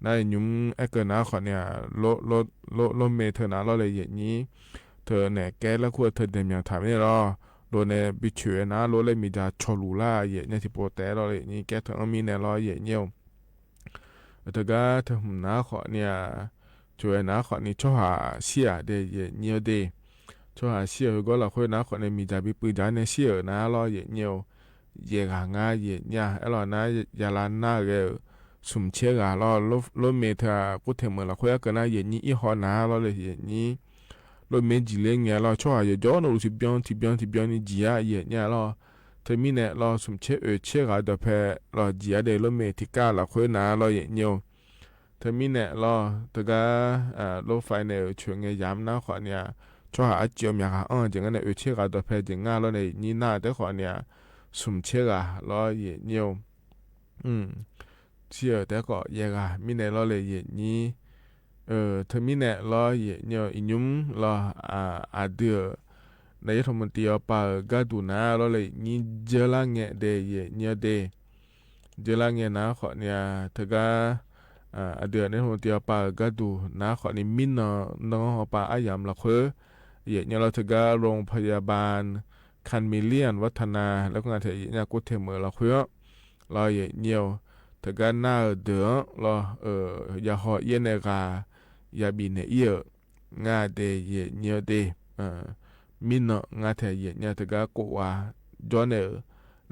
หน้ายุ้มแอ้เกินหน้าขอนี้ รถ รถ รถ รถเมล์เทอหนาลอเลยเหยียดญิ้ง เทอแหนแก๊สแล้วครัวเทอเดียมอย่างถามนี่ลอ รถแน่บิดเฉื่อยหน้ารถเลยมีดาชอหลูล่าเหยียดญิ้ง ที่โปแต๋ลอเลยเหยียดญิ้ง แก๊สเทออ้อมีแน่ลอเหยียดญิ้งเอ่อ เทอก้าเทอหืมหน้าขอนี้ เฉื่อยหน้าขอนี้ ชอบหาเสี้ยเดเหยียดญิ้งเอ่อเด ชอบหาเสี้ยเอ่อ ก็ละเค้อหน้าขอนี้ มีจ๋าปิ๊บปือจ๋าแน่เสี้ยเอ่อหน้าลอเหยียดญิ้งเอ่อ เยียะหางาเหยียดญิ้งเอ่อ เอ้ยลอหน้ายาลาหน้าเอ่อ สุมเช็คหาลอ รถ รถเมล์เทอกู้เทเหมือละเค้อเกินหน้าเหยียดญิ้ง อี้ฮอหนาลอเลยเหยียดญิ้ง รถเมล์จี๋เล่งเยียะลอ ชอบหาหยอจ้อนอหลู ทีเบียว ทีเบียว ทีเบียวนี้จี๋อะเหยียดญิ้งเอ่อลอ เทอมี้แนะลอ สุมเช็คเอ่อ เช็คหาดอแพลอ จี๋อะเด รถเมล์ที่เก้าละเค้อหนาลอเหยียดญิ้งเอ่อ เทอมี้แนะลอ เทอก้า อ่า รถไฟแน่เอ่อ เฉื่อยงายามหน้าขอนี้ ชอบหาอะเจียวเมียหาอ้อ เจ๋งงาแน่เอ่อ เช็คหาดอแพลเจ๋งงาลอเลยเหยียดญิ้ง หน้าเต๊ขอนี้ สุมเช็คหาลอเหยียดญิ้งเอ่อ อืม เสี้ยเอ่อ เต๊ก็เยียะหา มีแน่ลอเลยเหยียดญิ้ง เออ เทอมี้แนะลอเหยียดญิ้งเอ่อ อีกยุ้มลอ อ่า อาเดือ นายกรัฐมนตรีออปาเอ่อ ก้าดูหนาลอเลยเหยียดญิ้ง เจอละแงะเดเหยียดญิ้งเอ่อเด เจอละแงะหน้าขอนี้ เทอก้า อ่า อาเดือ นายกรัฐมนตรีออปาเอ่อ ก้าดูหน้าขอนี้ มี้นอ นอออปาอะหยามละเค้อ เหยียดญิ้งเอ่อลอ เทอก้าโรงพยาบาลคาเมเลียนวัฒนา แล้วก็งาเทเหยียดญิ้งกู้เทเหมือละเค้อ ลอเหยียดญิ้งเอ่อ เทอก้าหน้าเอ่อเดือลอ เอ่อ ยาฮอเอี้ยแน่กา ยาบีแน่เอี้ย งาเดเหยียดญิ้งเอ่อเด เอ่อ มี้นองาเทเหยียดญิ้ง เทอก้าโกะวา ย้อนเอ่อ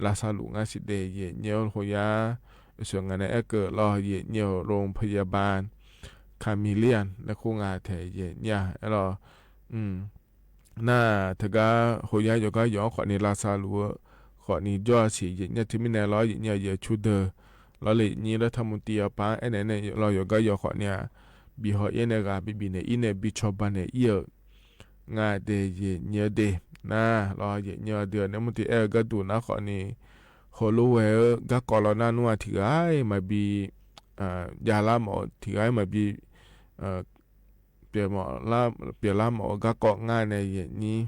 ลาซาลุงาสิเดเหยียดญิ้ง โฮยา ส่วนงานในแอคเกิดลอเหยียดญิ้ง โรงพยาบาลคาเมเลียน และคู่งาเทเหยียดญิ้ง เอ้ยลอ อืม หน้าเทอก้า โฮยา หยอก้าหยอขอนี้ ลาซาลุ ขอนี้ ย้อนสิเหยียดญิ้ง เทอมี้แนะลอเหยียดญิ้ง เยียะชูเดอ ลอเลยเหยียดญิ้ง รัฐมนตรีออปา แอ้แนะแนะลอ หยอก้าหยอขอนี้ บีฮอเอี้ยแน่กา บีบีแน่อี้แน่ บีชอบาแน่เอี้ย งาเดเหยียดญิ้งเอ่อเด หน้าลอเหยียดญิ้งเอ่อเดือ นายกรัฐมนตรีแอเอ่อ ก้าดูหน้าขอนี้ โฮลูเอ่อ ก้าก่อลอหน้านัว ถี่ไกรมาบี อ่า ยาละหมอ ถี่ไกรมาบี เอ่อ เปียะหมอละ เปียะละหมอ ก้าก่องาแน่เหยียดญิ้ง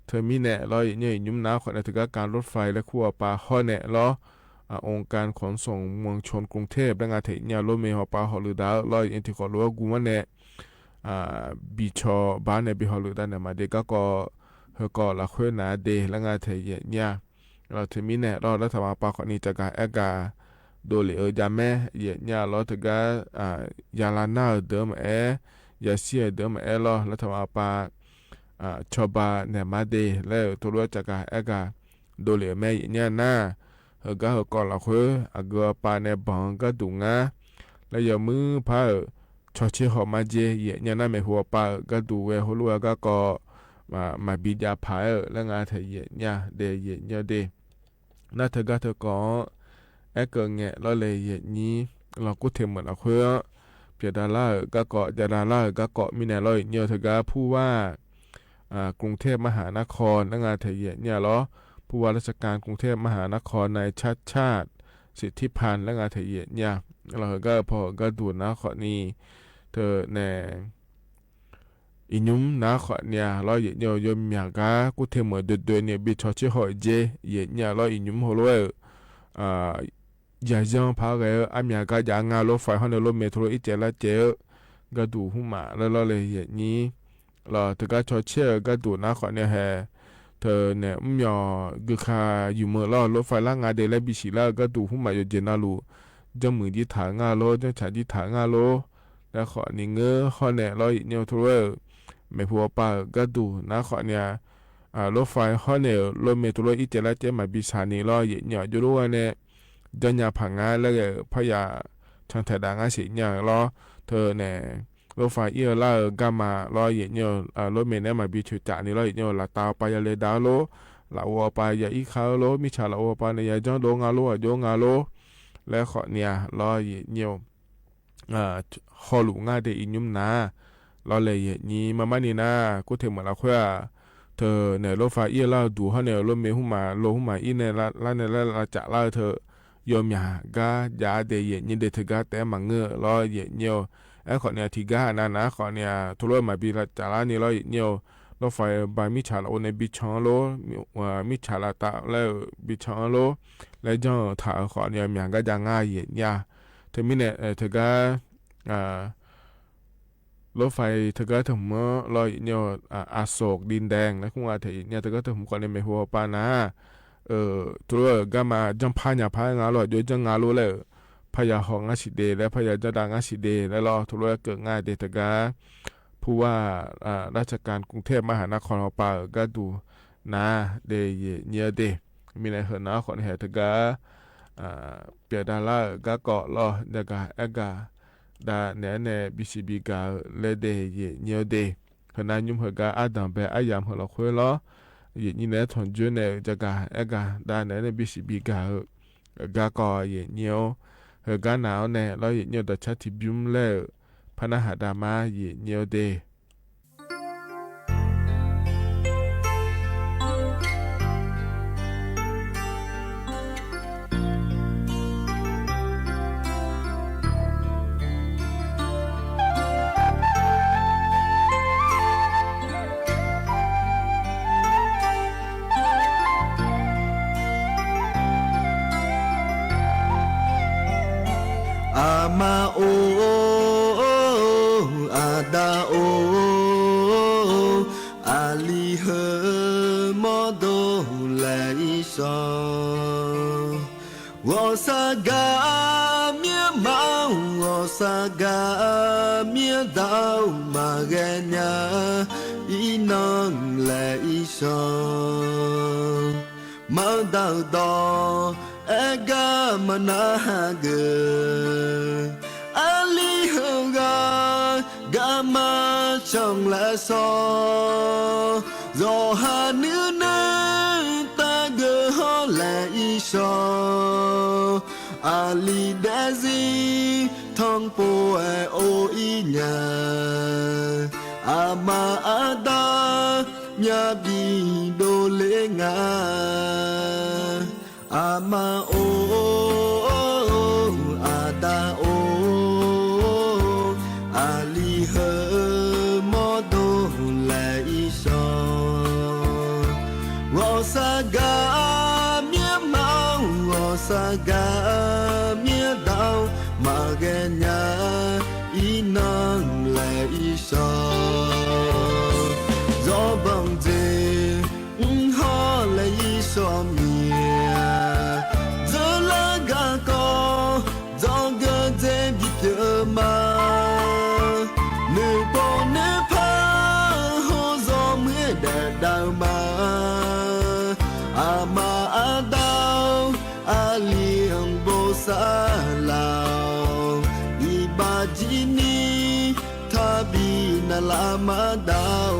เทอมี้แนะลอเหยียดญิ้ง ยุ้มหน้าขอนี้ เทอก้าการรถไฟและคู่ออปาฮ้อแนะลอ อ่า องค์การขนส่งมวลชนกรุงเทพฯ และงาเทเหยียดญิ้ง รถเมล์ฮอปาฮอลือดาลอเหยียดญิ้ง ที่ขอหลูว่ากูมาแนะ อ่า บีชอบาแน่ บีฮอลือดาแน่มาเด ก้าก่อ เฮอก่อละเค้อหนาเด และงาเทเหยียดญิ้ง ลอเทอมี้แนะลอ รัฐบาลปาขอนี้ จากาแอกา โดเหลเอ่อ ยาแม่เหยียดญิ้งลอ เทอก้า อ่า ยาละหน้าเอ่อเดิมแอ ยาเสี้ยเอ่อเดิมแอลอ รัฐบาลปา อ่า ชอบาแน่มาเด และโตลัวจากาแอกา โดเหลเอ่อแม่เหยียดญิ้งหน้า เฮอก้าเฮอก่อละเค้อ อาเกือปาแน่บังก้าดูงา และยอมมือพาเอ่อ ชอเชฮอมาเจ เหยียดญิ้งหน้าแม่หัวปาเอ่อ ก้าดูเว โฮลูเอ่อ ก้าก่อ มา มาบียาผาเอ่อ และงาเทเหยียดญิ้งเด เหยียดญิ้งเด หน้าเทอก้าเทอก่อ แอคเกิดแงะลอเลยเหยียดญิ้ง ลอกู้เทเหมือละเค้อ เปียะดาราเอ่อ ก้าก่อ ยาดาราเอ่อ ก้าก่อ มีแนะลอเหยียดญิ้งเทอก้า ผู้ว่า อ่า กรุงเทพมหานคร และงาเทเหยียดญิ้งลอ ผู้ว่าราชการกรุงเทพมหานคร นายชัชชาติ สิทธิพันธ์ และงาเทเหยียดญิ้ง ลอเฮอก้าพอเฮอก้าดูหน้าขอนี้ เทอแน่ อีหยุมหนาขอเนียลอ เหยียดเยี่ยว โยมเมียก๊า กู้เทเหมือดวยๆ เนี่ย บิดชอเชฟฮอเจ เหยียดเยี่ยวลอ อีหยุมโฮโลเออ อ่า อย่าเจิ่งผาแหว อะเมียก๊าจ๋างารถไฟฮ้อนเออ รถเมล์โทรอี้เจยละเจย กาดูฮู้หมาแล้วลอเลย เหยียดนี้ ลอ เถิงก๊าชอเชฟ กาดูหนาขอเนียแฮ เถิงเนี่ย อืม ยอ กือคาอยู่เมอลอ รถไฟลากงาเดยและบีซีลากาดูฮู้หมาโยเจนาลู เจ้ามือตี้ถางาโล เจ้าฉาตี้ถางาโล และขอนี้เงอฮ้อนแน่ลอ เหยียดเยี่ยว โทรเออ แม่ผัวปาเออ กาดูหนาขอเนีย อ่า รถไฟฮ้อนแน่ รถเมล์โทรอี้เจยละเจย หมายบีสถานีลอ เหยียดเยี่ยว โยรู้ว่าแน่ เจ้ายาผางา และก็พยาเถิงแถวดางาเสียงาลอ เถิงเนี่ย รถไฟอี้เออลากเออกามาลอ เหยียดเยี่ยว อ่า รถเมล์เนี่ย หมายบีเฉยจ๋านี้ลอ เหยียดเยี่ยว ละตาวปายาเลดาวโล ละอัวปายาอี้คาโล มิจฉาละอัวปาเนยยาจ้องโดงาโล อะโยงาโล และขอเนียลอ เหยียดเยี่ยว อ่า ฮอหลูงาเดยอีหยุมหนา ลอเลย เหยียดนี้ มาม่านี้นา กู้เทเหมือละแคว เถิงเนี่ย รถไฟอี้เออลากดูฮ้อนแน่ รถเมล์ฮู้หมา โลฮู้หมาอี้แน่ละ ละแน่ละ ละจ๋าละเถิง โยมเมียก๊าจ๋าเดย เหยียดเยี่ยวเดย เถิงก๊าแต๊หมาเงอลอ เหยียดเยี่ยว แอ้ขอเนีย เถิงก๊านานา ขอเนีย โทรเออ หมายบีละจ๋าละนี้ลอ เหยียดเยี่ยว รถไฟบางมิจฉาละโอในบีชองโล เอ่อ มิจฉาละตะและบีชองโล และจ้องถาขอเนีย เมียก๊าจ๋างา เหยียดเยี่ยว เถิงมีเนี่ย เอ่อ เถิงก๊า อ่า รถไฟเถิงก๊าเถิงเมืองลอ เหยียดเยี่ยว อ่า อโศกดินแดง และคุ้งอาเถยเนี่ย เถิงก๊าเถิงเมืองขอเนีย แม่ผัวปานา เอ่อ โทรเออ กามาจ้องพายาผางาโล โยจ้องงาโลแล้ว พยาฮองาสีเดย และพยาเจ้าดางาสีเดย และลอ โทรเออ เกิดงาเดย เถิงก๊า ผู้ว่า อ่า ราชการกรุงเทพมหานครฮอปาเออ กาดูหนาเดย เหยียดเยี่ยวเดย มีในเหินหนาขอเนีย เถิงก๊า อ่า เปียดาละเออ กาก่อลอ ยากา แอ้กา ดาแหนแหน บีซีบีกา และเดย เหยียดเยี่ยวเดย เหินหนายุมเถิงก๊า อะดังแบ อะยามเหินละแควลอ เหยียดนี้แหน ถอนจุ๊ยแหน ยากา แอ้กา ดาแหนแหน บีซีบีกา กาก่อ เหยียดเยี่ยว เถิงก๊าหนาวแหนลอ เหยียดเยี่ยว ดาชัดที่บิมแล้ว พนาหาดามา เหยียดเยี่ยวเดย อะมาโอ อะดาโอ อะลีเหอ มอโดและอีสอ วอสกาเมียเมา วอสกาเมียดาว มาแกญา อีน้องและอีสอ มาดาวดอ แอกามานาหาเกอ อะลีเฮอกา กามาช่องและซอ ยอหานื้อเนอ ตาเกอฮอและอีสอ อะลีแดซี ทองโปแอโออีญา อะมาอะดา ญาบีโดเลงา อะมาโอ อะดาโอ อะลีเหอ มอโดและอีสอ วอสกาเมียเมา วอสกาเมียดาว มาแกญา อีน้องและอีสอ ยอบังเจ อืม ฮอและอีสอเมีย เจอละกาก่อ ยอเกอเจบิเกอมา เนื้อปอเนื้อผา ฮอยอเมื่อแดดดาวมา อะมาอะดาว อะเลียงโบสาลาว อีบาจีนี ทาบีนาลามาดาว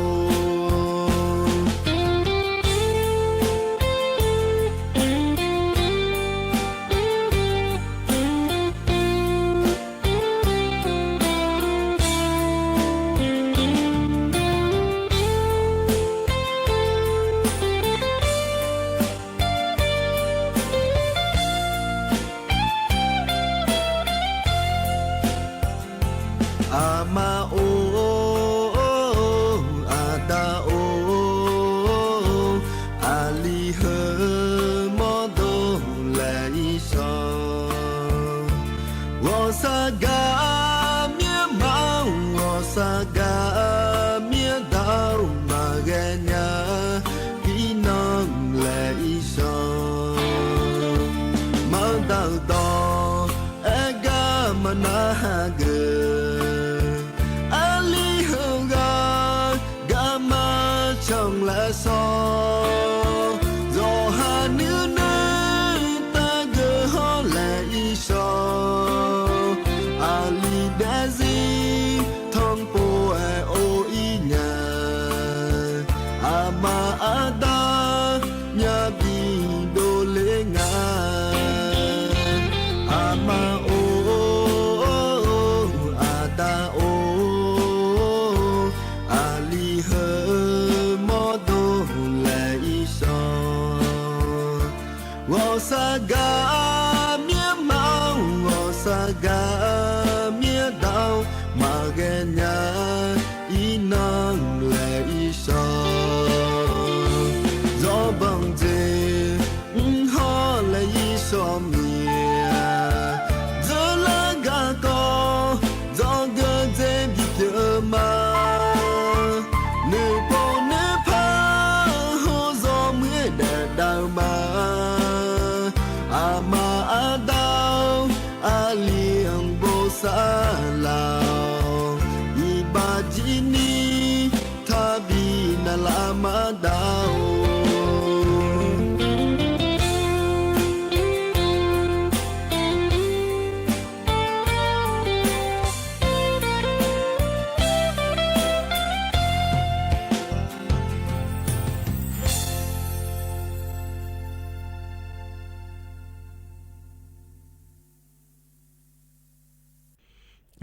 อะมาโอ ဒိးအဲၣ်ကမၤနၢ်ဟဲဂ့ၤ, အလံဟၢဂၤ ကမၤဆံလၢစီၤ, စီၤဟးနုၢ်နုၢ် တၢ်ဂ့ၤဟီၣ်လၢအံၤစီၤ, အလံဒဲးစံ ထီၣ်ပိာ်အဲၣ်အိၣ်အံၤညါ, အမၤအတၢ် မၠၣ်ဘံၣ်ဒိးလ့ငါ, အမၤအိၣ်အတၢ်အိၣ်, အလံဟၢမီၢ်ဒိးလၢအံၤစီၤ, ဂီၤစၢ်ဂၤမ့ၢ်မါ, ဂီၤစၢ်ဂၤမ့ၢ်ဒိး, မၤဂ့ၤညါ အံၤနီၢ်လၢအံၤစီၤ, စီၤဘၣ်စ့ ဟီၣ်လၢအံၤစီၤ မံၤဧၢ, စၢလၢဂၤကီၢ် စီၤဂ့ၤစ့ဘံၣ်ပျၢၤမး, နုၢ်ပိာ်နုၢ်ဖး ဟီၣ်စီၤမုၢ်ဒဲးဒၣ်မး, အမၤအတၢ် အလံဘိးစၢ်လီၤ, အံၤဘၣ်ကံနံၤ ထါဘံၣ်နၤလၢမၤဒၣ်ဧိၤ.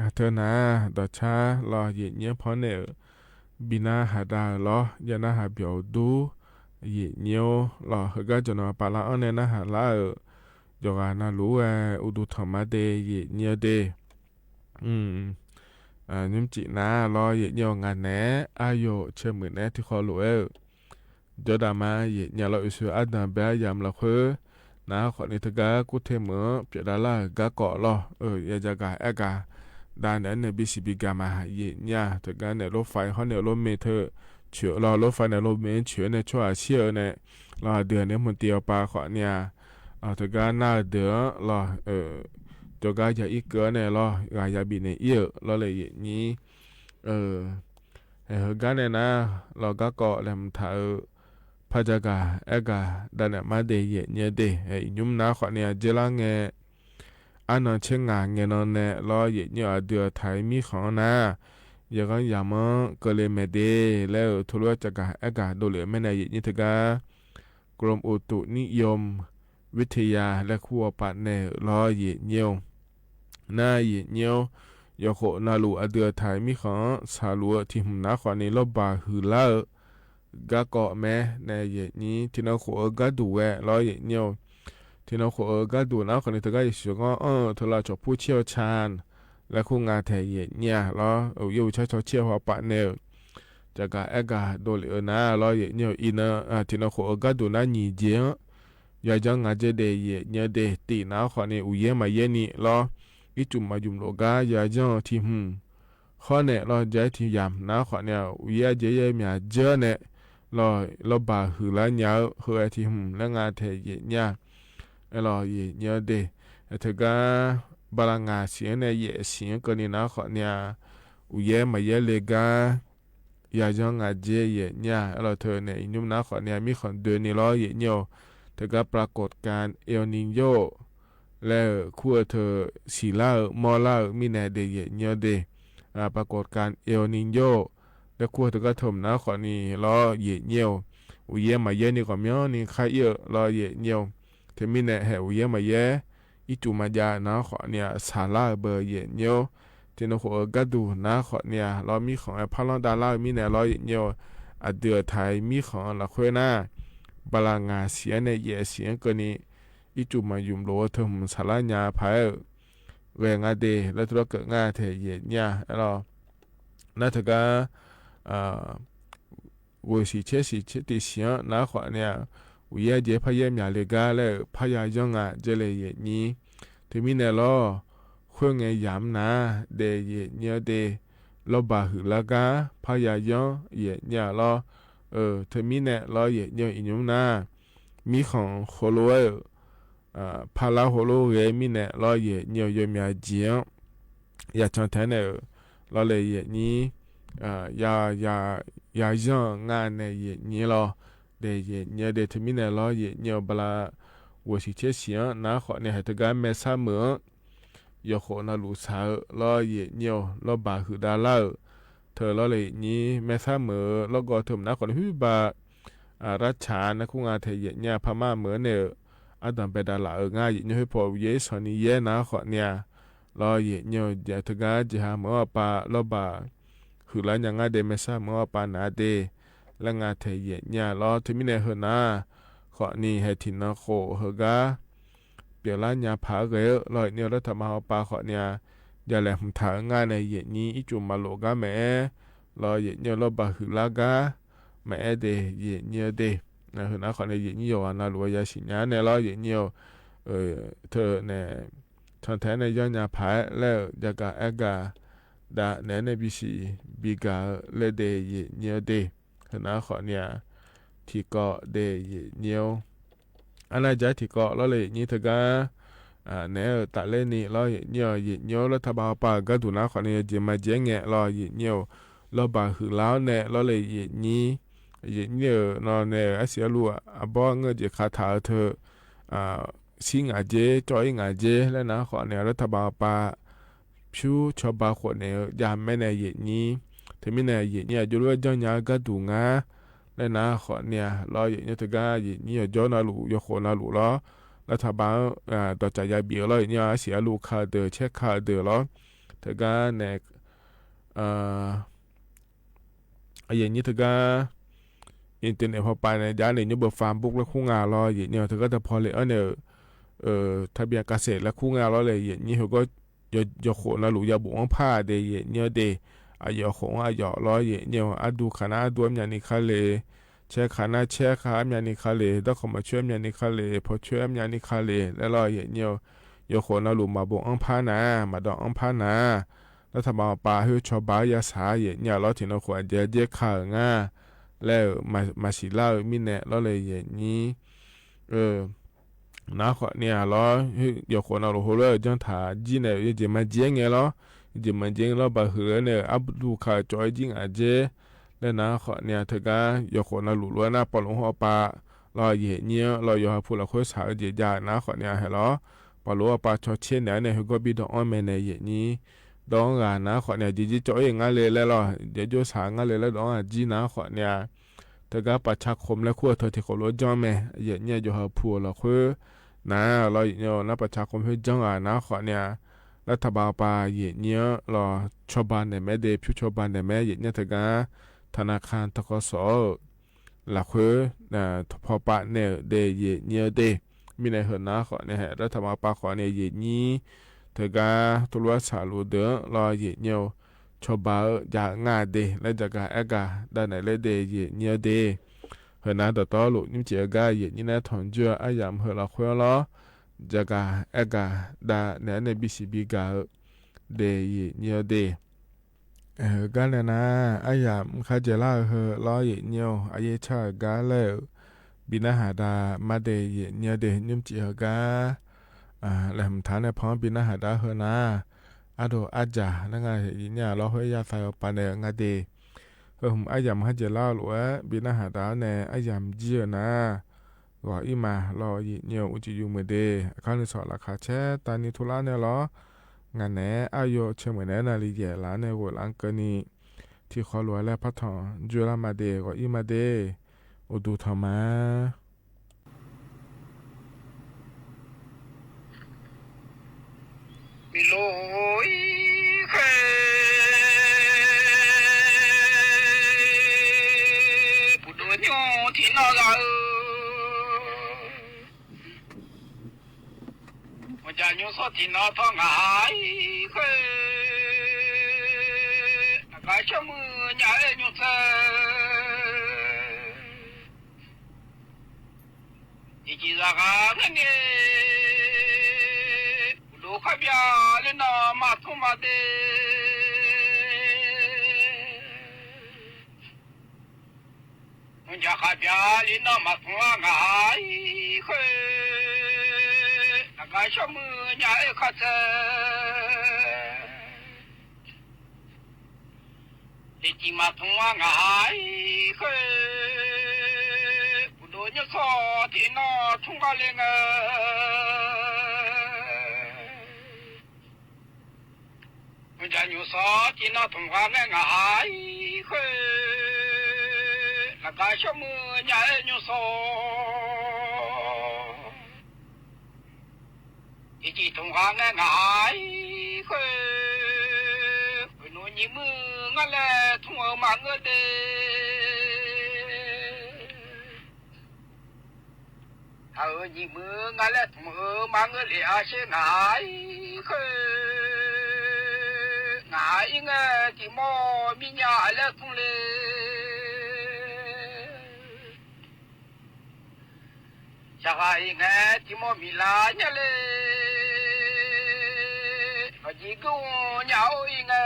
အထၢၣ်နၤ ဒီးဆါလီၤ ယံာ်ညိဖီန့ၣ်ဧၢ, ဘံၣ်နၢ်ဟးဒၣ်လီၤ, ယနၢ်ဟးဘၣ်အီၤဒူ ယံာ်ညိလီၤ, ဟဲဂၤကၠီနီၤ ပာ်လၢအီၤန့ၣ် နၢ်ဟးလၢဧၢ, ယီၤဂၤနၢ်လူဝဲ အိၣ်ဒူထီၣ်မၤဒ့ ယံာ်ညိဒ့ ညိမ့ၢ်ကံနၤလီၤ ယံာ်ညိ ငါနဲ အါယိာ်ဆၢမုၢ်နဲ ထံၣ်ဃီလိာ်ဝဲဧၢ, ဒီးဒၣ်မး ယံာ်ညိလီၤ အိၣ်ဆူၣ်အါဒၣ်ဘဲယၤမလီၤဃု, နၤဃီန့ၣ် တဂၤကိးထဲမုၢ် ပျဲဒၣ်လၢဂၤကီၢ်လီၤ, ယကဂၤအဲၣ်ဂၤ ဒၣ်နဲန့ၣ် ဘံၣ်စံးဘံၣ်ကၤမး ယံာ်ညိ, တဂၤန့ၣ် လိဖးဟီၣ်န့ၣ် လိမ့ၢ်ထၢၣ် ဆၢလီၤ လိဖးန့ၣ် လိမ့ၢ်ဆၢန့ၣ် ဆိအဆၢန့ၣ် လီၤဒုးန့ၣ် မုၢ်တ့အီၤပာ်ဃီန့ၣ် တဂၤနၢ်ဒုး လီၤ တဂၤယၤအံၣ်ကၢန့ၣ်လီၤ ဂၤယၤဘံၣ်န့ၣ်အံၣ်ဧၢ လီၤလၢယံာ်ညိ ဟဲဟဲဂၤန့ၣ်နၤ လီၤဂၤကီၢ်လဲၣ်မထးဧၢ, ဖးယၤဂၤ အဲၣ်ဂၤ ဒၣ်နဲမၤဒ့ ယံာ်ညိဒ့ အံၤညိမနၤဃီန့ၣ် အကဲလၢငဲ အါနီၢ်ဆ့ငါ ငဲနီၢ်နဲလီၤ ယံာ်ညိ အဒုးအထၢၣ်မံဃီနၤ, ယဂီၢ်ယၤမ့ၢ်ကလ့မဲာ်ဒ့ လၢထူလၢကဂၤအဲၣ်ဂၤဒိၣ်လံ မ့ၢ်နၤ ယံာ်ညိတဂၤ กรมอุตุนิยมวิทยา လဲၤခူၣ်အီၤပာ်နဲလီၤ ယံာ်ညိ နၤ ယံာ်ညိ ယီၤဃိးနၤလူၤ အဒုးအထၢၣ်မံဃီ ဆၣ်လူၤထံၣ်မုၢ်နၤဃီန့ၣ် လီၤဘၣ်ဟုၣ်လၢ ဂၤကီၢ်မဲာ်နဲ ယံာ်ညိ ထံနီၢ်ဃိးဧၢ ဂၤဒိၣ်ဝဲလီၤ ယံာ်ညိ ထံနီၢ်ဃိးဧၢ ဂၤဒိၣ်နၤဃီန့ၣ် တဂၤယဲၢ်ဆံဂီၢ် အၢ ထူလၢကၠီၣ်ဖိဆဲးအီၤဆၣ် လဲၤခူၣ်ငါထဲယံာ်ညိလီၤ အိၣ်ယဲၢ်ဝူၤဆါဆီဆဲးဟီၣ်ပာ်နဲဧၢ ကဂၤအဲၣ်ဂၤဒိၣ်လံဧၢနၤလီၤ ယံာ်ညိ အံၤနၤ ထံနီၢ်ဃိးဧၢ ဂၤဒိၣ်နၤနံၣ်ကဲ ယၤယီၤငါကဲဒ့ ယံာ်ညိဒ့ တံၢ်နၤဃီန့ၣ် အိၣ်ယဲၢ်မးယဲၢ်နံၣ်လီၤ အံၣ်စူၣ်မၤယုၢ်လိာ်ဂၤ ယၤယီၤထံၣ်မုၢ် ဃီနဲၣ်လီၤ ယဲၢ်ထံၣ်ယၤနၤဃီန့ၣ် အိၣ်ယဲၢ်ယဲၢ်ယဲၢ်မးယဲၢ်နဲၣ်လီၤ လီၤဘၣ်ဟုၣ်လၢညါဧၢ ဟဲထံၣ်မုၢ်လၢငါထဲယံာ်ညိ လီၤ ယံာ်ညိဒ့ တဂၤ ဘၣ်လၢငါးဆံန့ၣ် ယဲၢ်ဆံကၢန့ၣ်နၤဃီန့ၣ် အိၣ်ယဲၢ်မးယဲၢ်လၢဂၤ ယၤယီၤငါကဲ ယံာ်ညိ လီၤ ထၢၣ်နဲၣ် အံၤညိမနၤဃီန့ၣ် မံဃီဒၢးန့ၣ်လီၤ ယံာ်ညိ တဂၤ ปรากฏการณ์เอลนิโญ လဲၤခူၣ်ထၢၣ်ဆံးလါဧၢ မီၢ်လါဧၢ မံနဲၣ်ဒ့ ယံာ်ညိဒ့ ปรากฏการณ์เอลนิโญ လဲၤခူၣ်တဂၤထၢၣ်မနၤဃီန့ၣ်လီၤ ယံာ်ညိ အိၣ်ယဲၢ်မးယဲၢ်နံၣ် ကီၢ်မီနံၣ်ခါအံၤလီၤ ယံာ်ညိ တမံန့ၣ် ဟဲအိၣ်ယဲၢ်မးယဲၢ် အံၣ်စူၣ်မၤယါနၤဃီန့ၣ် ဆၣ်လါဧၢဘၢ ယံာ်ညိ ထံနီၢ်ဃိးဧၢ ဂၤဒိၣ်နၤဃီန့ၣ်လီၤ မံဃီဖးလီၤဒၣ်လါဧၢ မံနဲၣ်လီၤ ယံာ်ညိ အဒုးအထၢၣ်မံဃီလီၤဃုနၤ ဘၣ်လၢငါးဆံန့ၣ် ယဲၢ်ဆံကၢန့ၣ် အံၣ်စူၣ်မၤယုၢ်လိာ် ထၢၣ်မုၢ်ဆၣ်လါညါဖးဧၢ ဂဲၤငါဒ့ လၢထူလၢကၢးငါထဲယံာ်ညိလီၤ နၤတဂၤ ဂိၢ်ဆံဆဲးဆံဆဲးတံၢ်ဆံနၤဃီန့ၣ် အိၣ်ယဲၢ်ယဲၢ်ဖးယဲၢ်မးလၢဂၤလၢ ဖးယၤယီၤငါကဲလၢ ယံာ်ညိ တမံန့ၣ်လီၤ ဃုငဲၤယၤမနၤဒ့ ယံာ်ညိဒ့ လီၤဘၣ်ဟုၣ်လၢဂၤ ဖးယၤယီၤ ယံာ်ညိလီၤ တမံန့ၣ်လီၤ ယံာ်ညိ အံၤညိမနၤ မံဃီဃိလိာ်ဝဲ ပာ်လၢ်ဟူလိၣ်ဂဲၤမံၤနဲၣ်လီၤ ယဲၢ်ညိၣ် ယိၤမၠးကၠံ ယၤကၠီၣ်ထဲနဲၣ် လီၤလၢယဲၢ်ညိၣ် ယၤ ယၤ ယၤယီၢ်ငါနဲၣ် ယဲၢ်ညိၣ်လီၤ ဒီးယဲၢ်ညိၣ်ဒီး တမံၤနဲၣ်လီၤ ယဲၢ်ညိၣ် ဘျးဝဲဆံဆဲးဆံ နၤဃီန့ၣ် ဟဲတဂၤမဲာ်ဆှးမုာ် ယိၤဃိးနၤလူၤဆး လီၤယဲၢ်ညိၣ် လီၤဘၣ်ဟုးဒၣ်လၢ် ထၢၣ်လီၤလၢယဲၢ်ညိၣ် မဲာ်ဆှးမုာ် လီၤဂီၤထၢၣ်မနၤဃီန့ၣ် ဟုဘၣ် ရၢ်ဆၣ် နခူၣ်ငါထဲယဲၢ်ညိၣ် ဖးမၢ်မုာ်န့ၣ် အဒိးဘဲဒၣ်လၢ်ဧၢ ငါယဲၢ်ညိၣ် ဟဲဖီၣ်ယဲၢ်စီၤနံၤယဲၢ် နၤဃီန့ၣ် လီၤယဲၢ်ညိၣ် ယဲၢ်တဂၤ ယဲၢ်ဟးမုာ်အီၣ်ပၢ် လီၤဘၣ်ဟုးလၢ်ညါ ငါဒီးမဲာ်ဆှးမုာ်အီၣ်ပၢ်နၤဒဲး လၢငါထဲယဲၢ်ညိၣ်လီၤ တမံၤနဲၣ်ဟၢၣ်နၤ ဃီန့ၣ် ဟဲထံၣ်နၤဃိးဟၢၣ်ဂၤ ပျဲလၢ်ညါဖးဂဲၤလီၤ ယဲၢ်ညိၣ် လၢထးဘးဟီၣ်ပၢ်ဃီန့ၣ် ယလဲၤမုာ်ထးအၢ ငါနဲၣ် ယဲၢ်ညိၣ် အံၣ်ကၠိမၤလိာ်ဂၤမ့ၢ်အဲ လီၤယဲၢ်ညိၣ် လီၤဘၣ်ဟုးလၢ်ဂၤ မ့ၢ်အဲဒဲး ယဲၢ်ညိၣ်ဒဲး ဟၢၣ်နၤဃီန့ၣ် ယဲၢ်ညိၣ် ယိၤဂၤနၤလူၤ ယၤဆံညါနဲၣ်လီၤ ယဲၢ်ညိၣ် ထၢၣ်နဲၣ် ထၢၣ်ထဲနဲၣ် ယီၢ်ညါဖးလၢ ယကၤအဲၣ်ကၤ ဒၣ်နဲၣ် NBC ဘံဂၤလၢဒဲး ယဲၢ်ညိၣ်ဒဲး ဟၢၣ်နၤဃီန့ၣ် ထံကီၢ်ဒဲး ယဲၢ်ညိၣ် အနၢ်ယါထံကီၢ်လီၤလၢယဲၢ်ညိၣ်တဂၤ နဲၣ်တၢ်လဲၣ်နံၤလီၤ ယဲၢ်ညိၣ် ယဲၢ်ညိၣ် လၢထးဘးဟီၣ်ပၢ်ဂၤဒူၣ်နၤဃီန့ၣ် ယဲၢ်မၢ်ယဲၢ်ငဲၣ်လီၤ ယဲၢ်ညိၣ် လီၤဘၣ်ဟုးလၢ်နဲၣ်လီၤလၢယဲၢ်ညိၣ် ယဲၢ်ညိၣ်ဧၢ နီၢ်နဲၣ် အစံးအလူ အဘီအငၢၢ် ယခးထးအထၢၣ် ဆံငါးကၠ့ ကၠီအ့ၣ်ငါးကၠ့ လၢနၤဃီန့ၣ် လၢထးဘးဟီၣ်ပၢ် ဖၠူၣ်ဆီဘါဃိးန့ၣ် ယၤမ့ၢ်နဲၣ် ယဲၢ်ညိၣ် တမံၤနဲၣ် ယဲၢ်ညိၣ် အယိၣ်လၢဝဲ ကၠီၣ်ညါ ကၤဒူၣ် ငါ လၢနၤဃီန့ၣ်လီၤ ယဲၢ်ညိၣ်တဂၤ ယဲၢ်ညိၣ် ယီၢ်နၤလူၤ ယိၤဃိးနၤလူၤလီၤ လၢထးဘး ဒီးကယၤဘံလီၤ ယဲၢ်ညိၣ် အစံးအလူ ခးဒၢး ဆဲးခးဒၢးလီၤ တဂၤနဲၣ် ယဲၢ်ညိၣ်တဂၤ internet ဖီပာ်န့ၣ် ယၤန့ၣ် ညိၣ်ဘၢ Facebook လၢခူၣ်ငါလီၤ ယဲၢ်ညိၣ် တဂၤတဖီလ့ၣ်အၢန့ၣ် ထးဘံကၤစဲး လၢခူၣ်ငါလီၤလၢ ယဲၢ်ညိၣ် ဟဲဂီၢ် ယိၤဃိးနၤလူၤ ယၤဘိးအီၣ်ဖးဒဲး ယဲၢ်ညိၣ်ဒဲး အယိၤဃိးအယိၤလီၤ ယဲၢ်ညိၣ် အဒူခးနၤ အဒူအီၣ်မၠးနံၤခါလ့ၣ် ဆဲးခးနၤ ဆဲးခးအီၣ်မၠးနံၤခါလ့ၣ် ဒီးခီမီဆွဲအီၣ်မၠးနံၤခါလ့ၣ် ဖီဆွဲအီၣ်မၠးနံၤခါလ့ၣ် လၢလီၤ ယဲၢ်ညိၣ် ယိၤဃိးနၤလူၤ မၤဘိးအီၣ်ဖးနၤ မၤဒီးအီၣ်ဖးနၤ လၢထးဘးပာ် ဟဲဆီဘါယၤစၢ် ယဲၢ်ညိၣ် လီၤထံၣ်နၤဃိး အကဲကဲခးဧၢ ငါ လၢမၤစံးလၢ်ဧၢ မံၤနဲၣ်လီၤလၢယဲၢ်ညိၣ် နၤဃီန့ၣ်လီၤ ယိၤဃိးနၤလူၤ ဟိလၢကၠီၣ်ထးကၠံန့ၣ် ယဲၢ်မၢ်ကၠံငဲလီၤ ယဲၢ်မၢ်ကၠံလီၤ ဘၣ်ဟုးလၢန့ၣ် အဒူခးကၠီအ့ၣ်ကၠံအကၠ့ လၢနၤဃီန့ၣ်တဂၤ ယိၤဃိးနၤလူၤလၢနၤ ပီၣ်လူၤအီၣ်ပၢ် လီၤယဲၢ်ညိၣ် လီၤယိၤဟၢဖူလီၤဃိ စၢ်အၢကၠ့ယၤ နၤဃီန့ၣ်ဟဲလီၤ ပီၣ်လူၤအီၣ်ပၢ် ဆီဆ့န့ၣ်န့ၣ် ဟဲဂီၢ်ဘံဒီးအီၣ်မ့ၢ်န့ၣ် ယဲၢ်ညိၣ် ဒီးအီၣ်ဂၤ နၤဃီန့ၣ် ကၠံကၠံကၠီအ့ၣ် ငါလ့လၢလီၤ ယဲၢ်ကၠိစၢ် ငါလ့လၢဒီးအီၣ်ကၠံ နၤဃီန့ၣ် တဂၤပာ်ဆါခိၣ်လၢခူၣ်အထၢၣ်ထံး ဃိးလိကၠီၣ်မဲာ် ယဲၢ်ညိၣ် ယိၤဟၢဖူလီၤဃိ နၤလီၤယဲၢ်ညိၣ် နၤပာ်ဆါခိၣ်ဟဲကၠီၣ်ဂၤ နၤဃီန့ၣ် လၢထးဘးပာ် ယဲၢ်ညိၣ် လီၤဆီဘါနဲၣ်မ့ၢ်ဒဲး ဖၠူဆီဘါနဲၣ်မ့ၢ် ယဲၢ်ညိၣ်တဂၤ ထးနၣ်ခၣ် ထီၣ်ကီၢ်စီ လီၤဃိ ထီၣ်ဖီပာ်နဲၣ်ဒဲး ယဲၢ်ညိၣ်ဒဲး မံၤန့ၣ် ဟၢၣ်နၤဃီန့ၣ် ဟဲလၢထးဘးပာ်ဃီန့ၣ် ယဲၢ်ညိၣ် တဂၤ တလိၣ်အစၢ်လူၤဒၢး လီၤယဲၢ်ညိၣ် ဆီဘါဧၢ ယၤငါဒဲး လၢယကၤအဲၣ်ကၤ ဒၣ်နဲၣ်လၢဒဲး ယဲၢ်ညိၣ်ဒဲး ဟၢၣ်နၤဒီးတီလိၤ ညွန့်ကျိန်အဂၤ ယဲၢ်ညိၣ်န့ၣ် ထွန်ကြွ အယၣ်မုၢ်ဟၢၣ်လီၤဃိလီၤ ယကၤအဲၣ်ကၤ ဒၣ်နဲၣ် NBC ဘံဂၤဧၢ ဒဲး ယဲၢ်ညိၣ်ဒဲး ဟၢၣ်ဂၤန့ၣ်နၤ အယၣ်မုၢ်ခါကဲလၢဟၢၣ်လီၤ ယဲၢ်ညိၣ် အယဲၢ်ဆၣ်ဟၢၣ်ဂၤလၢ ဘံနၢ်ဟးဒါ မၤဒဲး ယဲၢ်ညိၣ်ဒဲး ညွန့်ကျိန်အဂၤ လဲၤမုၢ်ထါန့ၣ် ဖီဘံနၢ်ဟးဒါဟၢၣ်နၤ အဒိၣ်အါစၢ် လၢငါယဲၢ်ညိၣ် လီၤဃိယၤသးအီၤပာ်န့ၣ် ငါဒဲး ဟၢၣ် အယၣ်မုၢ်ခါကဲလၢဟၢၣ်လီၤဝဲ ဘံနၢ်ဟးဒါန့ၣ် အယၣ်မုၢ်ကၠံဧၢနၤ ဂီၤအံၤမး လီၤယဲၢ်ညိၣ် အူကၠံယုၢ်မုၢ်ဒဲး အခါနုာ်စီၤလၢခါဆဲး တၢ်နံၤထူလၢန့ၣ်လီၤ ငါန့ၣ် အယိၣ်ဆၢမုၢ်န့ၣ် နၣ်လံယဲၢ်လါန့ၣ် ဂိၢ်လၢကၢနံၤ ထံၣ်ဃီလိာ်လၢဖးထီၣ် ယွဲလၢမၤဒဲး ဂီၤအံၤမၤဒဲး အိၣ်ဒူထီၣ်မး မံၤလိအံၤဃဲ ပူၤဒိၣ်ညိၣ်ထံနီၢ်ဂၤဧၢ မ့ၢ်ကညိၣ်စီၤထံနီၢ်ထီၣ်ငါအံၤဃဲ အကါဆိမိၣ်ညါအဲၣ်ညိၣ်သၢ အံၤကံစၤဂၤဖဲန့ၣ် ပူၤဒိၣ်ခီၣ်ဘျါလၢနီၢ်မၤထူမၤဒဲး မ့ၢ်ကခီၣ်ဘျါလၢနီၢ်မၤထူငါအံၤဃဲ ရှော့မုၢ်ညါအဲၣ်ခါဆၢ တေစံးမၤထွင်ဝဲ ငါဟဲဃု ပူၤဒိၣ်ညိၣ်စီၤ စံးနီၣ်ထွင်ဂၤလၢငါ မုၢ်ဒၣ်ညိၣ်စီၤ စံးနီၣ်ထွင်ဂၤလၢငါဟဲဃု လၢကရှော့မုၢ်ညါအဲၣ်ညိၣ်စီၤ တေစံးထွင်ဂၤလၢငါဟဲဃု ပနူညံမုၢ်ငါလဲၤထွင်အၢမၤငၢၢ်ဒ့ အၢညံမုၢ်ငါလဲၤထွင်အၢမၤငၢၢ်လံအဆၢ ငါဟဲဃု ငါအံၤငါ တံၤမီၢ်မံညါအလဲၤထွင်လံ စှၤဂၤအံၤငါ တံၤမီၢ်မံလၢညါလံ လီၤယံၤကုညါအိၣ်အံၤငါ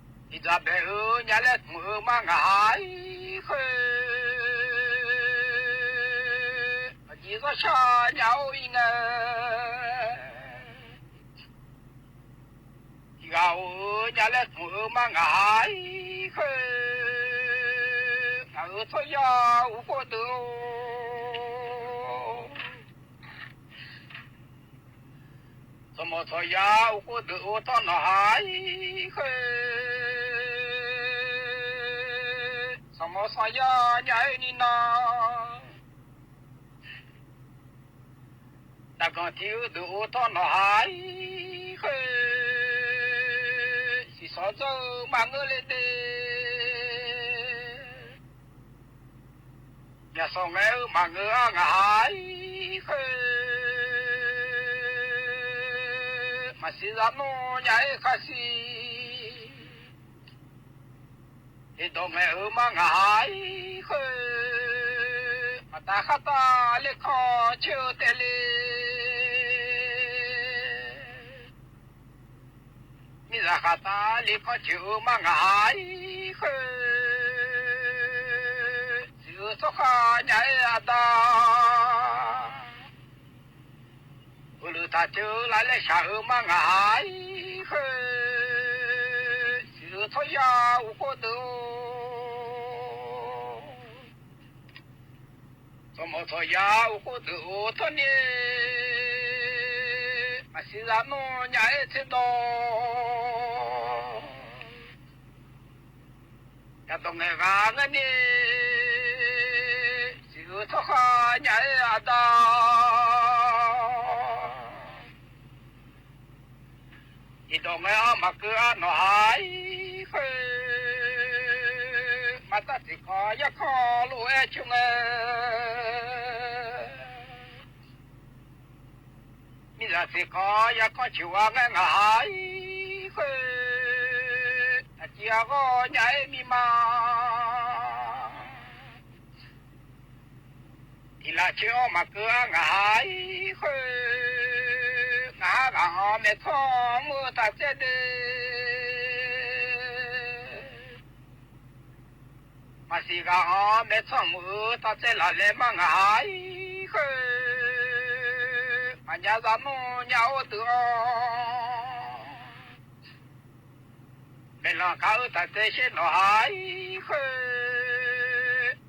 အံၤဒၣ်ဘဲအၢညါလဲၤထွင်အၢမၤ ငါဟဲဃု လီၤယံၤစီၤဆၣ်ညါအိၣ်အံၤငါ တံၤဂၤအိၣ်အၢညါလဲၤထွင်အၢမၤ ငါဟဲဃု ငါအၢထီၣ်ယၤအိၣ်ဃိဒုး စီၤမီၤစီၤယၤအိၣ်ဃိဒုး အိၣ်ထီၣ်နီၢ်ဟဲဃု စီၤမီၤစီၤယၤညါအဲၣ်နံၤနီၤ တၢ်ကီၢ်ထံအုးဒုး အိၣ်ထီၣ်နီၢ်ဟဲဃု စံးစီၤစီၤမၤငၢၢ်လၢဒ့ မၠၣ်စီၤငါအၢမၤငၢၢ်အါ ငါဟဲဃု မၤစံးစၢ်နီၣ်ညါအဲၣ်ခါဆံး ဟ့ၣ်ဒီးငါအၢမၤ ငါဟဲဃု မၤတၢ်ဃးတၢ်လၢခီၣ်ဆၢတဲလ့ မ့ၢ်စ့ၢ်ဃးတၢ်လၢခီၣ်ဆၢအၢမၤ ငါဟဲဃု စံးအၢထီၣ်ဃာ်ညါအဲၣ်အဒါ အိၣ်လၢတၢ်စၢလၢ်လၢဆၣ်အၢမၤ ငါဟဲဃု စံးအၢထီၣ်ယၤအိၣ်ဃိဒုး စီၤမီၤစီၤယၤအိၣ်ဃိဒုးအိၣ်ထီၣ်န့ၣ် မၤစံးစၢ်နီၣ်ညါအဲၣ်ဆ့ဒီး ယၤဒီးငါဂၤဂၤန့ၣ် စံးအၢထီၣ်ဃာ်ညါအဲၣ်အဒါ ဟ့ၣ်ဒီးငါအီၤမၤကၢအါနီၢ်ဟဲဃု မၤတၢ်စ့ၢ်ကီးယၤခီၣ်လိာ်အဲၣ်ဆိၣ်ငါ မ့ၢ်စ့ၢ်ကီးယၤခီၣ်ဆိၣ်ဝါငါ ငါဟဲဃု တၢ်စံးအဂီၢ်ညါအဲၣ်မံမၤ ဟ့ၣ်လၢ်ဆၢအီၤမၤကၢအါ ငါဟဲဃု ငါဟးဂၤအီၤမဲာ်ထီၣ်မုၢ်တၢ်စဲဒ့ မၤစံးဂၤအီၤမဲာ်ထီၣ်မုၢ်တၢ်စဲလၢ်လဲၤမၤ ငါဟဲဃု မၤညါစၢ်နီၣ်ညါအိၣ်ဒုးအီၤ မဲာ်လီၤကါအုၣ်တၢ်စဲရှဲနီၢ်ဟဲဃု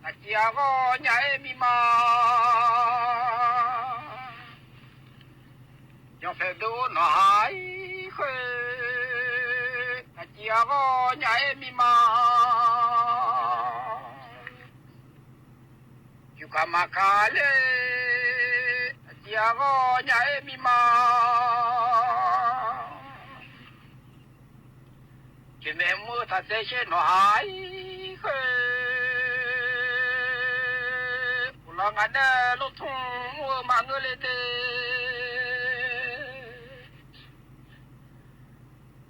တၢ်စံးအဂီၢ်ညါအဲၣ်မံမၤ ယီၤဖဲဒိၣ်နီၢ်ဟဲဃု တၢ်စံးအဂီၢ်ညါအဲၣ်မံမၤ ယူၢ်ကၤမၤကၤလၢ တၢ်စံးအဂီၢ်ညါအဲၣ်မံမၤ က့ၤမဲာ်မုၢ်တၢ်စဲရှဲနီၢ်ဟဲဃု အိၣ်လီၤငါနဲၣ် လူထူၣ်မုၢ်မၤငၢၢ်လၢဒ့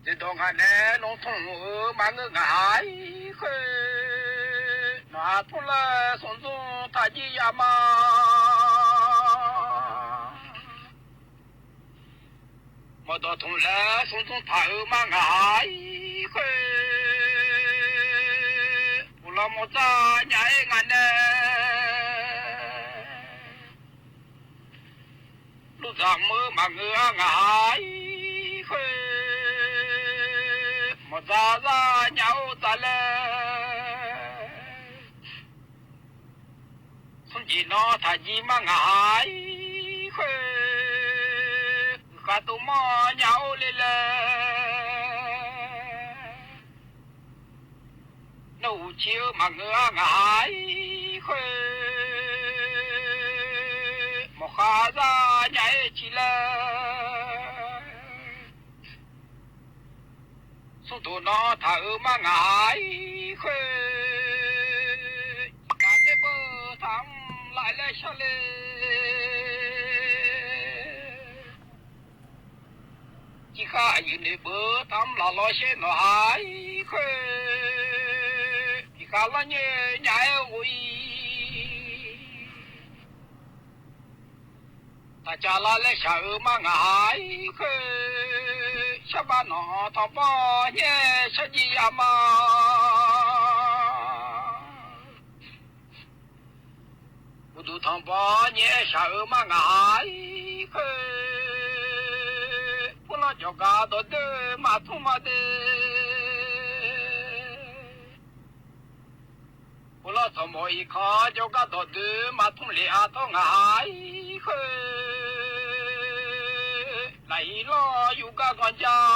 ဒ်သိးငါနဲၣ် လူထူၣ်မုၢ်မၤငၢၢ် ငါဟဲဃု နီၢ်ဟဲထူၣ်လၢ စုံစုံတၢ်ယံယၤမၤ မီၢ်ဒီးထူၣ်လၢ စုံစုံတၢ်အၢမၤ ငါဟဲဃု အိၣ်လီၤမီၢ်တၢ်ညါအဲၣ်ငါနဲၣ် ငိုဝ်ငါဟိုး မီၢ်သးသးညါအိၣ်သးလဲၣ် သုၼ်ၵျေးနီၣ်ထၢၣ်ကံမးငါဟိုး ဃာ်တိၢ်မီၢ်ညါအိၣ်လံလဲၣ် နီၢ်အူဆံဧၢ မၤငိုဝ်ငါဟိုး မီၢ်ဃာ်သးညါအိၣ်ဆံလဲၣ် သုၼ်တိၢ်နီၣ်ထၢၣ်ဧၢ မးငါဟိုး တၢ်တဲဘိးထၢမ်လၢ်လဲၣ်ဆၢလဲၣ် ကံဃာ်ယုၢ်န့ၣ်ဘိးထၢမ်လၢ်လီၤရှဲနီၢ်ဟိုး ကံဃာ်လီၤညၣ်ညါအိၣ်အံၤ တၢ်ကၢ်လၢ်လဲၣ်ဆၢဧၢ မးငါဟိုး ဆၢဘၣ်နီၣ်ထီၣ်ဘီၣ်ညၣ်ဆၢကံယၤမး ပူၤဒူၣ်ထီၣ်ဘီၣ်ညၣ်ဆၢဧၢ မးငါဟိုး ဖိလီၤကၠီၣ်ကးဒီးဒၢမးထူမးဒဲး ဖိလီၤထီၣ်ဘီၣ်အံၤခီ ကၠီၣ်ကးဒီးဒၢမးထူလံအါထီၣ်ငါဟိုး လၢအံၤလီၤယူၢ်ကါကီၢ်ကၠၢ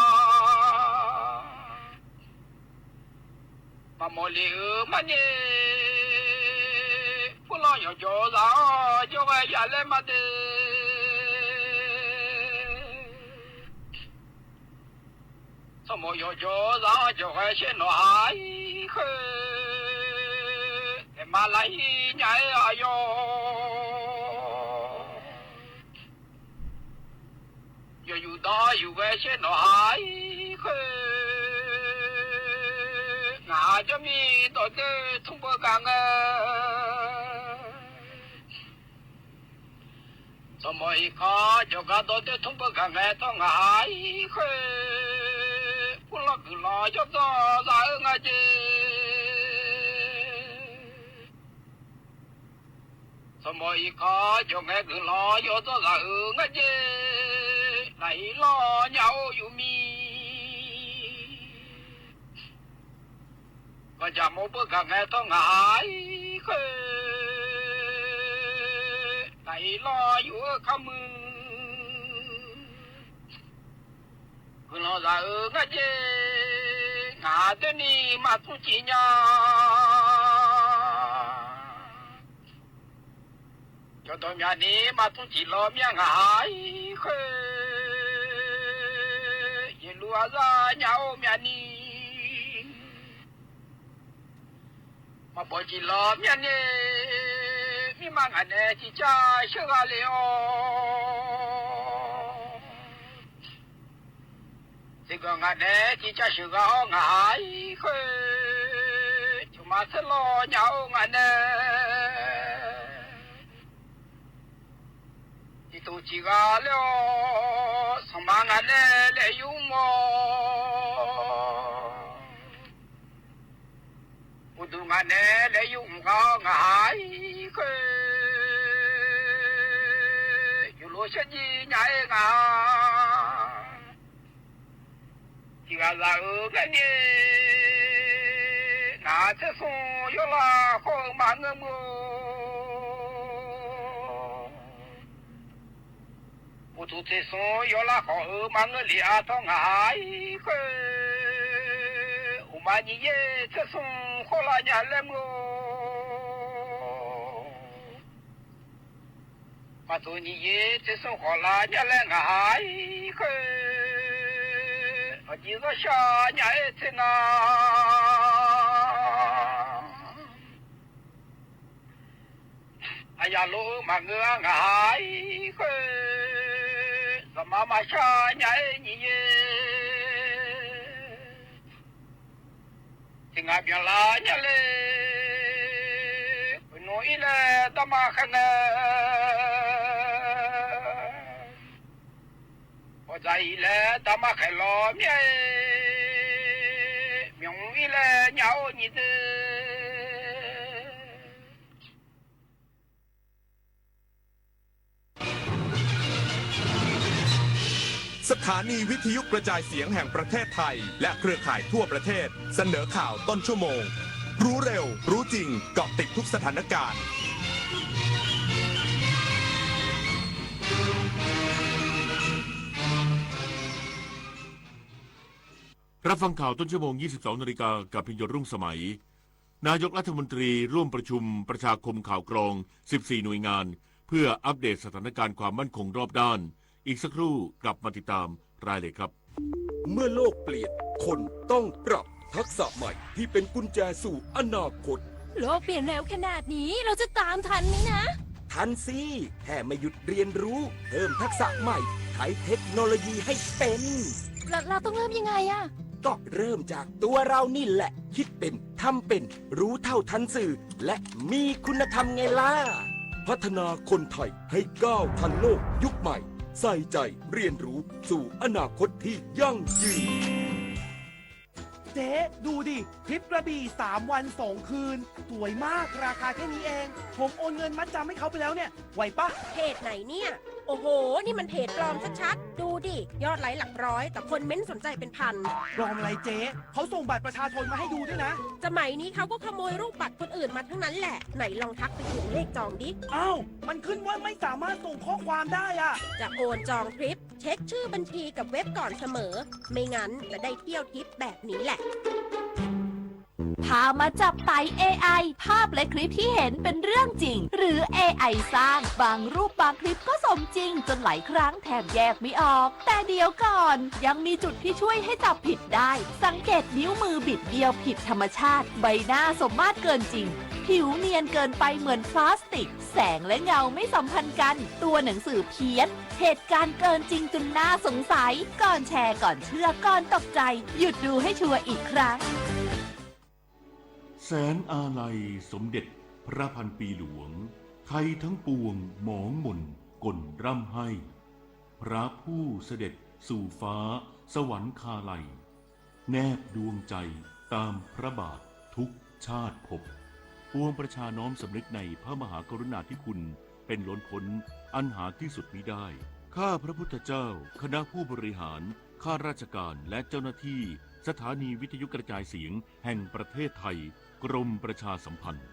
မၤမီၢ်လံဧၢ မးန့ၣ် ဖိလီၤယီၢ်ကၠီၣ်သးအီၣ် ကၠီၣ်ဝဲယၤလဲၣ်မးဒဲး ဆိမိၣ်ယီၢ်ကၠီၣ်သးအီၣ် ကၠီၣ်ဝဲရှဲနီၢ်ဟိုး မၤလၢဟံးညါအီၣ်ယီၢ် ယီၢ်ယူၢ်ဒီးယူၢ်ဝဲရှဲနီၢ်ဟိုး ငါကၠီၣ်မံဒီးဒၢထူဘိးကၣ်ငၢ ဆိမိၣ်အံၤခီ ကၠီၣ်ကးဒီးဒၢထူဘိးကၣ်ငၢထီၣ်ငါဟိုး ဖိလီၤဂုၢ်လီၤယီၢ်သီၣ်သးဧၢ ငါကၠီၣ် ဆိမိၣ်အံၤခီ ကၠီၣ်ဝဲဂုၢ်လီၤယီၢ်သီၣ်သးဧၢ ငါကၠီၣ် လၢအံၤလီၤညါအိၣ်ယူၢ်မံ ကီၢ်ကၠၢ်မိၢ်ဘိးကၣ်ငၢထီၣ်ငါဟိုး လၢအံၤလီၤယူၢ်ဧၢခါမုၢ် ဂုၢ်လီၤသးဧၢ ငါကၠီၣ် ငါဒၢနံၤမးထူကံညါ ကၠီၣ်ဒီးမၠၣ်န့ၣ် မးထူကံလီၤမၠၣ်ငါဟိုး ယလူၤအသးညါအိၣ်မၠၣ်န့ၣ် မၤဘီၣ်ကံလီၤမၠၣ်န့ၣ် မ့ၢ်မးငါနဲကံကၢ်ဆှၢဂၤလံအီၤ စ့ၢ်ကီးငါနဲကံကၢ်ဆှၢဂၤအီၤ ငါဟိုး ဆိမိၣ်မးဆဲးလီၤညါအိၣ် ငါနဲ တံတူၢ်စံးဂၤလၢအီၤ ဆိမိၣ်မးငါနဲလဲၤယူၢ်မီၢ် ပူၤဒူၣ်ငါနဲလဲၤယူၢ်မီၢ်ဂၤအီၤ ငါဟိုး ယူၢ်လီၤဆၢကံညါအီၣ် ငါ စံးဂၤသးဧၢ ငါန့ၣ် ငါထဲသိးယီၢ်လၢဃီဧၢ မၤငၢၢ်မုၢ် ပူၤဒူၣ်ထဲသိးယီၢ်လၢဃီဧၢ မၤငၢၢ်လံအါထီၣ် ငါဟိုး အိၣ်မးနံၤယဲၢ်ထဲသိးဃီလၢညါလဲၣ်မုၢ် မၤသိးနံၤယဲၢ်ထဲသိးဃီလၢညါလဲၣ် ငါဟိုး အီၣ်ကံၢ်သီၣ်ဆါညါအီၣ်ထဲနၤ အယၤလိာ်မၤငၢၢ် ငါဟိုး သးမၤမၤဆါညါအီၣ်နံၤယဲၢ် တံၢ်ငါပျီလၢညါလဲၣ် ပနူအံၤလဲၣ် တၢ်မၤဃဲၤနၤ ပီၢ်သးအံၤလဲၣ် တၢ်မၤဃဲၤလီၤမၠၣ် မၠိၣ်အံၤလဲၣ် ညါအိၣ်နံၤသ့ สถานีวิทยุกระจายเสียงแห่งประเทศไทย และเครือข่ายทั่วประเทศ เสนอข่าวต้นชั่วโมง รู้เร็ว รู้จริง เกาะติดทุกสถานการณ์ รับฟังข่าวต้นชั่วโมง ยี่สิบสองนาฬิกา กับพิญโยรุ่งสมัย นายกรัฐมนตรีร่วมประชุมประชาคมข่าวกรอง สิบสี่หน่วยงาน เพื่ออัปเดตสถานการณ์ความมั่นคงรอบด้าน อีกสักครู่กลับมาติดตามรายละเอียดครับ เมื่อโลกเปลี่ยน คนต้องปรับทักษะใหม่ที่เป็นกุญแจสู่อนาคต โลกเปลี่ยนเร็วขนาดนี้ เราจะตามทันไหมนะ ทันสิ แค่ไม่หยุดเรียนรู้ เพิ่มทักษะใหม่ ใช้เทคโนโลยีให้เป็น เรา เราต้องเริ่มยังไงอะ ก็เริ่มจากตัวเรานี่แหละ คิดเป็น ทำเป็น รู้เท่าทันสื่อ และมีคุณธรรมไงล่ะ พัฒนาคนไทยให้ก้าวทันโลกยุคใหม่ ใส่ใจเรียนรู้สู่อนาคตที่ยั่งยืน เจ๊ ดูดิ ทริปกระบี่ สามวันสองคืน สวยมาก ราคาแค่นี้เอง ผมโอนเงินมัดจำให้เขาไปแล้วเนี่ย ไหวปะ เพจไหนเนี่ย โอ้โห นี่มันเพจปลอมชัดๆ ดูดิ ยอดไลค์หลักร้อย แต่คนเม้นต์สนใจเป็นพัน ปลอมอะไรเจ๊ เขาส่งบัตรประชาชนมาให้ดูด้วยนะ สมัยนี้เขาก็ขโมยรูปบัตรคนอื่นมาทั้งนั้นแหละ ไหนลองทักไปเขียนเลขจองดิ อ้าว มันขึ้นว่าไม่สามารถส่งข้อความได้อะ จะโอนจองทริป เช็คชื่อบัญชีกับเว็บก่อนเสมอ ไม่งั้นจะได้เที่ยวทริปแบบนี้แหละ ถ้ามาจับไต เอไอ ภาพและคลิปที่เห็นเป็นเรื่องจริง หรือ เอไอ สร้าง บางรูปบางคลิปก็สมจริงจนหลายครั้งแทบแยกไม่ออก แต่เดี๋ยวก่อน ยังมีจุดที่ช่วยให้จับผิดได้ สังเกตนิ้วมือบิดเบี้ยวผิดธรรมชาติ ใบหน้าสมมาตรเกินจริง ผิวเนียนเกินไปเหมือนพลาสติก แสงและเงาไม่สัมพันธ์กัน ตัวหนังสือเพี้ยน เหตุการณ์เกินจริงจนน่าสงสัย ก่อนแชร์ ก่อนเชื่อ ก่อนตกใจ หยุดดูให้ชัวร์อีกครั้ง แสนอาลัยสมเด็จพระพันปีหลวง ไทยทั้งปวงหมองหม่นก่นร่ำไห้ พระผู้เสด็จสู่ฟ้าสวรรคาลัย แนบดวงใจตามพระบาททุกชาติภพ ปวงประชาน้อมสำนึกในพระมหากรุณาธิคุณเป็นล้นพ้นอันหาที่สุดมิได้ ข้าพระพุทธเจ้า คณะผู้บริหาร ข้าราชการ และเจ้าหน้าที่สถานีวิทยุกระจายเสียงแห่งประเทศไทย กรมประชาสัมพันธ์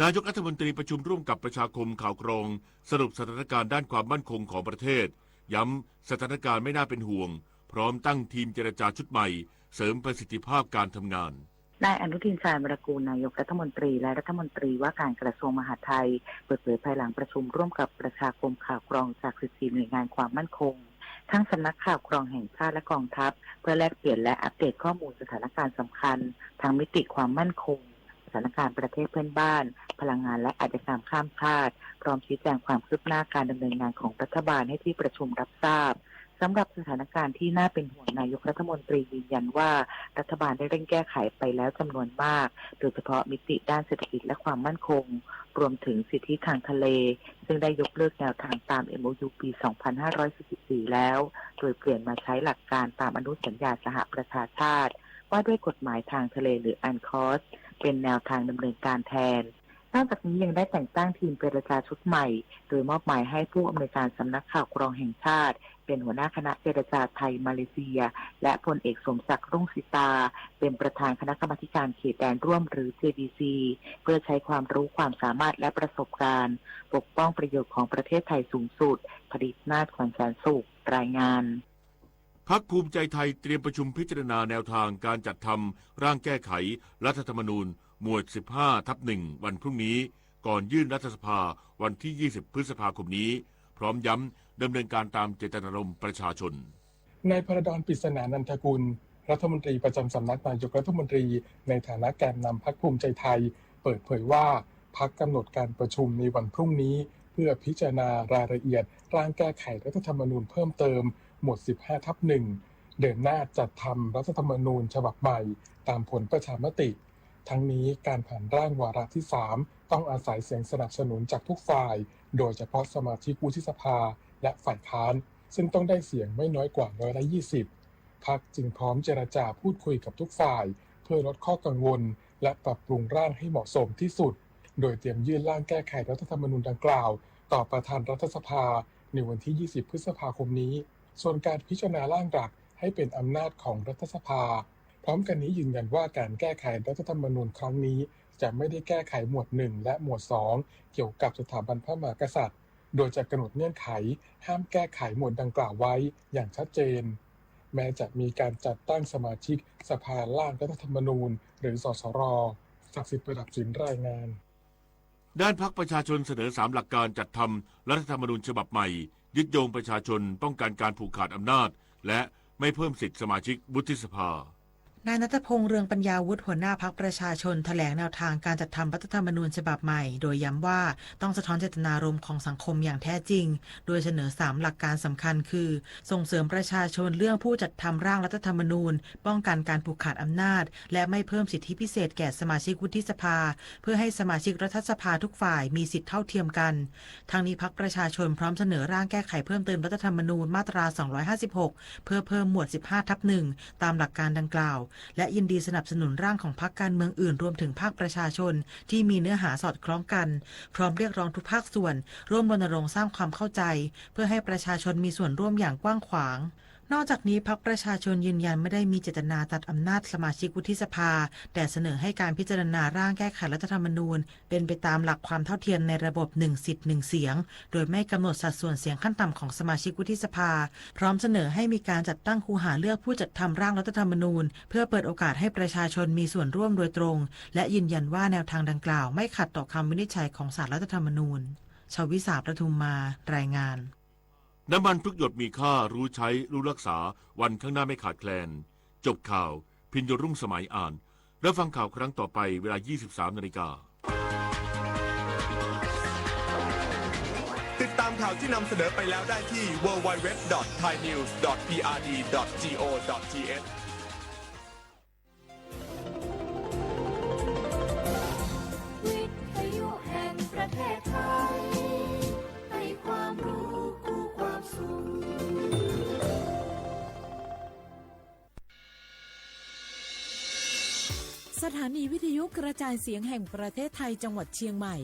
นายกรัฐมนตรีประชุมร่วมกับประชาคมข่าวกรอง สรุปสถานการณ์ด้านความมั่นคงของประเทศ ย้ำสถานการณ์ไม่น่าเป็นห่วง พร้อมตั้งทีมเจรจาชุดใหม่ เสริมประสิทธิภาพการทำงาน นายอนุทิน ชาญวีรกูร นายกรัฐมนตรี และรัฐมนตรีว่าการกระทรวงมหาดไทย เปิดเผยภายหลังประชุมร่วมกับประชาคมข่าวกรองจาก สิบสี่หน่วยงานความมั่นคง ทั้งสำนักข่าวกรองแห่งชาติและกองทัพ เพื่อแลกเปลี่ยนและอัปเดตข้อมูลสถานการณ์สำคัญ ทั้งมิติความมั่นคง สถานการณ์ประเทศเพื่อนบ้าน พลังงานและอาชญากรรมข้ามชาติ พร้อมชี้แจงความคืบหน้าการดำเนินงานของรัฐบาลให้ที่ประชุมรับทราบ สำหรับสถานการณ์ที่น่าเป็นห่วง นายกรัฐมนตรียืนยันว่า รัฐบาลได้เร่งแก้ไขไปแล้วจำนวนมาก โดยเฉพาะมิติด้านเศรษฐกิจและความมั่นคง รวมถึงสิทธิทางทะเล ซึ่งได้ยกเลิกแนวทางตาม เอ็มโอยู ปี สองพันห้าร้อยสี่สิบสี่ แล้ว โดยเปลี่ยนมาใช้หลักการตามอนุสัญญาสหประชาชาติ ว่าด้วยกฎหมายทางทะเล หรือ อันคอส เป็นแนวทางดำเนินการแทน นอกจากนี้ยังได้แต่งตั้งทีมเจรจาชุดใหม่ โดยมอบหมายให้ผู้อำนวยการสำนักข่าวกรองแห่งชาติ เป็นหัวหน้าคณะเจรจาไทยมาเลเซีย และพลเอกสมศักดิ์ รุ่งสิตา เป็นประธานคณะกรรมาธิการเขตแดนร่วม หรือ เจดีซี เพื่อใช้ความรู้ความสามารถและประสบการณ์ ปกป้องประโยชน์ของประเทศไทยสูงสุด ผลิตนาถ ขวัญแสนสุข รายงาน พรรคภูมิใจไทยเตรียมประชุมพิจารณาแนวทางการจัดทำร่างแก้ไขรัฐธรรมนูญ หมวด สิบห้าทับหนึ่ง วันพรุ่งนี้ ก่อนยื่นรัฐสภาวันที่ ยี่สิบ พฤษภาคมนี้ พร้อมย้ำดำเนินการตามเจตนารมณ์ประชาชน นายพระดอน ปริศนานันทกุล รัฐมนตรีประจำสำนักนายกรัฐมนตรี ในฐานะแกนนำพรรคภูมิใจไทย เปิดเผยว่า พรรคกำหนดการประชุมในวันพรุ่งนี้ เพื่อพิจารณารายละเอียดร่างแก้ไขรัฐธรรมนูญเพิ่มเติม หมวด สิบห้าทับหนึ่ง เดินหน้าจัดทำรัฐธรรมนูญฉบับใหม่ ตามผลประชามติ ทั้งนี้การผ่านร่างวาระที่สาม ต้องอาศัยเสียงสนับสนุนจากทุกฝ่าย โดยเฉพาะสมาชิกวุฒิสภา และฝ่ายค้าน ซึ่งต้องได้เสียงไม่น้อยกว่าร้อยละยี่สิบ พรรคจึงพร้อมเจรจาพูดคุยกับทุกฝ่าย เพื่อลดข้อกังวล และปรับปรุงร่างให้เหมาะสมที่สุด โดยเตรียมยื่นร่างแก้ไขรัฐธรรมนูญดังกล่าว ต่อประธานรัฐสภา ในวันที่ ยี่สิบ พฤษภาคมนี้ ส่วนการพิจารณาร่างหลักให้เป็นอำนาจของรัฐสภา พร้อมกันนี้ยืนยันว่าการแก้ไขรัฐธรรมนูญครั้งนี้ จะไม่ได้แก้ไขหมวด หนึ่ง และหมวด สอง เกี่ยวกับสถาบันพระมหากษัตริย์ โดยจะกำหนดเงื่อนไขห้ามแก้ไขหมวดดังกล่าวไว้อย่างชัดเจน แม้จะมีการจัดตั้งสมาชิกสภาร่างรัฐธรรมนูญ หรือ สสร ศักดิ์สิทธิ์ ประดับศิลป์ รายงาน ด้านพรรคประชาชนเสนอสามหลักการจัดทำรัฐธรรมนูญฉบับใหม่ ยึดโยงประชาชน ป้องกันการผูกขาดอำนาจ และไม่เพิ่มสิทธิสมาชิกวุฒิสภา นายณัฐพงษ์ เรืองปัญญาวุฒิ หัวหน้าพรรคประชาชน แถลงแนวทางการจัดทำรัฐธรรมนูญฉบับใหม่ โดยย้ำว่าต้องสะท้อนเจตนารมณ์ของสังคมอย่างแท้จริง โดยเสนอสามหลักการสำคัญคือ ส่งเสริมประชาชนเรื่องผู้จัดทำร่างรัฐธรรมนูญ ป้องกันการผูกขาดอำนาจ และไม่เพิ่มสิทธิพิเศษแก่สมาชิกวุฒิสภา เพื่อให้สมาชิกรัฐสภาทุกฝ่ายมีสิทธิเท่าเทียมกัน ทั้งนี้พรรคประชาชนพร้อมเสนอร่างแก้ไขเพิ่มเติมรัฐธรรมนูญมาตรา สองร้อยห้าสิบหก เพื่อเพิ่มหมวด สิบห้าทับหนึ่ง ตามหลักการดังกล่าว และยินดีสนับสนุนร่างของพรรคการเมืองอื่น รวมถึงภาคประชาชน ที่มีเนื้อหาสอดคล้องกัน พร้อมเรียกร้องทุกภาคส่วน ร่วมรณรงค์สร้างความเข้าใจ เพื่อให้ประชาชนมีส่วนร่วมอย่างกว้างขวาง นอกจากนี้พรรคประชาชนยืนยันไม่ได้มีเจตนาตัดอำนาจสมาชิกวุฒิสภา แต่เสนอให้การพิจารณาร่างแก้ไขรัฐธรรมนูญ เป็นไปตามหลักความเท่าเทียมในระบบหนึ่งสิทธิ์หนึ่งเสียง โดยไม่กำหนดสัดส่วนเสียงขั้นต่ำของสมาชิกวุฒิสภา พร้อมเสนอให้มีการจัดตั้งคูหาเลือกผู้จัดทำร่างรัฐธรรมนูญ เพื่อเปิดโอกาสให้ประชาชนมีส่วนร่วมโดยตรง และยืนยันว่าแนวทางดังกล่าวไม่ขัดต่อคำวินิจฉัยของศาลรัฐธรรมนูญ ชวิสา ประทุมมา รายงาน น้ำมันทุกหยดมีค่า รู้ใช้ รู้รักษา วันข้างหน้าไม่ขาดแคลน จบข่าว พิญโญรุ่งสมัยอ่าน รับฟังข่าวครั้งต่อไปเวลา ยี่สิบสามนาฬิกา ติดตามข่าวที่นำเสนอไปแล้วได้ที่ ดับเบิลยู ดับเบิลยู ดับเบิลยู ดอท ไทยนิวส์ ดอท พีอาร์ดี ดอท จี โอ ดอท ที เอช วิทยุแห่งประเทศไทย ให้ความรู้คู่ความสุข สถานีวิทยุกระจายเสียงแห่งประเทศไทยจังหวัดเชียงใหม่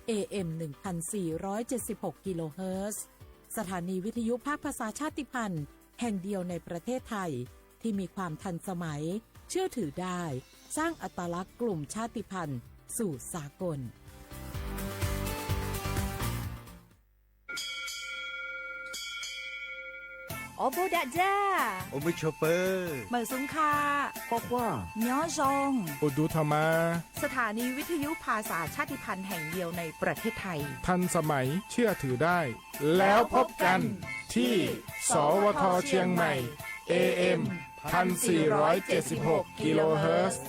เอ เอ็ม หนึ่งพันสี่ร้อยเจ็ดสิบหก กิโลเฮิรตซ์ สถานีวิทยุภาคภาษาชาติพันธุ์แห่งเดียวในประเทศไทย ที่มีความทันสมัย เชื่อถือได้ สร้างอัตลักษณ์กลุ่มชาติพันธุ์สู่สากล โอโบดะจ้า โอมิชอปเปอร์ เหมยสุงค่ะ ข้อความ ยอดจง อุดูธรรมา สถานีวิทยุภาษาชาติพันธุ์แห่งเดียวในประเทศไทย ทันสมัย เชื่อถือได้ แล้วพบกันที่ สวท เชียงใหม่ เอ เอ็ม พันสี่ร้อยเจ็ดสิบหก กิโลเฮิรตซ์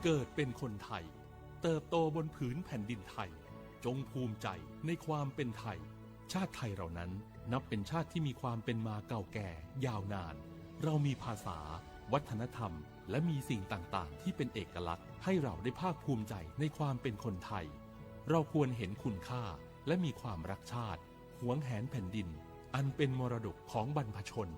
เกิดเป็นคนไทย เติบโตบนผืนแผ่นดินไทย จงภูมิใจในความเป็นไทย ชาติไทยเรานั้นนับเป็นชาติที่มีความเป็นมาเก่าแก่ยาวนาน เรามีภาษา วัฒนธรรม และมีสิ่งต่างๆ ที่เป็นเอกลักษณ์ ให้เราได้ภาคภูมิใจในความเป็นคนไทย เราควรเห็นคุณค่าและมีความรักชาติ หวงแหนแผ่นดิน อันเป็นมรดกของบรรพชน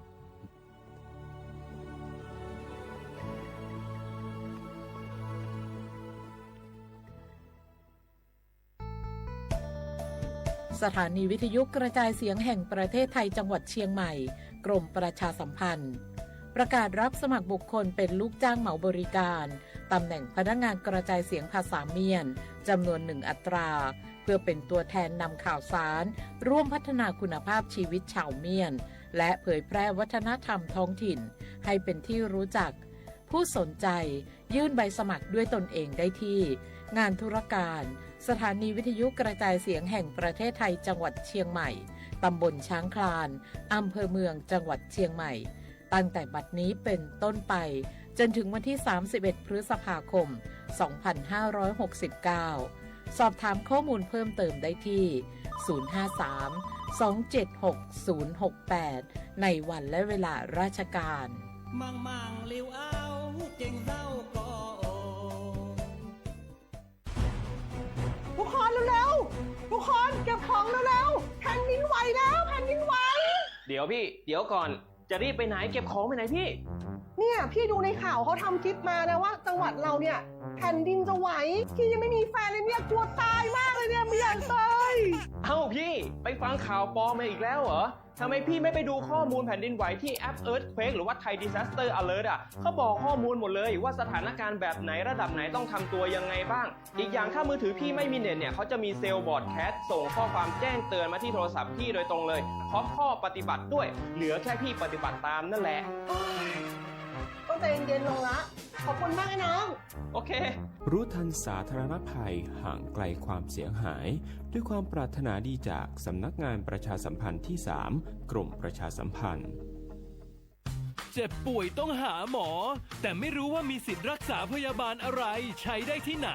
สถานีวิทยุกระจายเสียงแห่งประเทศไทยจังหวัดเชียงใหม่ กรมประชาสัมพันธ์ ประกาศรับสมัครบุคคลเป็นลูกจ้างเหมาบริการ ตำแหน่งพนักงานกระจายเสียงภาษาเมียน จำนวนหนึ่งอัตรา เพื่อเป็นตัวแทนนำข่าวสาร ร่วมพัฒนาคุณภาพชีวิตชาวเมียน และเผยแพร่วัฒนธรรมท้องถิ่น ให้เป็นที่รู้จัก ผู้สนใจยื่นใบสมัครด้วยตนเองได้ที่ งานธุรการ สถานีวิทยุกระจายเสียงแห่งประเทศไทยจังหวัดเชียงใหม่ ตำบลช้างคลาน อำเภอเมือง จังหวัดเชียงใหม่ ตั้งแต่บัดนี้เป็นต้นไป จนถึงวันที่ สามสิบเอ็ด พฤษภาคม สองพันห้าร้อยหกสิบเก้า สอบถามข้อมูลเพิ่มเติมได้ที่ ศูนย์ ห้า สาม สอง เจ็ด หก ศูนย์ หก แปด ในวันและเวลาราชการ มั่งมั่งหลิวเอา เจ๋งเศร้าก็โอ ทุกคนเร็วๆ ทุกคนเก็บของเร็วๆ แผ่นดินไหวแล้ว แผ่นดินไหว เดี๋ยวพี่ เดี๋ยวก่อน จะรีบไปไหน เก็บของไปไหนพี่ เนี่ย พี่ดูในข่าวเขาทำคลิปมานะว่าจังหวัดเราเนี่ยแผ่นดินจะไหว พี่ยังไม่มีแฟนเลยเนี่ย กลัวตายมากเลยเนี่ย ไม่อยากตาย เอ้าพี่ ไปฟังข่าวปลอมมาอีกแล้วเหรอ ทำไมพี่ไม่ไปดูข้อมูลแผ่นดินไหวที่แอป Earthquake หรือว่า Thai Disaster Alert อ่ะ เขาบอกข้อมูลหมดเลยว่าสถานการณ์แบบไหนระดับไหนต้องทำตัวยังไงบ้าง อีกอย่างถ้ามือถือพี่ไม่มีเน็ตเนี่ย เขาจะมีเซลล์บรอดแคสต์ส่งข้อความแจ้งเตือนมาที่โทรศัพท์พี่โดยตรงเลย พร้อมข้อปฏิบัติด้วย เหลือแค่พี่ปฏิบัติตามนั่นแหละ โอ๊ย ต้องใจเย็นๆลงละ ขอบคุณมากนะน้อง โอเค รู้ทันสาธารณภัย ห่างไกลความเสียหาย ด้วยความปรารถนาดีจากสำนักงานประชาสัมพันธ์ที่สาม กรมประชาสัมพันธ์ เจ็บป่วยต้องหาหมอ แต่ไม่รู้ว่ามีสิทธิ์รักษาพยาบาลอะไร ใช้ได้ที่ไหน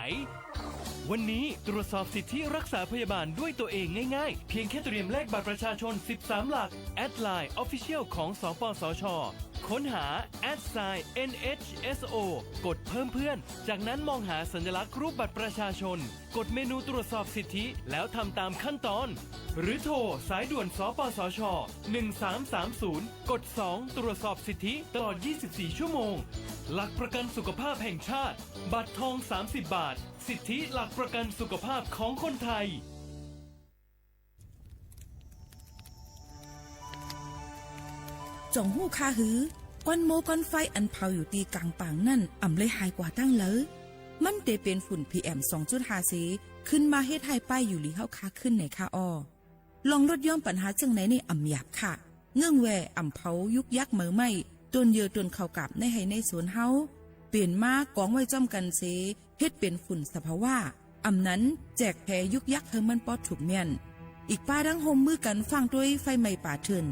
วันนี้ตรวจสอบสิทธิรักษาพยาบาลด้วยตัวเองง่ายๆ เพียงแค่เตรียมเลขบัตรประชาชน สิบสาม หลัก แอด ไลน์ Official ของ สปสช ค้นหา แอด ไซน์ เอ็น เอช เอส โอ กดเพิ่มเพื่อน จากนั้นมองหาสัญลักษณ์รูปบัตรประชาชน กดเมนูตรวจสอบสิทธิ แล้วทำตามขั้นตอน หรือโทรสายด่วน สปสช หนึ่งสามสามศูนย์ กด สอง ตรวจสอบสิทธิตลอด ยี่สิบสี่ ชั่วโมง หลักประกันสุขภาพแห่งชาติ บัตรทอง สามสิบ บาท สิทธิหลักประกันสุขภาพของคนไทย จ่องฮู้คาหือ ก้อนโม้ก้อนไฟอันเผาอยู่ตี้ก๋างป่างนั้น อ่ำเลยหายกว่าตั้งเลิว มันเตเป๋นฝุ่น พีเอ็ม สองจุดห้า เส ขึ้นมาเฮ็ดหื้อป้ายอยู่หลีเฮาคาขึ้นไหนคะอ้อ ลองลดหย่อนปัญหาเจิ่งไหนนี่อ่ำหยาบค่ะ เงื่องแว่อ่ำเผายุกยักเหมอไหม้ ต้นเยื่อต้นข้าวกาบในไฮ่ในสวนเฮา เป๋นมากองไว้จ้อมกั๋นเส เฮ็ดเป๋นฝุ่นสภาวะ อ่ำนั้นแจกแผยุกยักหื้อมันปอถูกเมี้ยน อีกป้าดั้งฮ่วมมือกั๋นฟ้างตวยไฟไหม้ป่าเถื่อน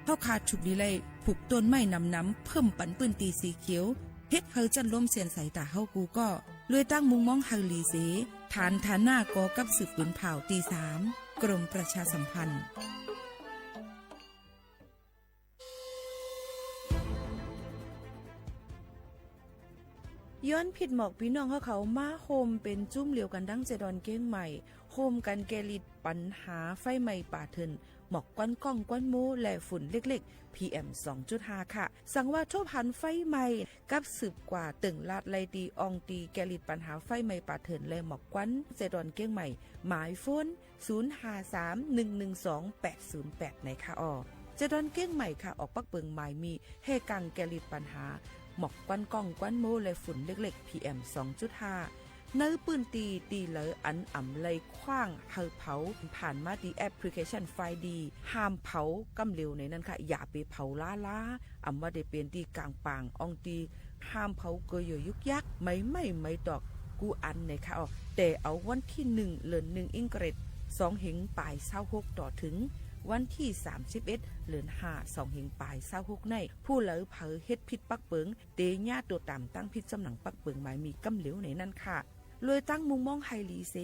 เฮาคาถูกดีไล่ผูกต้นไม้หนำๆ เพิ่มปันปื้นตี้สีเขียว เฮ็ดหื้อจั้นลมเสี้ยนใสต๋าเฮากู้ก้อ ลวยตั้งมุงมองหื้อหลีเส ฐานฐานะก่อกับสืบปืนผ่าวตี้สาม กรมประชาสัมพันธ์ ย้อนผิดหมอกปี้น้องเฮาเขามาโฮมเป๋นจุ้มเหลียวกั๋นดั้งแจดอนเก้งใหม่ โฮมกั๋นแก้ฤทธิ์ปัญหาไฟไหม้ป่าเถื่อน หมอกควันก้องควันโม้และฝุ่นเล็กๆ พีเอ็ม สองจุดห้า ค่ะ สังว่าทบหันไฟไหม้ กับสืบกว่าเติ่งลาดไล่ตี้อ่องตี้แก้ฤทธิ์ปัญหาไฟไหม้ป่าเถื่อนและหมอกควัน แจดอนเก้งใหม่ หมายโฟน ศูนย์ ห้า สาม หนึ่ง หนึ่ง สอง แปด ศูนย์ แปด ไหนคะอ้อ แจดอนเก้งใหม่ค่ะ ออกปักเปิงหมายมีแห่กังแก้ฤทธิ์ปัญหา หมอกควันก้องควันโม้และฝุ่นเล็กๆ พีเอ็ม สองจุดห้า ในปื้นตี้ตี้เหลืออันอ่ำไล่ขว้างหื้อเผา ผ่านมาตี้แอปพลิเคชันไฟดี ห้ามเผาก้ำเหลวไหนนั้นค่ะ อย่าไปเผาล้าๆ อ่ำว่าเตเป๋นตี้ก๋างป่างอ่องตี้ ห้ามเผาเกยเยื่อยุกยัก ไม้ไหม้ไม้ตอก กู้อันไหนคะอ้อ แต่เอาวันตี้หนึ่ง เดือนหนึ่ง อิงเกรด สองเฮงป๋ายซาวหก ต่อเถิงวันตี้สามสิบเอ็ด เดือนห้า สองเฮงป๋ายซาวหก ใน ผู้ใดเผลอเฮ็ดผิดปักเปิง เตเยียะตั๋วต๋ามตั้งผิดจ้ำหนังปักเปิงหมายมีก้ำเหลวไหนนั้นค่ะ ลวยตั้งมุงมองหื้อหลีเส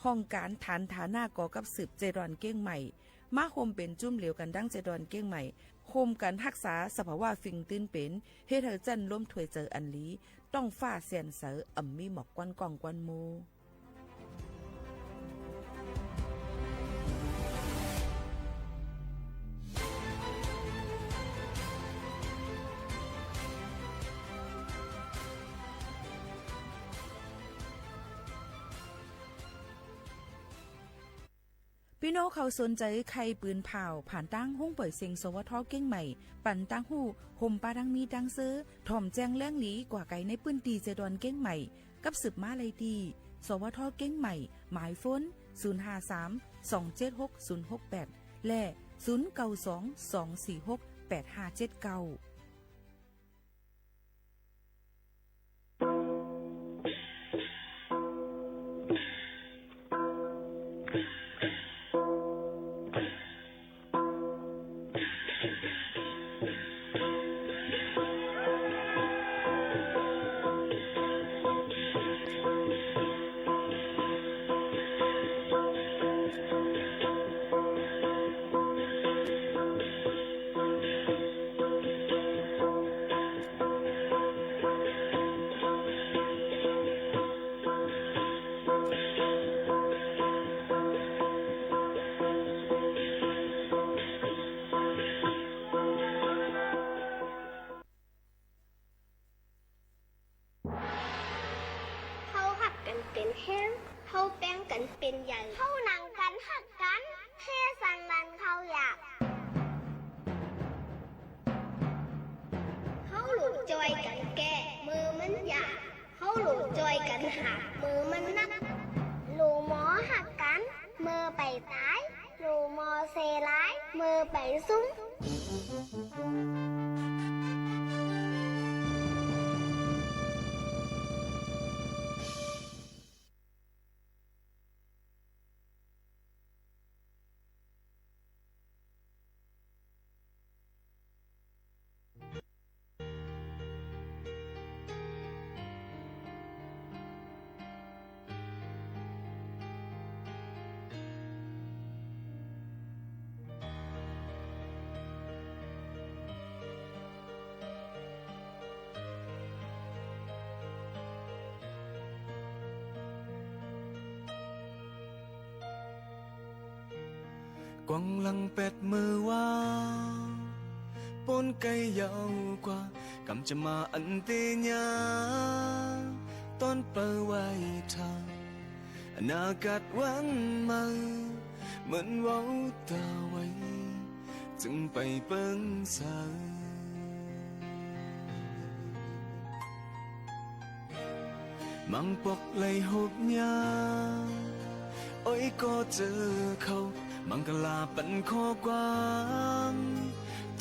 ห้องก๋านฐานฐานะก่อกับสืบแจดอนเก้งใหม่ มาโฮมเป๋นจุ้มเหลียวกั๋นดั้งแจดอนเก้งใหม่ โฮมกั๋นฮักษาสภาวะฟิงตื้นเป๋น เฮ็ดหื้อจั้นลมถ้วยเจิญอันหลี ต๊องฟ้าเสี้ยนใส อ่ำมีหมอกควันก้องควันโม้ ปี้น้องเขาสนใจ๋ใค่ปืนผ่าว ผ่านตางห้องป่อยเสียง สวท เก้งใหม่ ปันตางฮู้ ห่มปาดังมีดังเซอ ถ่อมแจ้งแหลงหลีกว่าไก๋ในปื้นตี้แจดอนเก้งใหม่ กับสืบมาไล่ตี้ สวท เก้งใหม่ หมายโฟน ศูนย์ ห้า สาม สอง เจ็ด หก ศูนย์ หก แปด และ ศูนย์ เก้า สอง สอง สี่ หก แปด ห้า เจ็ด เก้า เป๋นใหญ่ เฮาหนังกั๋นฮักกั๋น เฮสันหลันเข้าอยาก เฮาหลู่จ้อยกั๋นแก้ เมื่อมันอยาก เฮาหลู่จ้อยกั๋นหา เมื่อมันนัก หลู่หมอฮักกั๋น เมื่อไปต๋าย หลู่หมอเซร้าย เมื่อไปสุม กวางหลังแปดเมื่อวา ป๊นใก้ยาวกว่า กำจะมาอันเตยา ต้อนเปิดไว้ถ้า อนาคตวันใหม่ เหมือนเว้าต๋าไว้ จึงไปเปิ้งใส มังปอกไหลหกยาม อ้อยก็เจอเขา มังกะลาปันข้อความ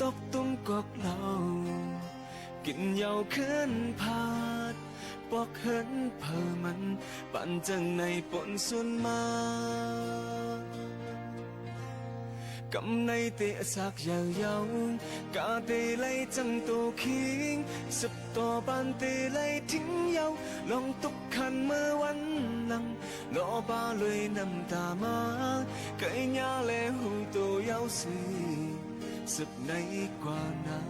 ตอกตุ้มกอกเหล้า กิ๋นเหย้าเคินผาด ปอกเฮิรนเผอมัน ปันเจิ่งในป๋นสุนมา กำในเต๊อะสากใหญ่เย้า กาเตไหลจั้งโตคิง สืบต่อปานเตไหลทิ้งเย้า ลองตุ๊กขันเมื่อวันหลัง ลอปาลุยน้ำต๋ามา ไก่หญ้าแลฮู้โตเย้าสิ สืบในกว่านา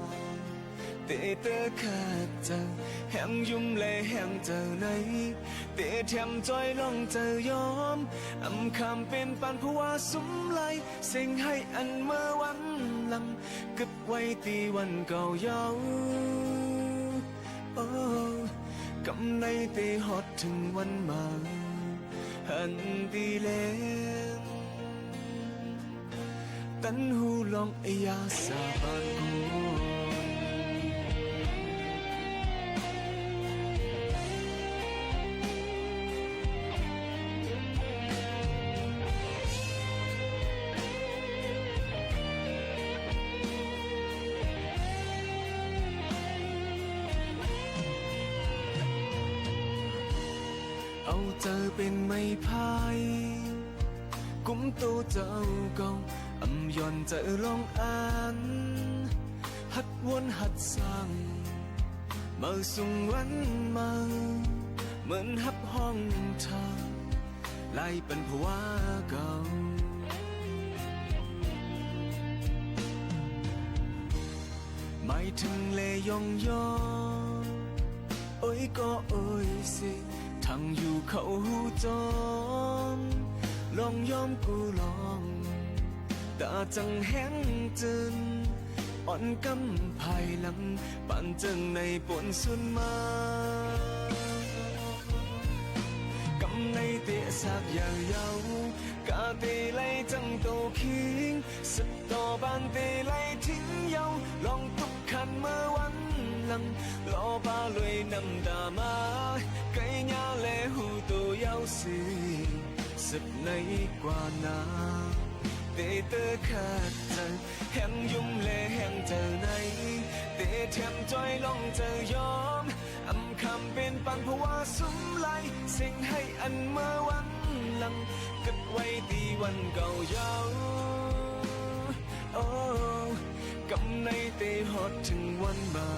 เตเตอขัดเจิ่ง แหงยุ่มแลแหงเจิ่งใน เตแถมจ้อยลองเจิ่งยอม อำคำเป๋นปันภาวะสุมไหล เส้งให้อันเมื่อวันหลัง กึ๊บไว้ตี้วันเก่าเย้า โอ้ กำในเตฮอดเถิงวันใหม่ หันตี้แล ตันฮู้ลองไอ้ยาสาบานกู เอาเจิ่งเป๋นไม้พาย กุมโตเจ้าเก่า อำหย่อนเจิ่งลองอัน หัดวนหัดสร้าง เมื่อสุงวันใหม่ เหมือนฮับห้องทาง ไล่ปันภาวะเก่า หมายเถิงแลยองยอ โอ้ยก็โอ้ยสิ ทั้งอยู่เขาฮู้จอม ลองยอมกูลอง ต๋าจั้งแหงจื้น อ่อนกำภายหลัง ปานเจิ่งในป๋นสุนมา กำในเตะสากยาวเย้า กาเตไหลจั้งโตคิง สืบต่อปานเตไหลทิ้งเย้า ลองตุ๊กขันเมื่อวันหลัง ลอปาลุยน้ำต๋ามา ไก่หญ้าแลฮู้โตเย้าสิ สืบในกว่านา เตเตอขัดเจิ่ง แหงยุ่มแลแหงเจิ่งใน เตแถมจ้อยลองเจิ่งยอม อำคำเป๋นปันภาวะสุมไหล เส้งให้อันเมื่อวันหลัง กึ๊บไว้ตี้วันเก่าเย้า โอ้ กำในเตฮอดเถิงวันใหม่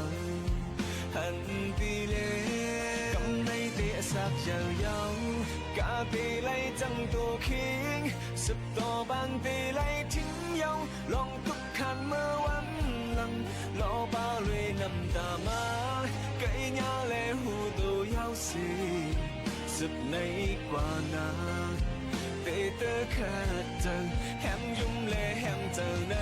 หันตี้แล กำในเตะสากยาวเย้า กาเตไหลจั้งโตคิง สืบต่อปานเตไหลทิ้งเย้า ลองตุ๊กขันเมื่อวันหลัง ลอปาลุยน้ำต๋ามา ไก่หญ้าแลฮู้โตเย้าสิ สืบในกว่านา เตเตอขัดเจิ่ง แหงยุ่มแลแหงเจิ่งใน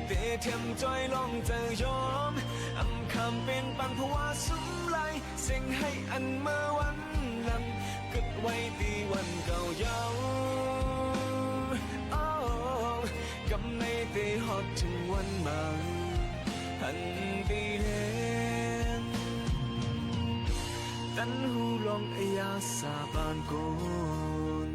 เตแถมจ้อยลองเจิ่งยอม อำคำเป๋นปันภาวะสุมไหล เส้งให้อันเมื่อวันหลัง กึ๊บ ไว้ตี้วันเก่าเย้า อ้อ กำในเตฮอดเถิงวันใหม่ หันตี้เห็น ตันฮู้ลองไอยาสาบานโกน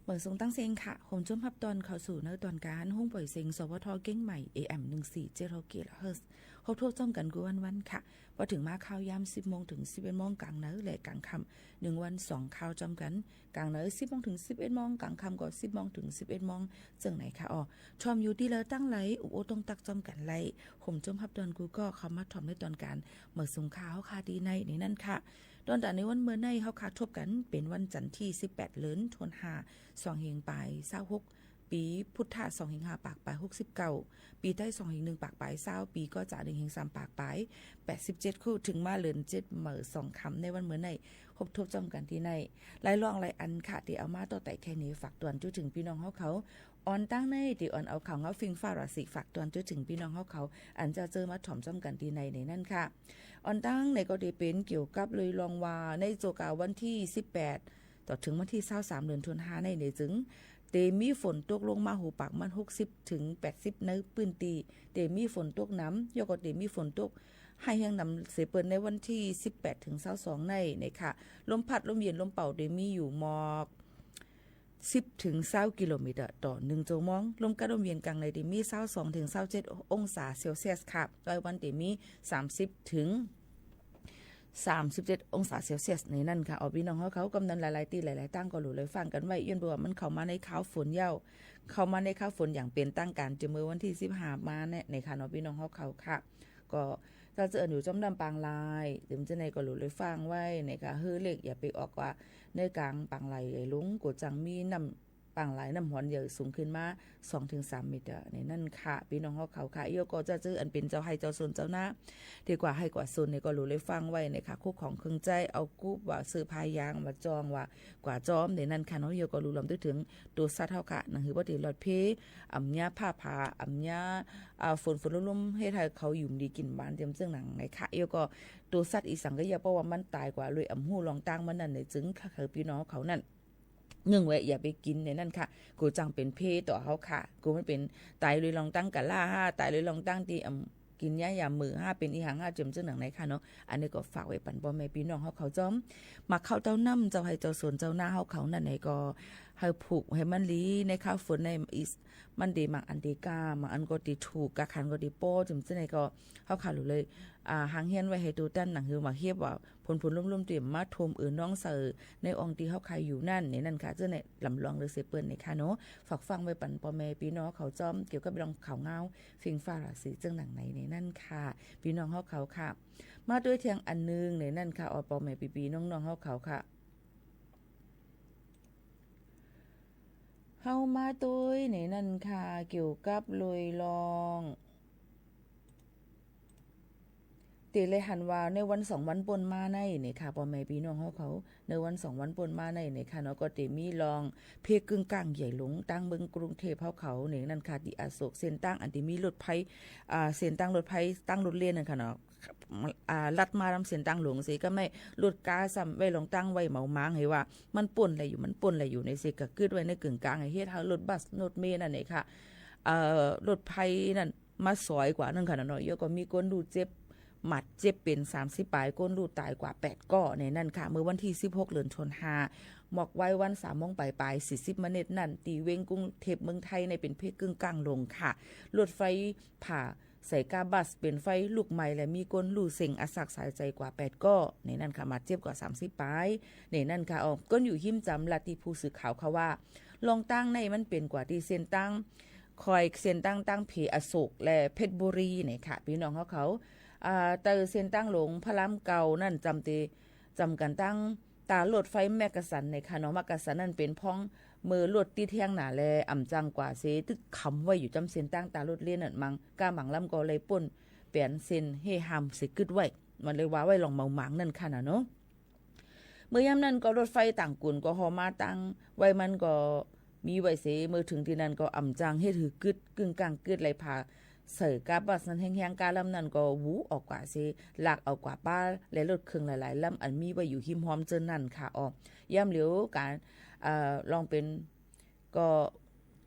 เมิดสุงตังเซ็งค่ะ คุณผู้ชมฮับต้อนเข้าสู่ในตอนก๋านโฮงป่อยเสียง สวท เกียงใหม่ เอเอ็ม หนึ่งสี่เจ็ดหกกิโลเฮิรตซ์ พบถ้วมจ้อมกั๋นกู้วันๆ ค่ะ พอเถิงมาข่าวยามสิบโมงเถิงสิบเอ็ดโมงก๋างในและก๋างค่ำ นึ่งวันสองข่าวจ้อมกั๋น ก๋างในสิบโมงเถิงสิบเอ็ดโมง ก๋างค่ำก็สิบโมงเถิงสิบเอ็ดโมง เจิ่งไหนค่ะ อ้อ ถ่อมอยู่ตี้เลิวตังหลาย อุบโอ้ต้องตักจ้อมกั๋นไล่ คุณผู้ชมฮับต้อนกู้ก้อเข้ามาถ่อมในตอนก๋าน เมิดสุงข่าวเฮาค่ะตี้ใน ในนั้นค่ะ ตอนต๋าในวันเมื่อในเฮาค่ะทบกั๋น เป๋นวันจันทร์ตี้สิบแปด เดือนธันวา สองเฮงปายซาวหก ปี๋พุทธะ สองเฮงห้าปากปายหกสิบเก้า ปี๋ไต สองเฮงหนึ่งปากปายซาว ปี๋ก็จะหนึ่งเฮงสามปากปายแปดสิบเจ็ด คู่ เถิงมาเดือนเจ็ดเมิดสองค่ำ ในวันเมื่อใน พบถ้วมจ้อมกั๋นตี้ใน หลายล่องหลายอันค่ะ ตี้เอามาต่อไต่แค่นี้ ฝากตวนจุ๊เถิงปี้น้องเฮาเขา อ่อนตั้งในตี้อ่อนเอาข่าวเงาฟิงฟ้าราศี ฝากตวนจุ๊เถิงปี้น้องเฮาเขา อันจะเจอมาถ่อมจ้อมกั๋นตี้ใน ในนั้นค่ะ อ่อนตั้งในก็ตี้เป๋นเกี่ยวกับเลยลองว่า ในโจกาวันตี้สิบแปด ต่อเถิงวันตี้ซาวสาม เดือนธันวาใน ในจึง เตมีฝนตกลงมา ฮูปากมัน หกสิบเถิงแปดสิบ ในปื้นตี้ เตมีฝนตกหนำ แล้วก็เตมีฝนตก ไฮแฮงหนำเสยเปิ้นในวันตี้สิบแปดเถิงซาวสองใน ในค่ะ ลมพัดลมเย็นลมเป่าเตมีอยู่หมอก สิบเถิงซาวกิโลเมตรต่อหนึ่งชั่วโมง ลมกั๊ดลมเย็นกลางในเตมีซาวสองเถิงซาวเจ็ดองศาเซลเซียสค่ะ กลางวันเตมีสามสิบเถิงสามสิบเจ็ดองศาเซลเซียส ในนั้นค่ะ อ้อ ปี้น้องเฮาเขา กำนั้นหลายๆ ตี้หลายๆ ตังก็หลู่เลยฟังกั๋นไว้ ย้อนเปื้อว่ามันเข้ามาในข่าวฝนเย้า เข้ามาในข่าวฝนอย่างเป๋นตางก๋าน เจียเมื่อวันตี้สิบห้ามาเนี่ย ในค่ะเนาะ ปี้น้องเฮาเขาค่ะ ก็ เจ้าเจื้ออยู่จ้อมน้ำปางลาย เจิ่งจะในก็หลู่เลยฟังไว้ ในค่ะ หื้อเล็กอย่าไปออกกว่า ในก๋างปางลายใหญ่หลวง กั๋วจังมีน้ำปางลายน้ำหอนใหญ่สูงขึ้นมา สองเถิงสามเมตร ในนั้นค่ะ ปี้น้องเฮาเขาค่ะ แล้วก็เจ้าเจื้ออันเป๋นเจ้าไฮ่เจ้าสวนเจ้านา ตี้กว่าไฮ่กว่าสวนเนี่ยก็หลู่เลยฟังไว้ ในค่ะ คู่ของเครื่องใจ๊ เอากู้ว่าเสื้อผ้ายาง ว่าจ้อง ว่ากว่าจ้อม ในนั้นค่ะเนาะ แล้วก็หลู่ลำตึกเถิงตั๋วสัตว์เฮาค่ะ หนังหือว่าตี้หลอดเพ อ่ำเยียะฟ้าผ่า อ่ำเยียะ อ่า ฝน ฝนลมๆ เฮ็ดหื้อเขาอยู่ดีกิ๋นหวาน เจียมเจื้องหนังในค่ะ แล้วก็ตั๋วสัตว์อีสังก็อย่า เปื้อว่ามันต๋ายกว่า เลยอ่ำฮู้ลองตั้งมันนั่น ในจึงค่ะ หื้อปี้น้องเขานั้น นึ่งไว้อย่าไปกิ๋นในนั้นค่ะ กั๋วจังเป๋นเพต่อเฮาค่ะ กั๋วมันเป๋นต๋ายเลยลองตั้งกะล้าห้า ต๋ายเลยลองตั้งตี้ อ่ำ กิ๋นยายาเมื่อห้า เป๋นอีหังห้า เจียมเจื้องหนังในค่ะเนาะ อันนี้ก็ฝากไว้ปันป้อแม่ปี้น้องเฮาเขาจ้อม มาเข้าเต้าน้ำเจ้าไฮ่เจ้าสวนเจ้านาเฮาเขานั่นในก็ หื้อผูกหื้อมันดี ในข่าวฝนใน มันเต๋มักอันเต๋ก้า บางอันก็เต๋ถูก กาขันก็เต๋ป้อ เจิ่งจะในก็ เฮาค่ะหลู่เลย อ่า หางเฮียนไว้หื้อตั๋วตัน หนังหื้อว่าเฮียบว่า ฝน ฝนลมๆ เต๋มาท่วมเอินน้องเสิร์ในอ่องตี้เฮาค่ะอยู่นั่น ในนั้นค่ะ เจ้าในลำลองเลยเสยเปิ้นในค่ะเนาะ ฝากฟังไว้ปันป้อแม่ปี้น้องเขาจ้อม เกี่ยวกับลองข่าวเงา ฟิงฟ้าราศี เจิ่งหนังใน ในนั้นค่ะ ปี้น้องเฮาเขาค่ะ มาตวยเทียงอันนึ่ง ในนั้นค่ะ อ้อ ป้อแม่ปี้ๆ น้องๆ เฮาเขาค่ะ เฮามาตวยในนั้นค่ะ เกี่ยวกับเลยลอง เต๋เลยหันว่าในวันสองวันป่นมาใน ในค่ะ ป้อแม่ปี้น้องเฮาเขา ในวันสองวันป่นมาใน ในค่ะเนาะ ก็เต๋มีลองเพกึ่งก้างใหญ่หลวง ตางเมืองกรุงเทพฯ เฮาเขา ในนั้นค่ะ ตี้อโศก เส้นตางอันตี้มีรถไฟ อ่า เส้นตางรถไฟ ตางรถเล็นนั่นค่ะเนาะ อ่า ลัดมาต๋ามเส้นตางหลวงเสีย ก็แม่นรถก๊าซ้ำไว้ลองตั้งไว้เมาหมางหื้อว่า มันป่นแลอยู่ มันป่นแลอยู่ ในเสียก็กึ๊ดไว้ในกึ่งก้าง หื้อเฮ็ดหื้อรถบัส รถเมล์นั่นเองค่ะ เอ่อ รถไฟนั่นมาสอยกว่านึ่งค่ะเนาะ แล้วก็มีคนลู่เจ็บ บาดเจ็บเป๋นสามสิบป๋าย คนลู่ต๋ายกว่าแปดก้อ ในนั้นค่ะ เมื่อวันตี้สิบหก เดือนธันวา หมอกไว้วันสามโมงป๋ายๆ สี่สิบเมนิดนั้น ตี้เวียงกรุงเทพฯ เมืองไทย ในเป๋นเพกึ่งก้างหลวงค่ะ รถไฟผ่า ใส่ก้าบัสเป๋นไฟลุกไหม้และมีคนลู่เซ็งอะสักสายใจ๋กว่าแปดก้อ ในนั้นค่ะ บาดเจ็บกว่าสามสิบป๋าย ในนั้นค่ะ อ้อ คนอยู่ฮิมจ๋ำลาดตี้ผู้สื่อข่าวเขาว่า ลองตั้งในมันเป๋นกว่าตี้เส้นตาง คอยเส้นตางตางเพอโศกและเพชรบุรีในค่ะ ปี้น้องเฮาเขา อ่า เต๋อเส้นตางหลวงพระรามเก้านั่นจ๋ำเต๋ จ๋ำกั๋นตาง ต๋ารถไฟแมกกาซันในค่ะเนาะ แมกกาซันนั่นเป๋นพ่อง เมื่อรถติดแฮงหนาแล อ่ำจังกว่าเส ตึกขำไว้อยู่จ้ำเส้นตางต๋ารถเลนนั้น มัง ก้ามังลำก็เลยป้นเป๋นเส้นเฮ่ห้ามเสกึ๊ดไว้ มันเลยว่าไว้ลองเมาหมางนั่นค่ะนะเนาะ เมื่อยามนั้นก็รถไฟต่างกุ๋นก็ฮอมาตัง ไว้มันก็มีไว้เส เมื่อเถิงตี้นั้นก็อ่ำจังเฮ็ดหื้อกึ๊ด กึ้งก้างกึ๊ด เลยผ่าใส่ก้าบัสนั้นแฮงๆ ก้าลำนั้นก็หวูออกกว่าเส ลากเอากว่าป้าและรถเคิงหลายๆ ลำอันมีไว้อยู่ฮิมฮอมเจิ่นนั้นค่ะ อ้อ ยามเหลียวก๋าน เอ่อ ลองเป๋น ก็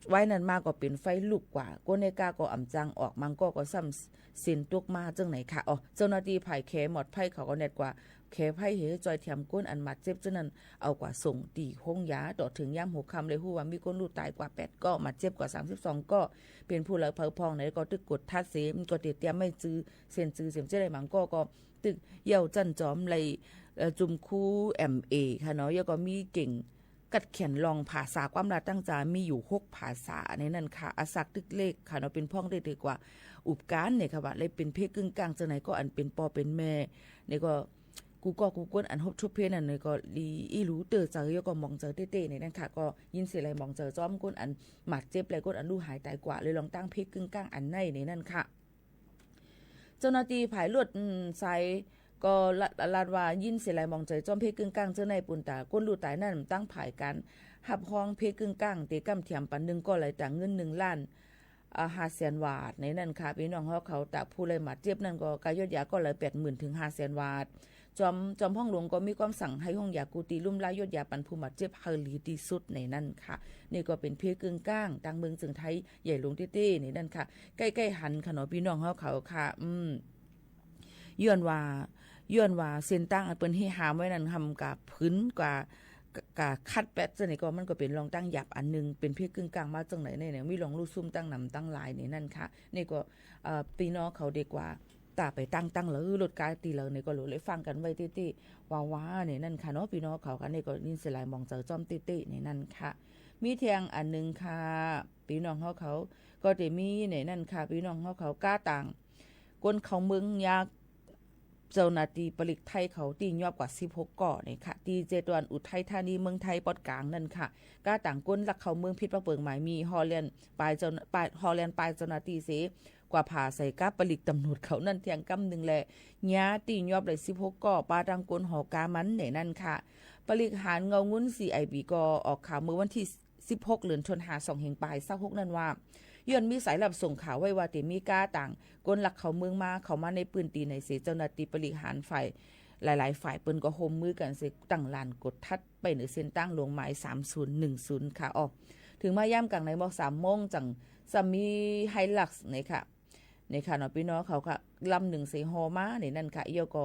ไว้นั้นมาก็เป๋นไฟลุกกว่า ก้นในก้าก็อ่ำจังออก มังก็ก็ซ้ำเส้นตกมาเจิ่งไหนค่ะ อ้อ เจ้าหน้าตี้ฝ่ายแขมอดภัยเขาก็แนดกว่า แขไพหื้อจอยแถมก้นอันบาดเจ็บเจิ่นนั้น เอากว่าส่งตี้โฮงยา ต่อเถิงยามหัวค่ำเลยฮู้ว่ามีก้นลู่ต๋ายกว่าแปดก้อ บาดเจ็บกว่าสามสิบสองก้อ เป๋นผู้ใดเผาพองไหนก็ตึกกวดทัดเส มันก็เตรียมไว้จื้อ เส้นจื้อเสียมเจ้าใด มังก็ก็ตึกเยี่ยวจั้นจอมเลย เอ่อ จุมครู เอ็มเอ ค่ะเนาะ แล้วก็มีเก่ง กัดแข่นลองภาษา ความลาวตั้งจามีอยู่หกภาษาในนั้นค่ะ อาศักดิ์ตึกเลขค่ะเนาะ เป๋นพ่องได้ดีกว่าอุปการเนี่ยค่ะ ว่าเลยเป๋นเพศกึ่งก้างเจ้าไหนก็อันเป๋นป้อเป๋นแม่เนี่ยก็ กู้ก้อกู้ก้นอันฮบทบเพศนั้นเนี่ยก็ดีอี้หลูเตื้อใจ๋ แล้วก็หมองใจ๋เต๊ๆ ในนั้นค่ะ ก็ยินเสียงไหลหมองใจ๋จ้อมก้นอันบาดเจ็บและก้นอันลู่หายต๋ายกว่า เลยลองตั้งเพศกึ่งก้างอันในในนั้นค่ะ เจ้าหน้าตี้ฝ่ายลวด อืม สายก็ละ ลาดว่ายินเสียงไหลหมองใจ๋จ้อมเพศกึ่งก้างเจ้าใน ปูนต๋าก้นลู่ต๋ายนั้น ตังฝ่ายก๋านฮับฮ้องเพศกึ่งก้าง เต๋ก้ำแถมปันนึ่งก้อไหลต๋างเงินนึ่งล้าน อ่า ห้าแสนวาทในนั้นค่ะ ปี้น้องเฮาเขา ต๋าผู้ใดบาดเจ็บนั้นก็ก้ายอดยาก้อไหลแปดหมื่นเถิงห้าแสนวาท จอม จอมพ่องหลวงก็มีความสั่งหื้อฮ้องยากู้ตี้ลุ่มลายยอดยาปันผู้บาดเจ็บหื้อหลีตี้สุดในนั้นค่ะ นี่ก็เป๋นเพศกึ่งก้าง ตางเมืองเจิงไทยใหญ่หลวงเต๊ๆ ในนั้นค่ะ ใก้ๆ หันค่ะเนาะ ปี้น้องเฮาเขาค่ะ อืม ย้อนว่า ย้อนว่าเส้นตางอันเปิ้นเฮ่ห้ามไว้นั้น หำกาผืนกว่า กาขัดแป๊ดเจ้าไหนก็ มันก็เป๋นลองตั้งหยาบอันนึ่ง เป๋นเพศกึ่งก้างมาเจิ่งไหนเนี่ย มีลองลู่ซุ่มตั้งนำตั้งหลายในนั้นค่ะ นี่ก็ เอ่อ ปี้น้องเขาดีกว่า ต๋าไปตั้ง ตั้งเลิกรถก้าตี้เลิกเนี่ยก็หลูเลยฟังกั๋นไว้เต๊ๆ ว่าๆ ในนั้นค่ะเนาะ ปี้น้องเขาค่ะ นี่ก็ยินเสียงไหลหมองใจ๋จ้อมเต๊ๆ ในนั้นค่ะ มีแถมอันนึ่งค่ะ ปี้น้องเฮาเขา ก็เต๋มีในนั้นค่ะ ปี้น้องเฮาเขา ก้าต่าง ก้นเข้าเมืองยาก เจ้าหน้าตี้ปลิกไทยเขาตี้ยอบกว่าสิบหกก้อเนี่ยค่ะ ตี้เจตวันอุทัยธานี เมืองไทยปอดก๋างนั่นค่ะ ก้าต่างก้นลักเข้าเมืองผิดปะเปิงหมายมี ฮอแลนด์ปายเจ้า ปาย ฮอแลนด์ปายเจ้าหน้าตี้เส กว่าผ่าใส่ก้าปลิกตำรวจเขานั่นแถมก้ำนึ่งแล ยาตี้ยอบได้สิบหกก้อ ปาตังก้นหอก้ามันในนั้นค่ะ ปลิกหารเงางุ้น ซีไอบี ก็ออกข่าวเมื่อวันตี้ สิบหก เดือนธันวา สองเฮงปายซาวหก นั้นว่า ย้อนมีสายลับส่งข่าวไว้ว่าเต๋มีก้าต่างก้นลักเข้าเมืองมา เข้ามาในปื้นตี้ในเส เจ้าหน้าตี้ปลิกหารฝ่าย หลายๆ ฝ่ายเปิ้นก็ฮ่วมมือกั๋นเส ตั้งด่านกวดทัดไปเหนือเส้นตางหลวงหมาย สามศูนย์หนึ่งศูนย์ ค่ะ อ้อ เถิงมายามก๋างในหมอกสามโมง จั่งซ้ำมีไฮลักซ์เนี่ยค่ะ เนี่ยค่ะเนาะ ปี้น้องเขาค่ะ ลำนึ่งเส ฮอมาในนั้นค่ะ แล้วก็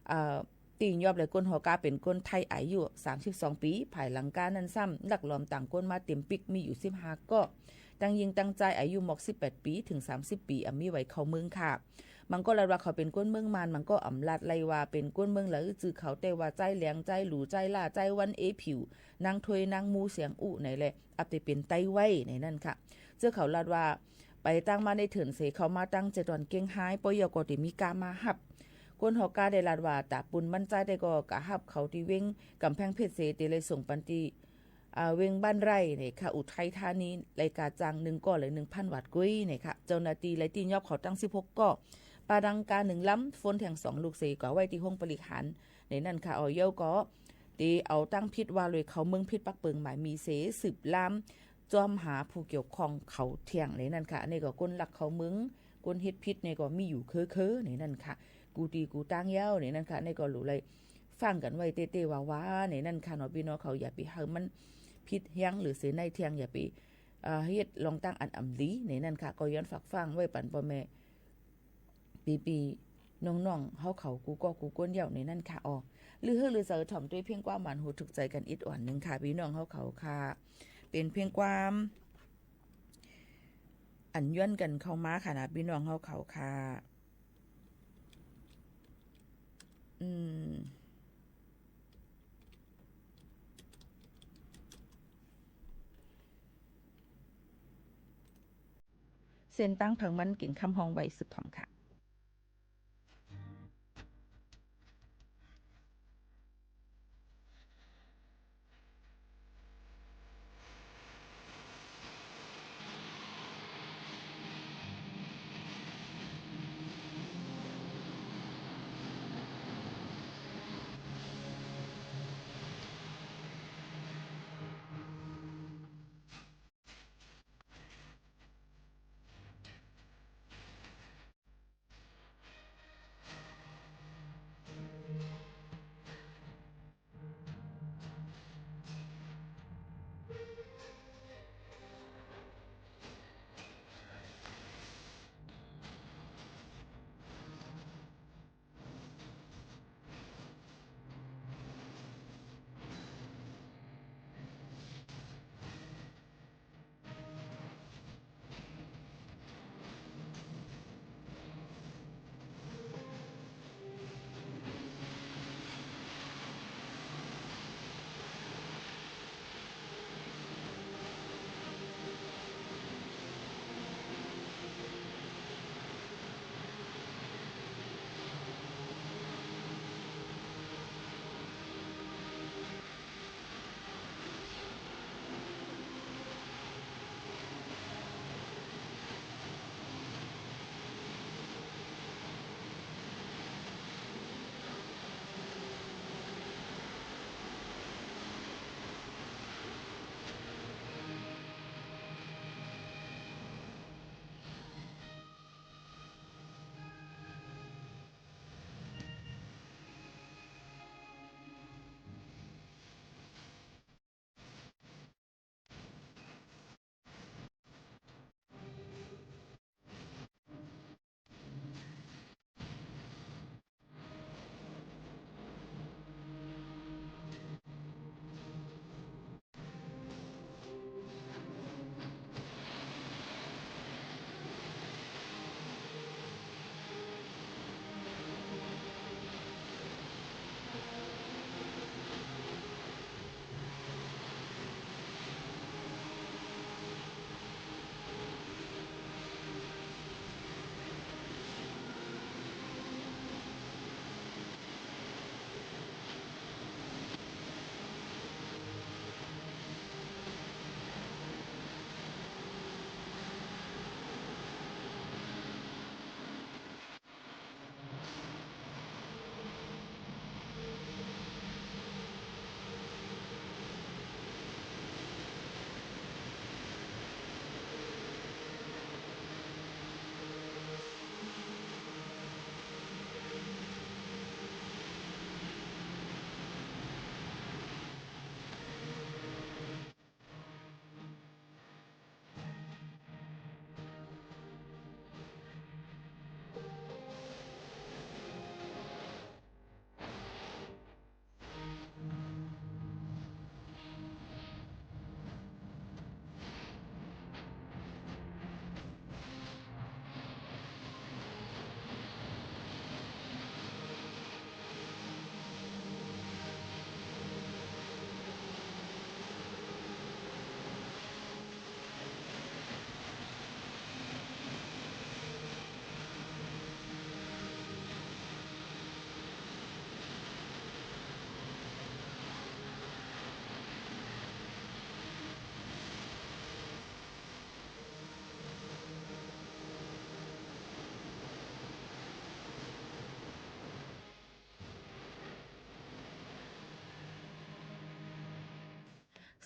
เอ่อ ตี้ยอบและก้นหอก้าเป๋นก้นไทยอายุสามสิบสองปี๋ ภายหลังก้านั้นซ้ำลักลอมต่างก้นมาเต๋มปิ๊กมีอยู่สิบห้าก้อ ตังญิงตังจายอายุหมอกสิบแปดปี๋เถิงสามสิบปี๋ อ่ะ มีไว้เข้าเมืองค่ะ มังก็ลาดว่าเขาเป๋นก้นเมืองม่าน มังก็อ่ำลาดไล่ว่าเป๋นก้นเมืองใดจื้อเขา แต่ว่าจายแหลง จายหลู จายล่า จายวัน เอผิว นางถ้วย นางมู เสียงอู้ ไหนแหละ อับเต๋เป๋นไตไว้ในนั้นค่ะ เจ้าเขาลาดว่า ไปตั้งมาในเถินเส เข้ามาตั้งเจตวันเก้งฮ้าย ป้อยยอก็เต๋มีก้ามาฮับ ก้นหอก้าได้ลาดว่า ต๋าปุ่นมั่นใจ๋ได้ก็กาฮับเขาตี้เว็งก๋ำแพงเพชรเส เต๋เลยส่งปันตี้ อ่า เว็งบ้านไร่เนี่ยค่ะ อุทัยธานี ไหลกาจ้างนึ่งก้อเลยนึ่งพันวาทกุ้ยเนี่ยค่ะ เจ้าหน้าตี้ไหลตี้ยอบเขาตั้งสิบหกก้อ ปาตังก้านึ่งลำ โฟนแถงสองลูกเส ก็ไว้ตี้ห้องปลิกหารในนั้นค่ะ อ้อ แล้วก็เต๋เอาตั้งผิดว่าโดยเข้าเมืองผิดปะเปิงหมายมีเส สืบลาม จ้อมหาผู้เกี่ยวข้องเขาแถงในนั้นค่ะ อันนี้ก็ก้นลักเข้าเมือง ก้นเฮ็ดผิดเนี่ยก็มีอยู่เคือๆ ในนั้นค่ะ กู้ตี้กู้ตางเย้าในนั้นค่ะ อันนี้ก็หลูเลยฟังกั๋นไว้เต๊ๆ ว่าๆ ในนั้นค่ะเนาะ ปี้น้องเขา อย่าไปหื้อมันผิดแฮงหรือเส ในแถง อย่าไป เอ่อ เฮ็ดลองตั้งอันอ่ำดีในนั้นค่ะ ก็ย้อนฝากฟังไว้ปันป้อแม่ ปี้ๆ น้องๆ เฮาเขากู้ก้อกู้ก้นเย้าในนั้นค่ะ อ้อ ลือหื้อลือเสอถ่อมตวยเพียงความหมานหูถูกใจ๋กั๋นอิดอ่อนนึ่งค่ะ ปี้น้องเฮาเขาค่ะ เป๋นเพียงความ อันย้อนกั๋นเข้ามาค่ะนะ ปี้น้องเฮาเขาค่ะ อืม เส้นตางเผิงมันเก่งคำฮ้องไว้สืบถ่อมค่ะ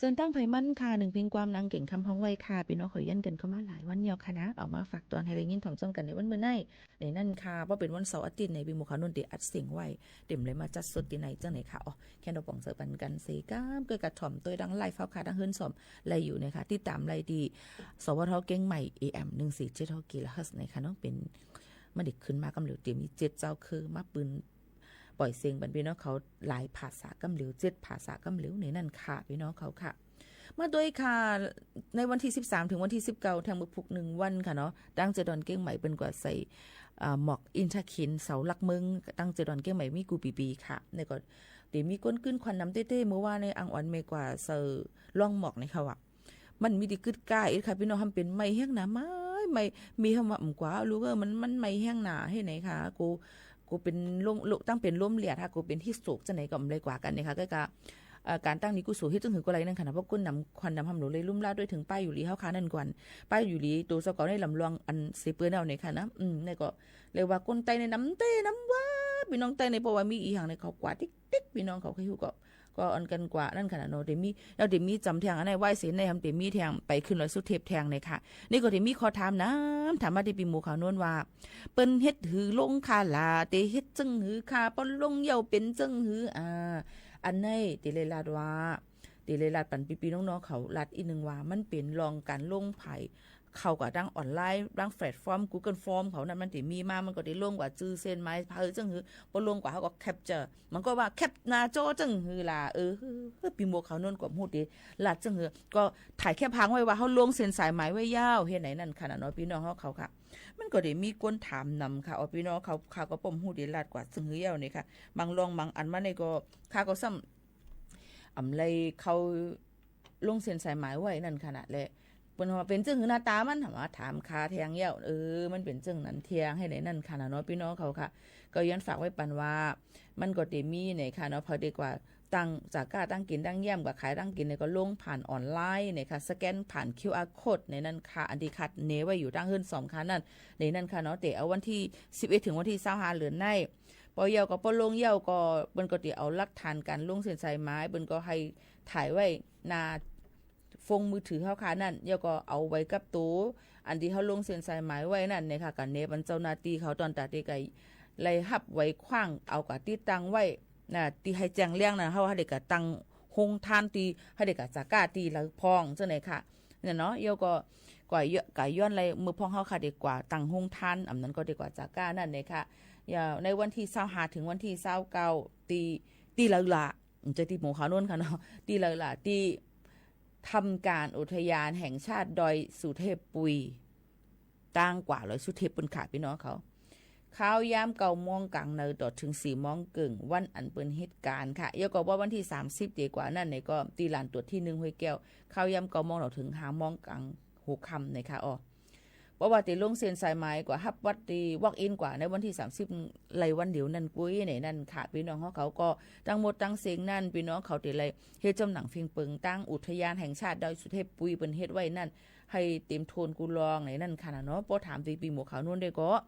ส่วนตางใผมันค่ะ นึ่งเพลงความนางเก่ง คำฮ้อง ไว้ค่ะ ปี้น้องเขาเยียนกั๋นเข้ามาหลายวันแล้วค่ะนะ เอามาฝากตอนหื้อได้ยินถ่อมจ้องกั๋นในวันมื้อนี้ ในนั้นค่ะ เพราะเป๋นวันเสาร์อาทิตย์ในปี้หมวกขาวนวลได้อัดเสียงไว้ เต๋มเลยมาจัดสดตี้ในเจ้าไหนค่ะ อ๋อ แค่เฮาป๋องเสริมปันกั๋นเสียก้าม ก็กระถ่อมตวยดังไลฟ์เฮาค่ะ ดังเฮิรนซ้อมไลฟ์อยู่นะคะ ติดต๋ามไลฟ์ตี้ สวท เจียงใหม่ เอเอ็ม นึ่งสี่เจ็ดหก กิโลเฮิรตซ์ นะคะเนาะ เป๋น มันได้ขึ้นมาก้ำเหลียว เต๋มมีเจ็ดเจ้าคือมาปืน ป่อยเสียงปันปี้น้องเขาหลายภาษาก้ำเหลียว เจ็ดภาษาก้ำเหลียวในนั้นค่ะ ปี้น้องเขาค่ะ มาตวยค่ะ ในวันตี้สิบสามเถิงวันตี้สิบเก้า แถมมื้อพุธนึ่งวันค่ะเนาะ ตางเจดอนเจียงใหม่เปิ้นก็ใส่ อ่า หมอกอินทขิลเสาหลักเมือง ตางเจดอนเจียงใหม่มีกู้ปี๋ๆ ค่ะ นี่ก็เต๋มมีก้นกึ้นควันนำเต๊ๆ เมื่อวานในอังออนเมกว่าใส่ล่องหมอกในค่ะว่า มันมีตี้กึ๊ดก้าเอ็ดค่ะ ปี้น้อง หำเป๋นไหม้แฮงหนา ไหม้ ไหม้ มีหำว่า อืม กว่าลูกเอ้ย มัน มันไหม้แฮงหนา เฮ็ดไหนคะ กู กูเป๋นลม ลม ตั้งเป๋นลมเลียดค่ะ กูเป๋นฮีทสโตรก จั่งไหนก็บ่ได้กว่ากั๋นเนี่ยค่ะ ก็กะ เอ่อ ก๋านตั้งนี้กู้สูเฮ็ดจั่งหื้อก็ไร้นั่นค่ะนะ เพราะก้นนำควันนำหำหลวงเลยลุ่มลาดตวยเถิงป้ายหยูหลีเฮาค่ะนั่นก่อน ป้ายหยูหลีตั๋วเจ้าเก่าในลำลองอันเสเปื้อนเอาเนี่ยค่ะนะ อืม นี่ก็เลยว่าก้นใต้ในนำเต๊นำว่า ปี้น้องใต้ใน เพราะว่ามีอี่หยังในเขากว่าติ๊กๆ ปี้น้องเขาใค่ฮู้ก็ ก็อันกั๋นกว่านั่นค่ะนะเนาะ เต๋มมี แล้วเต๋มมีจ๋ำแถงอันไหนไหว้เส้นในหำเต๋มมีแถงไปขึ้นลอยสุเทพแถงเนี่ยค่ะ นี่ก็เต๋มมีข้อถามนำ ถามมาตี้ปี้หมวกขาวนวลว่า เปิ้นเฮ็ดหื้อลงค่ะล่ะ เต๋เฮ็ดจั่งหื้อค่ะ ปอลงเย้าเป๋นจั่งหื้อ อ่า อันไหนเต๋เลยลาดว่า เต๋เลยลาดปันปี้ๆ น้องๆ เขาลาดอีกนึ่งว่า มันเป๋นลองก๋านลงไผ เข้ากับตางออนไลน์ ตางแพลตฟอร์ม กูเกิลฟอร์ม เขานั้น มันเต๋มีมา มันก็เต๋ลงกว่าจื้อเส้นหมายไผจั่งหื้อ ปอลงกว่าเฮาก็แคปเจอร์ มันก็ว่าแคปหน้าจอจั่งหื้อล่ะ เออ ปี้หมวกขาวนวลก็บ่ฮู้เต๋ลาดจั่งหื้อ ก็ถ่ายแคปหางไว้ว่าเฮาลงเส้นสายหมายไว้ยาว เฮ็ดไหนนั่นค่ะนะเนาะ ปี้น้องเฮาเขาค่ะ มันก็เต๋มีก้นถามนำค่ะ อ๋อ ปี้น้องเขา ข้าก็ป้อมฮู้เต๋ลาดกว่าจั่งหื้อยาวเนี่ยค่ะ บางลองบางอันมาเนี่ยก็ ข้าก็ซ้ำ อ่ำไลเข้า ลงเส้นสายหมายไว้นั่นค่ะนะ และเปิ้นว่าเป๋นจั่งหื้อหน้าต๋ามัน ว่าถามข้าแถงเย้า เออ มันเป๋นจั่งนั้นแถง เฮ็ดไหนนั่นค่ะนะเนาะ ปี้น้องเขาค่ะ ก็ย้อนฝากไว้ปันว่า มันก็เต๋มีเนี่ยค่ะเนาะ เผาเต๋กว่าตั้งจากก้าตั้งกิ๋นตั้งเยี่ยม กว่าขายตั้งกิ๋นเนี่ยก็ลงผ่านออนไลน์เนี่ยค่ะ สแกนผ่านคิวอาร์โค้ดเนี่ยนั่นค่ะ อันตี้ขัดเนไว้อยู่ตางเฮือนสองค่ะนั่น เนี่ยนั่นค่ะเนาะ เต๋เอาวันตี้สิบเอ็ดเถิงวันตี้ซาวห้าเดือนใน ปอเย้าก็ปอลงเย้าก็ เปิ้นก็เต๋เอาหลักฐานก๋านลงเส้นสายหมาย เปิ้นก็หื้อถ่ายไว้หน้าโฟนมือถือเฮาค่ะนั่น เย้าก็เอาไว้กับตั๋ว อันตี้เฮาลงเส้นสายหมายไว้นั่นเนี่ยค่ะ ก็เนปันเจ้าหน้าตี้เขา ตอนตาเต๋ก็ไล่ฮับไว้คว้าง เอากาติดตั้งไว้นะ ตี้หื้อแจ้งเลี้ยงนะ เฮาหื้อเต๋ก็ตั้งโฮงทานตี้ หื้อเต๋ก็จากก้าตี้ละพ่องจั่งไหนค่ะ เนี่ยเนาะ เย้าก็ กว่าเย้า ก็ย้อนไล่เมื่อพ่องเฮาค่ะเต๋กว่าตั้งโฮงทาน อ่ำนั้นก็เต๋กว่าจากก้านั่นเนี่ยค่ะ เย้า ในวันตี้ซาวห้าเถิงวันตี้ซาวเก้า ตี้ ตี้ละละ อืม บ่ใจ้ตี้หมวกขาวนวลค่ะเนาะ ตี้ละละ ตี้ถ้ำกาญอุทยานแห่งชาติดอยสุเทพปุย ตางกว่าลอยสุเทพปุ้นค่ะ ปี้น้องเขา คาวยามเก้าโมงก๋างเนิน ต่อเถิงสี่โมงเกิ่ง วันอันเปิ้นเฮ็ดก๋านค่ะ เย้าก็ว่าวันตี้สามสิบเต๋กว่านั่นเนี่ยก็ ตี้ลานตั๋วตี้นึ่งห้วยแก้ว คาวยามเก้าโมง ต่อเถิงห้าโมงก๋างหัวค่ำเนี่ยค่ะ อ๋อ เพราะว่าเต๋ลงเส้นสายหมายกว่าฮับบัตรตี้วอล์กอินกว่าในวันตี้สามสิบ ไล่วันเดียวนั่นกุ้ยเนี่ยนั่นค่ะ ปี้น้องเฮาเขาก็ ตังหมดตังเส้นนั่น ปี้น้องเขาเต๋ไล่เฮ็ดจ๋ำหนังเฟียงเปิงตางอุทยานแห่งชาติดอยสุเทพปุยเปิ้นเฮ็ดไว้นั่น หื้อเต๋มถ้วนกู้ลองเนี่ยนั่นค่ะนะเนาะ ปอถามตี้ปี้หมวกขาวนวลได้ก็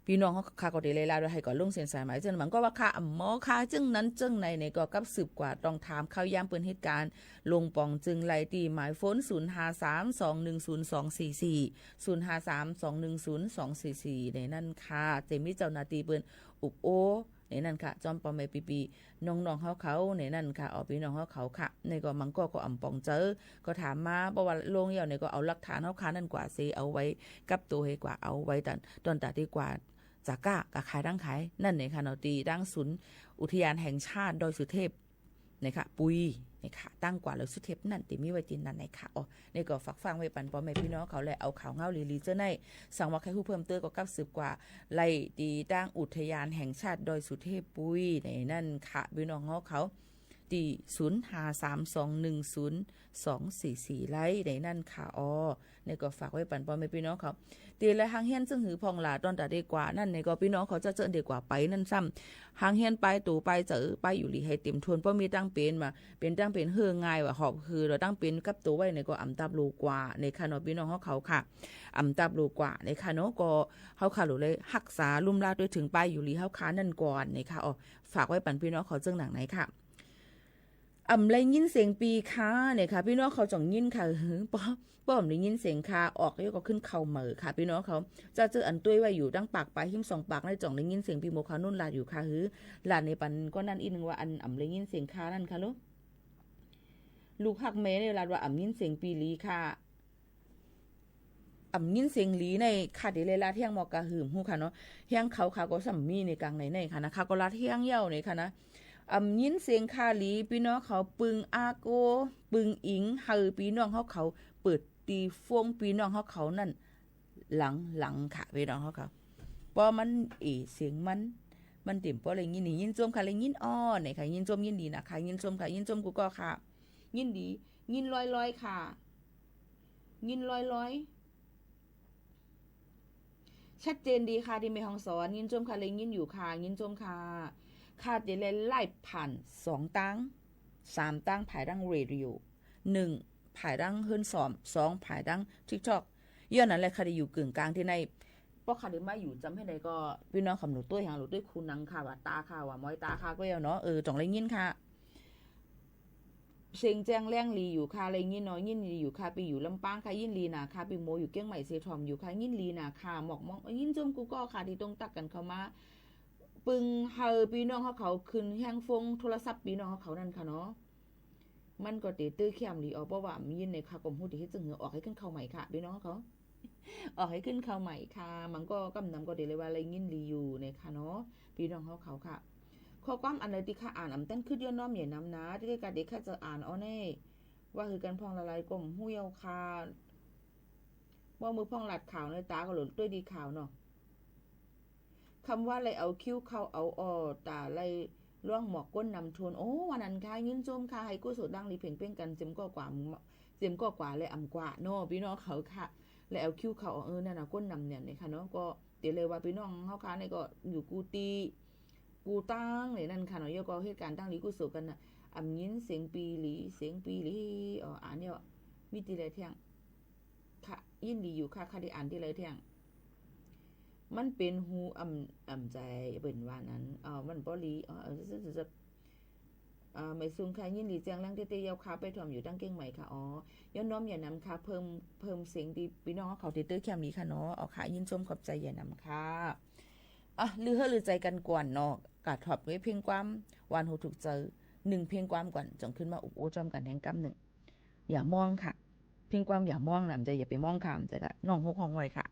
ปี้น้องเฮาค่ะก็เต๋ไล่ลาดไว้หื้อก่อนลงเส้นสายหมาย จั่งมันก็ว่าค่ะ อ๋ำหมอค่ะ จั่งนั้นจั่งไหนเนี่ยก็กลับสืบกว่าต้องถามคาวยามเปิ้นเฮ็ดก๋าน ลงป๋องจึงไล่ตี้หมายโฟน ศูนย์ห้าสาม สองหนึ่งศูนย์ สองสี่สี่ ศูนย์ห้าสาม สองหนึ่งศูนย์ สองสี่สี่ เนี่ยนั่นค่ะ เต๋มีเจ้าหน้าตี้เปิ้นอุปโอ้ เนี่ยนั่นค่ะ จ๋อมป้อแม่ปี้ๆ น้องๆ เฮาเขา เนี่ยนั่นค่ะ อ๋อ ปี้น้องเฮาเขาค่ะ เนี่ยก็บางก็ ก็อ่ำป๋องเจอ ก็ถามมา เพราะว่าลงเย้าเนี่ยก็เอาหลักฐานเฮาค่ะนั่นกว่าเส เอาไว้กับตั๋วหื้อกว่า เอาไว้ต๋อน ต๋อนตาตี้กว่าจากก้า กาขายตั้งขาย นั่นเนี่ยค่ะเนาะ ตี้ตางศูนย์อุทยานแห่งชาติดอยสุเทพ เนี่ยค่ะ ปุย เนี่ยค่ะ ตางกว่าลอยสุเทพนั่น ตี้มีไว้ตี้นั่นเนี่ยค่ะ อ๋อ เนี่ยก็ฝากฟังไว้ปันป้อแม่ปี้น้องเขา และเอาข่าวเงาลีๆ เจ้าไหน สังว่าใค่ฮู้เพิ่มเติมก็กลับสืบกว่า ไล่ตี้ตางอุทยานแห่งชาติดอยสุเทพปุย เนี่ยนั่นค่ะ ปี้น้องเฮาเขา ตี้ ศูนย์ห้าสาม สองหนึ่งศูนย์ สองสี่สี่ ไล่ เนี่ยนั่นค่ะ อ๋อ เนี่ยก็ฝากไว้ปันป้อแม่ปี้น้องเขา ตี้ไล่ฮังเฮียนจั่งหื้อพ่องหล่า ต๋อนตาตี้กว่านั่นเนี่ยก็ ปี้น้องเขาจะเจิ่นตี้กว่าไปนั่นซ้ำ ฮังเฮียนปายตั๋วปายเจ๋อปายหยูหลีหื้อเต๋มถ้วน เพราะมีตังเป๋นมา เป๋นตังเป๋นเฮอง่ายว่าหอบหื้อ แล้วตังเป๋นกับตั๋วไว้เนี่ยก็อ่ำตับโลกว่าเนี่ยค่ะเนาะ ปี้น้องเฮาเขาค่ะ อ่ำตับโลกว่าเนี่ยค่ะเนาะ ก็เฮาค่ะหลูเลยฮักษาลุ่มลาดตวยเถิงปายหยูหลีเฮาค่ะนั่นก่อนเนี่ยค่ะ อ๋อ ฝากไว้ปันปี้น้องเขาเจิ่งหนังไหนค่ะ อ่ำได้ยินเสียงปี๋ค่ะ เนี่ยค่ะ ปี้น้องเขาจ๋องยินค่ะ หือ ป้อ ป้อบ่ได้ยินเสียงค่ะ ออกแล้วก็ขึ้นเข้าใหม่ค่ะ ปี้น้องเขา จะเจออันตวยไว้อยู่ตังปากป๋าย หิมสองปาก ได้จ๋องได้ยินเสียงปี้หมวกขาวนุ่นลาดอยู่ค่ะ หือ ลาดในปันก็นั่นอี้นึ่งว่าอันอ่ำได้ยินเสียงค่ะนั่นค่ะลูก ลูกฮักแม่เนี่ยลาดว่าอ่ำยินเสียงปี๋หลีค่ะ อ่ำยินเสียงหลีในค่ะ เดี๋ยวเลยลาดแฮงหมอกกะหืมฮู้ค่ะเนาะ แฮงเขาค่ะก็ส่ำมีในกลางในในค่ะนะ ค่ะก็ลาดแฮงเย้าในค่ะนะ อ่ำยินเสียงค่ะหลี ปี้น้องเขาปึงอาโก ปึงอิง หื้อปี้น้องเขาเขา เปิดตี้โฟนปี้น้องเขาเขานั่น หลังๆ ค่ะ ปี้น้องเขาเขา ป้อมันเอเสียงมัน มันเต็มป้อได้ยินนี่ ยินจมค่ะ ได้ยินอ้อในค่ะ ยินจมยินดีนะคะ ยินจมค่ะ ยินจมกูก็ค่ะ ยินดี ยินลอยๆ ค่ะ ยินลอยๆ ชัดเจนดีค่ะ ตี้แม่ฮ่องสอน ยินจมค่ะ ได้ยินอยู่ค่ะ ยินจมค่ะ ค่ะ เดี๋ยวเลยไลฟ์ผ่านสองตาง สามตาง ผ่านตังเรดิโอ นึ่ง ผ่านตังเฮือนส้อม สอง ผ่านตังติ๊กต็อก ย้อนนั้นแหละค่ะ ได้อยู่กึ่งกลางตี้ใน ป้อค่ะได้มาอยู่จ๋ำเหียใดก็ ปี้น้องคำหนูตวยหางหนูตวยคูนังค่ะ ว่าต๋าค่ะ ว่าหมอยต๋าค่ะก็เย้าเนาะ เออ จ๋องได้ยินค่ะ เสียงแจ้งแรงหลีอยู่ค่ะ ได้ยินเนาะ ยินดีอยู่ค่ะ ปี้อยู่ลำปางค่ะ ยินดีนาค่ะ ปี้โมอยู่เกียงใหม่เซถ่อมอยู่ค่ะ ยินดีนาค่ะ หมอกมอง ยินจมกูก็ค่ะ ตี้ตรงตั๊กกั๋นเข้ามา ปึงหื้อปี้น้องเขาเขาขึ้นแฮงโฟนโทรศัพท์ปี้น้องเขาเขานั่นค่ะเนาะ มันก็เต๋อเตื้อแค้มหลีออก ป้อว่าอ่ำยินในค่ะ ก็บ่ฮู้ตี้เฮ็ดจั่งหื้อ ออกหื้อขึ้นเข้าใหม่ค่ะ ปี้น้องเขา ออกหื้อขึ้นเข้าใหม่ค่ะ มันก็กำนำก็เต๋อเลยว่าได้ยินหลีอยู่ในค่ะเนาะ ปี้น้องเขาเขาค่ะ ข้อความอันใดตี้ข้าอ่านอ่ำตันขึ้น ย้อนน้อมใหญ่นำนา ตี้ได้กาเดะข้าจะอ่านเอาแน่ ว่าหื้อกั๋นพ่องละลายก็บ่ฮู้เย้าค่ะ ว่ามือพ่องหลัดข่าวในต๋าก็หลุดตวยดีข่าวเนาะ คำว่าไล่เอาคิ้วเข้าเอาอ่อ ต๋าไล่ล่วงหมอกก้นนำทวน โอ้ วันนั้นค่ะ ยินจมค่ะ หื้อกู้โสดังหลีเพ่งเป้งกั๋น เจ๋มก็กว่า เจ๋มก็กว่า และอ่ำกว่าเนาะ ปี้น้องเขาค่ะ ไล่เอาคิ้วเข้าเอา เออ นั่นน่ะ ก้นนำเนี่ย เนี่ยค่ะเนาะ ก็เดี๋ยวเลยว่าปี้น้องเขาค่ะ เนี่ยก็อยู่กู้ตี้ กู้ตังเลยนั่นค่ะเนาะ แล้วก็เหตุก๋ารณ์ตังหลีกู้โสกั๋นน่ะ อ่ำยินเสียงปี๋หลี เสียงปี๋หลี อ๋อ อ่านเนี่ย มีตี้แลแท่ง ค่ะ ยินดีอยู่ค่ะ ค่ะ ได้อ่านตี้แลแท่ง มันเป๋นหูอ่ำ อ่ำใจ๋ เปิ้นว่านั้น อ๋อ มันบ่หลี อ๋อ เออ เอ่อ ไม่สูงค่ะ ยินดีแจ้งแรงเต้ๆ เย้าค่ะ ไปถ่อมอยู่ตังเกียงใหม่ค่ะ อ๋อ ย้อนน้อมใหญ่นำค่ะ เพิ่ม เพิ่มเสียงตี้ปี้น้องเขาเต้ๆ แค้มหลีค่ะเนาะ เอาค่ะ ยินจมขอบใจ๋ใหญ่นำค่ะ อ่ะ ลือเฮ้อลือใจ๋กั๋นก่อนเนาะ กาถอบด้วยเพลงความหวานหูถูกใจ๋ นึ่งเพลงความก่อน จ๋องขึ้นมาอุบอู้จ้อมกั๋นแฮงกำนึ่ง อย่ามองค่ะ เพลงความอย่ามองน่ะ บ่ใจ้อย่าไปมองค่ะ บ่ใจ้ละ น้องหกฮ้องไว้ค่ะ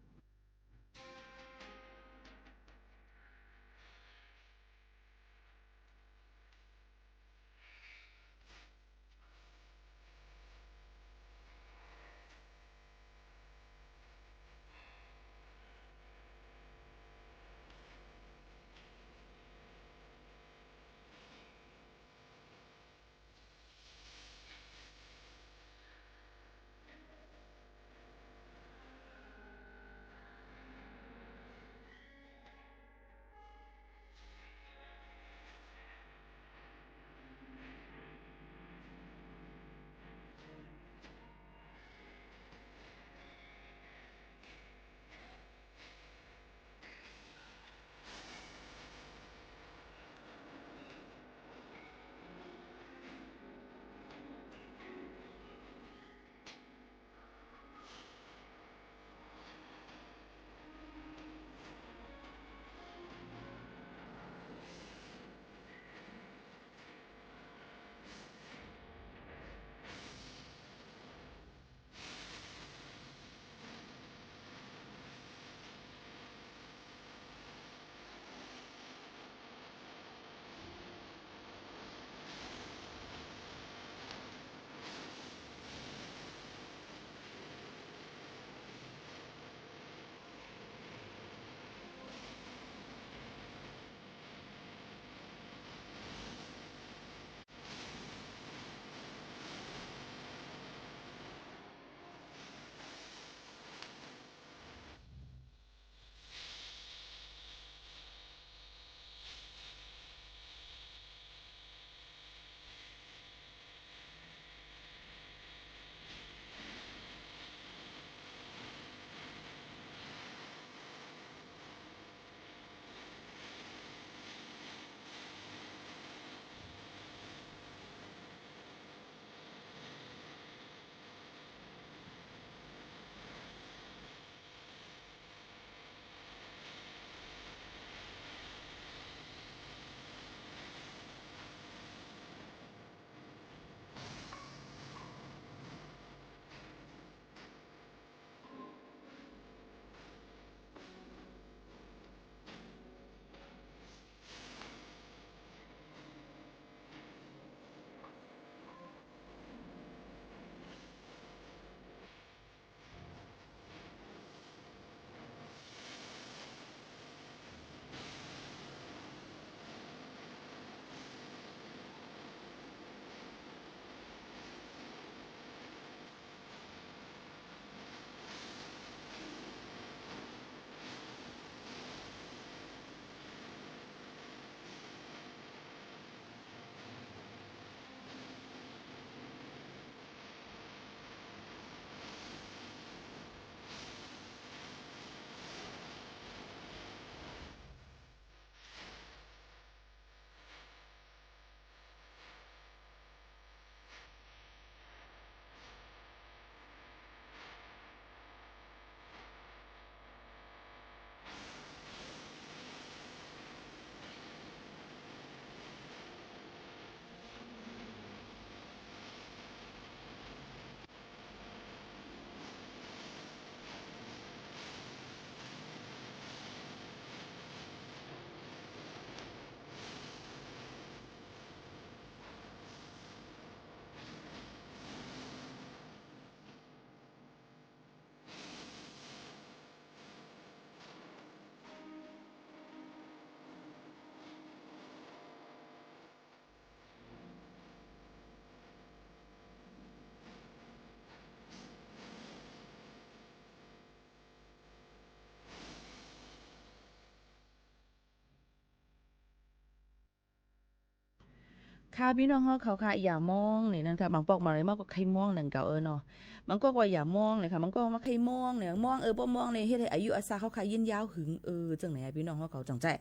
ค่ะ ปี้น้องเฮาเขาค่ะ อย่ามองเนี่ยนั่นค่ะ บางปอกบางอะไรมาก็ใค่มองนั่นเก่า เออเนาะ บางก็ว่าอย่ามองเนี่ยค่ะ บางก็ว่าใค่มองเนี่ย มอง เออ บ่มองเนี่ย เฮ็ดหื้ออายุอาสักเฮาค่ะ ยืนยาวหึง เออ จั่งไหนอะ ปี้น้องเฮาเขา จั่งใจ้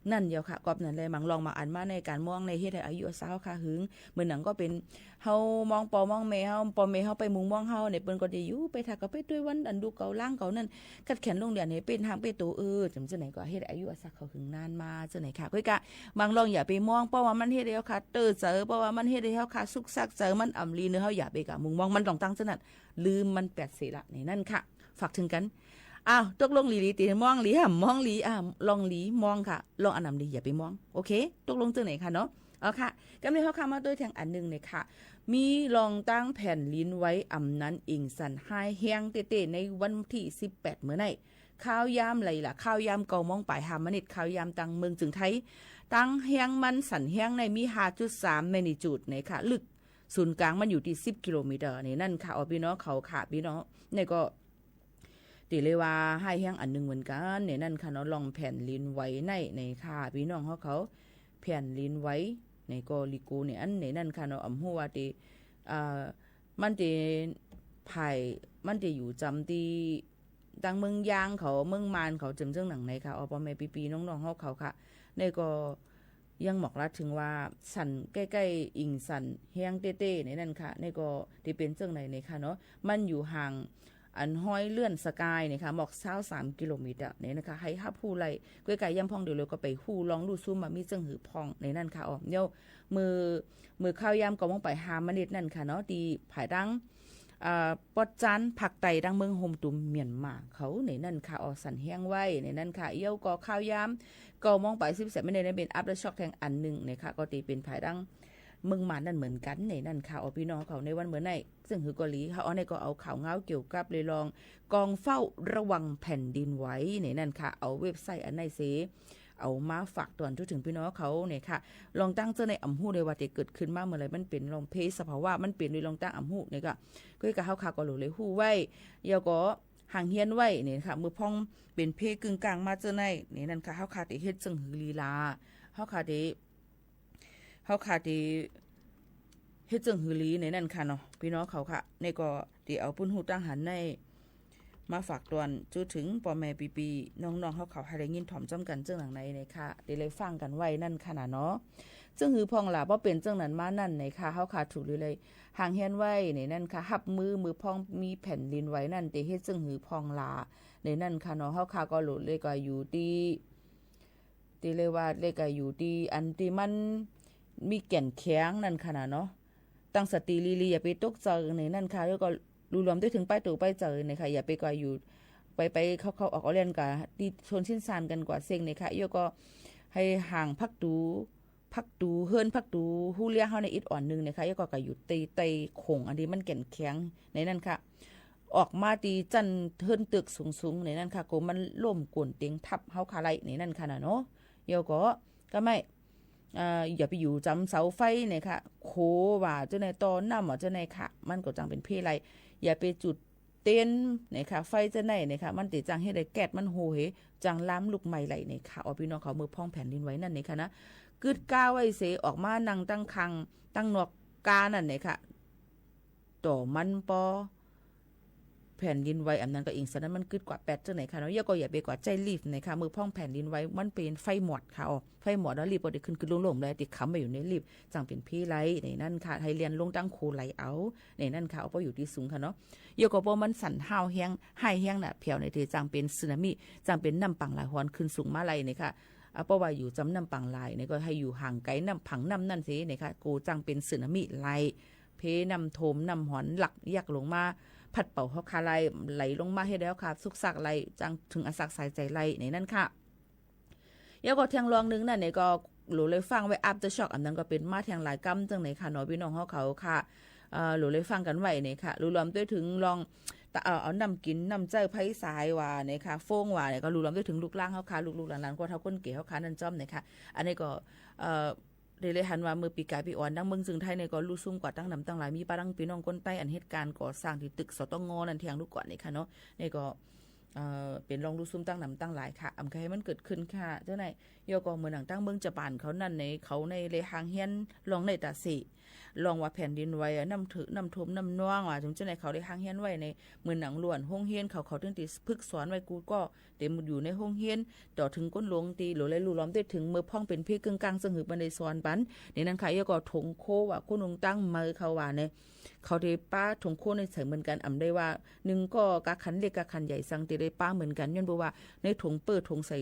นั่นเดียวค่ะ ก๊อบนั่นแหละ บางล่องบางอันมาในก๋านมองเนี่ย เฮ็ดหื้ออายุอาสักเฮาค่ะหึง เหมือนหนังก็เป๋น เฮามองป้อมองแม่เฮา ป้อแม่เฮาไปมุงมองเฮาเนี่ย เปิ้นก็ได้อยู่ ไปถ่าก็ไปตวยวันอันดูเก่าล้างเก่านั่น ขัดแข็นลงเรียนหื้อเป๊ะตางเป๊ะโต เออ จั่ง จั่งไหนก็เฮ็ดหื้ออายุอาสักเขาหึงนานมา จั่งไหนค่ะ ก้อยกะ บางล่องอย่าไปมอง เพราะว่ามันเฮ็ดหื้อเฮาค่ะ เตอร์ใจ๋ เพราะว่ามันเฮ็ดหื้อเฮาค่ะ สุกสักใจ๋ มันอ่ำลีเนาะ เฮาอย่าไปกะมุงมอง มันต้องตั้งจั่งนั้น ลืมมันแป๊ดเสียละ ในนั้นค่ะ ฝากเถิงกั๋น อ้าว ตกลงหลีหลี ติมองหลี ห้ามมองหลี อ่า ล่องหลีมองค่ะ ล่องอันอ่ำลีอย่าไปมอง โอเค ตกลงจั่งไหนค่ะเนาะ เอาค่ะ กำนี้เฮาค่ะมาตวยแทงอันนึ่งเนี่ยค่ะ มีล่องตางแผ่นดินไหวอ่ำนั้นอิงสั่นฮ้ายแฮงเต๊ๆ ในวันตี้สิบแปด เมื่อไน้ ค่าวยามไหลล่ะ ค่าวยามเก้าโมงป๋ายห้ามินิต ค่าวยามตางเมืองเจียงไฮ้ ตางแฮงมันสั่นแฮงในมี ห้าจุดสาม แมกนิจูดเนี่ยค่ะ ลึก ศูนย์กลางมันอยู่ตี้สิบกิโลเมตรเนี่ยนั่นค่ะ อ๋อ ปี้น้องเขาค่ะ ปี้น้อง นี่ก็ ตี้เลยว่าฮ้ายแฮงอันนึ่งเหมือนกั๋นเนี่ยนั่นค่ะเนาะ ล่องแผ่นดินไหวใน ในค่ะ ปี้น้องเฮาเขา แผ่นดินไหว ในก็ลิโกเนี่ยอันเนี่ยนั่นค่ะเนาะ อ่ำฮู้ว่าตี้ อ่า มันตี้ผาย มันตี้อยู่จำตี้ ตางเมืองยางเขา เมืองม่านเขา เจิ่งๆ หนังในค่ะ อ๋อ ป้อแม่ปี้ๆ น้องๆ เฮาเขาค่ะ นี่ก็ ยังบอกลาดเถิงว่าสั่นใก้ๆ อิงสั่นแฮงเต๊ๆ ในนั้นค่ะ นี่ก็ตี้เป๋นจั่งใดเนี่ยค่ะเนาะ มันอยู่ห่างอันห้อยเลื่อนสกายเนี่ยค่ะ หมอกซาวสามกิโลเมตรเนี่ยนะคะ หื้อฮับฮู้ไล่ ก้อยกะยามพ่องเดี๋ยวเฮาก็ไปฮู้ล่องลู่ซุ่มว่ามีจั่งหื้อพ่องในนั้นค่ะ อ๋อ เดี๋ยว เมื่อ เมื่อค่าวยามเก้าโมงป๋ายห้ามินิตนั่นค่ะเนาะ ตี้ผายตาง อ่า ปอดจานภาคใต้ตางเมืองโฮมตูมเมียนมาเขาในนั้นค่ะ อ๋อ สั่นแฮงไหวในนั้นค่ะ เดี๋ยวก็ค่าวยามเก้าโมงป๋ายสิบสามมินิตเนี่ยเป๋นอัฟเตอร์ช็อกแทงอันนึ่งเนี่ยค่ะ ก็ตี้เป๋นผายตางเมืองม่านนั่นเหมือนกั๋นในนั้นค่ะ อ๋อ ปี้น้องเขาในวันเมื่อไน้ เจิ่งหื้อก็หลี เฮาเอาในก็เอาข่าวเงาเกี่ยวกับเรื่องกองเฝ้าระวังแผ่นดินไหวในนั้นค่ะ เอาเว็บไซต์อันไหนเสีย เอามาฝากตอนทั่วเถิงปี้น้องเขาเนี่ยค่ะ ล่องตางเจ้าในอ่ำฮู้เลยว่าตี้เกิดขึ้นมาเมื่อไหร่ มันเป๋นล่องเพสภาวะ มันเป๋นโดยล่องตางอ่ำฮู้เนี่ยค่ะ ก้อยกะเฮาค่ะก็หลู่เลยฮู้ไว้ แล้วก็ห่างเฮียนไว้เนี่ยค่ะ เมื่อพ่องเป๋นเพกึ่งกลางมาเจ้าในเนี่ยนั่นค่ะ เฮาค่ะตี้เฮ็ดจั่งหื้อหลีล่ะ เฮาค่ะตี้ เฮาค่ะตี้เฮ็ดจั่งหื้อหลีในนั้นค่ะเนาะ ปี้น้องเขาค่ะ นี่ก็ตี้เอาปื้นฮู้ตางหันใน มาฝากตอนทั่วเถิงป้อแม่ปี้ๆ น้องๆ เฮาเขาหื้อได้ยินถ่อมจ้ำกั๋นจั่งหนังในเนี่ยค่ะ ตี้เลยฟังกั๋นไว้นั่นค่ะนะเนาะ จั่งหื้อพ่องล่ะ บ่เป๋นจั่งนั้นมานั่นเนี่ยค่ะ เฮาค่ะถูกหรือเลยห่างเฮียนไว้ในนั้นค่ะ ฮับมือ เมื่อพ่องมีแผ่นดินไหวนั่น ตี้เฮ็ดจั่งหื้อพ่องล่ะในนั้นค่ะเนาะ เฮาค่ะก็หลู่เลยก็อยู่ตี้ ตี้เลยว่าเลยก็อยู่ตี้อันตี้มันมีแก่นแข็งนั่นค่ะนะเนาะ ตั้งสติหลีๆ อย่าไปตกใจ๋ในนั้นค่ะ แล้วก็หลู่หลวมตวยเถิงป้ายตั๋วป้ายใจ๋เนี่ยค่ะ อย่าไปกว่าอยู่ ไปๆ เข้าๆ ออกๆ เล่นกาตี้ชนชินซานกั๋นกว่าเส้งเนี่ยค่ะ แล้วก็หื้อห่างภักตู ภักตูเฮือน ภักตูฮู้เลี้ยงเฮาในอิดอ่อนนึ่งเนี่ยค่ะ แล้วก็กะอยู่ใต้ ใต้โข่งอันตี้มันแก่นแข็งในนั้นค่ะ ออกมาตี้จั้นเฮือนตึกสูงๆ ในนั้นค่ะ ก็มันล้มโก๋นเต็งทับเฮาค่ะไล่ในนั้นค่ะนะเนาะ แล้วก็ ก็ไม่ อ่า อย่าไปอยู่จ๋ำเสาไฟเนี่ยค่ะ โขว่าเจ้าใน ต่อน้ำว่าเจ้าในค่ะ มันก็จั่งเป๋นเพไล่ อย่าไปจุดเต็นท์เนี่ยค่ะ ไฟเจ้าในเนี่ยค่ะ มันตี้จั่งเฮ็ดหื้อแก๊สมันโหเห จั่งลามลุกไหม้ไล่เนี่ยค่ะ อ๋อ ปี้น้องเขา เมื่อพ่องแผ่นดินไหวนั่นเนี่ยค่ะนะ กึ๊ดก้าไว้เสีย ออกมานั่งตางข้าง ตางนอกก้านั่นเนี่ยค่ะ ต่อมันปอแผ่นดินไหว อันนั้นก็อิงสั่นนั้นมันกึ๊ดกว่าแป๊ดจั่งไหนค่ะเนาะ แล้วก็อย่าไปกว่าใจ๊ลิฟต์นะคะ เมื่อพ่องแผ่นดินไหว มันเป๋นไฟมอดค่ะ อ๋อ ไฟมอดแล้วลิฟต์ก็ได้ขึ้นๆ ลงๆ เลย ตี้ขังไว้อยู่ในลิฟต์ จั่งเป๋นเพไล่ในนั้นค่ะ หื้อเลื่อนลงตางโขไหล่เอาในนั้นค่ะ เอา ปออยู่ตี้สูงค่ะเนาะ แล้วก็ปอมันสั่นห้าวแฮง ฮ้ายแฮงน่ะ แผวในตี้จั่งเป๋นสึนามิ จั่งเป๋นน้ำปังหลายหอนขึ้นสูงมาไล่เนี่ยค่ะ อ่า เพราะว่าอยู่จ๋ำน้ำปังหลายเนี่ยก็หื้ออยู่ห่างไก๋น้ำปังน้ำนั่นเสียเนี่ยค่ะ ก็จั่งเป๋นสึนามิไล่ เพน้ำท่วมน้ำหอนหลักยักลงมา พัดเป่าเฮาค่ะไล่ ไหลลงมาหื้อเฮาค่ะ สุกสักไล่ จั่งเถิงอาสักสายใจ๋ไล่ในนั้นค่ะ แล้วก็แทงล่องนึ่งนั่นเนี่ยก็หลู่เลยฟังไว้ อัฟเตอร์ช็อก อันนั้นก็เป๋นมาแทงหลายกำจั่งไหนค่ะเนาะ ปี้น้องเฮาเขาค่ะ เอ่อ หลู่เลยฟังกั๋นไว้เนี่ยค่ะ หลู่รวมตวยเถิงล่อง ตะ เอ่อ เอาน้ำกิ๋นน้ำใจ๊ไพสายว่าเนี่ยค่ะ โฟงว่าเนี่ย ก็หลู่รวมตวยเถิงลูกหลานเฮาค่ะ ลูกๆ หลานๆ คนเฒ่าคนแก่เฮาค่ะ นั่นจ้อมเนี่ยค่ะ อันนี้ก็ เอ่อ ได้เลยหันว่าเมื่อปี๋ก๋ายปี๋อ่อน ตางเมืองเจียงไฮ้เนี่ยก็ลู่ซุ่มกว่าตั้งนำตั้งหลาย มีป้าดั้งปี้น้องคนใต้อันเหตุก๋ารณ์ก่อสร้างตี้ตึก สตง นั่นแทงลูกก่อนเนี่ยค่ะเนาะ นี่ก็ เอ่อ เป๋นลองลู่ซุ่มตั้งนำตั้งหลายค่ะ อ่ำใค่หื้อมันเกิดขึ้นค่ะ เจ้าหน้าย แล้วก็เหมือนหนังตางเมืองจะปานเขานั้นใน เขาในได้ฮ้างเฮียนลองในต๋าเส ลองว่าแผ่นดินไหวอะ น้ำเถิง น้ำท่วม น้ำนองว่า เจ้าหน้าย เขาได้ฮ้างเฮียนไว้ใน เหมือนหนังล้วนโฮงเฮียนเขา เขาตึงได้ฝึกสอนไว้กู้ก้อ เต๋มอยู่ในโฮงเฮียน ต่อเถิงก้นหลวงตี้หลูได้ลู่ลอมได้เถิง เมื่อพ่องเป๋นเพเกิ่งกลาง เซิ่งหื้อเปิ้นได้สอนปัน ในนั้นค่ะ แล้วก็ถงโค้ว่า คนลงตั้งเมืองเขาว่าใน เขาได้ปาถงโค้ในใส่เหมือนกั๋น อ่ำได้ว่า นึ่งก็กาขันเล็กกาขันใหญ่ สังตี้ได้ปาเหมือนกั๋น ย้อนบ่ว่าในถงเปิ้นถงใส่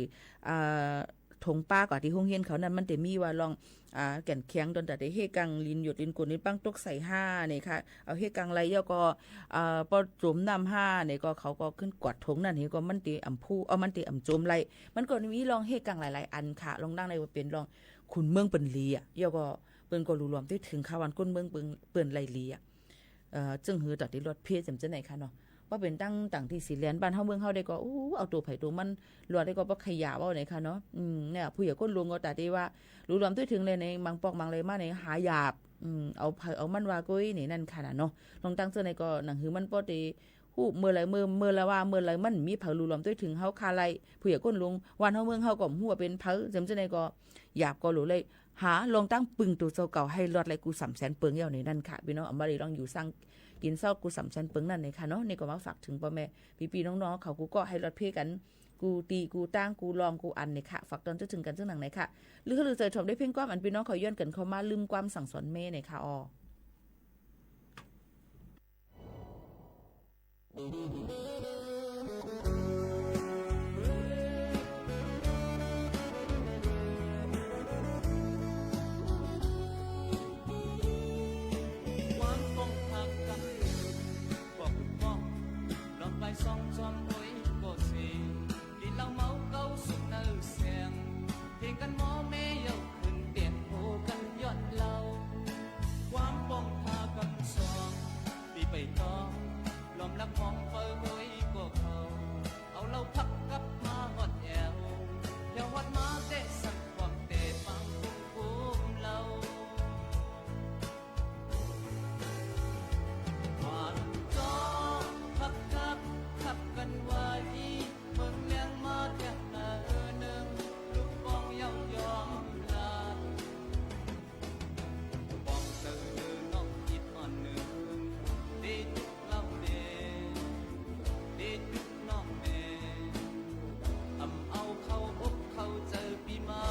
อ่า ถงปาก็ตี้โฮงเฮียนเขานั้น มันได้มีว่าลอง อ่า แก่นแข็ง ต๋อนต๋าได้เฮกัง ลินหยด ลินก๋น ลินปังตกใส่ห้าเนี่ยค่ะ เอาเฮกังไล่ แล้วก็ อ่า ปอโจมน้ำห้าเนี่ยก็ เขาก็ขึ้นกวาดถงนั้น เฮก็มันได้อ่ำผู้ เอา มันได้อ่ำโจมไล่ มันก็มีลองเฮกังหลายๆ อันค่ะ ลองดังในว่าเป๋นลองขุนเมืองเปิ้นหลีอะ แล้วก็เปิ้นก็ลู่ลอมได้เถิง ข่าวอันก้นเมืองเปิ้น เปิ้นไล่หลีอะ เอ่อ เซิ่งหื้อต๋าตี้รอดเพ้ เจ้าหน้าย ค่ะเนาะ ว่าเป๋นตั้ง ตั้งตี้สีแหลนบ้านเฮาเมืองเฮาได้ก็ อู้ เอาตั๋วใผตั๋วมัน รอดได้ก็บ่ใค่อยากเว้าไหนค่ะเนาะ อืม เนี่ย ผู้ใหญ่ก้นหลวงก็ต๋าตี้ว่า ลู่ลอมได้เถิงเลยใน บางปอกบางแหล่มาใน หายาบ อืม เอาใผเอามันว่าก้อยในนั้นค่ะน่ะเนาะ ลองตั้งเจ้าหน้าย ก็หนังหื้อมันปอได้ฮู้ เมื่อไหร่ เมื่อ เมื่อไหร่ว่า เมื่อไหร่มันมีใผลู่ลอมได้เถิงเฮาค่ะไล่ ผู้ใหญ่ก้นหลวงบ้านเฮาเมืองเฮาก็ฮู้ว่าเป๋นใผ เจ้าหน้าย ก็ยาบก็หลูเลย หาลองตั้งปึงตั๋วเจ้าเก่าหื้อรอดไล่กู้สามแสนเปิง แล้วในนั้นค่ะ ปี้น้อง อ่ำบ่ได้ลองอยู่สังกิ๋นเซากู้สามแสนเปิงนั้นในค่ะเนาะ นี่ก็มาฝากเถิงป้อแม่ปี้ๆ น้องๆ เขากู้ก้อหื้อรอดเพ้กั๋น กู้ตี้กู้ตาง กู้ลองกู้อันในค่ะ ฝากตอนจะเถิงกั๋นเซิ่งหนังในค่ะ หรือ หรือใจ๋ถ่อมได้เพ่งความอันปี้น้องเขาย้อนกั๋นเข้ามา ลืมความสั่งสอนแม่ในค่ะ อ้อ ความป้องพากำ ปอกป้อง ลองไปส่องจอมโอ้ยก็เส กิ๋นเหล้าเมาเกาสุขเนินแสง เถียงกั๋นหม้อแม่เย้าขึ้นเตียงโหกั๋นย้อนเหล้า ความป้องพากำสอง ตี้ไปต้อง ล้อมรักมองเฝ้าโอ้ยก็เขา เอาเหล้าพักกลับมาฮอดแอ่ว แอ่วฮอดมาเตะสั่นความเตะปางกุมกุมเหล้า หวานจ้อพักกักขับกั๋นไว้ เมืองแลงมาเตียงเนินนึ่ง ลูกป้องเย้ายอมลา ป้องเจอน้องอีกอ่อนนึ่ง ตี้จุกเหล้าแน่ ตี้จุกน้องแน่ อ่ำเอาเข้าอกเข้าใจ๋ปี้เมา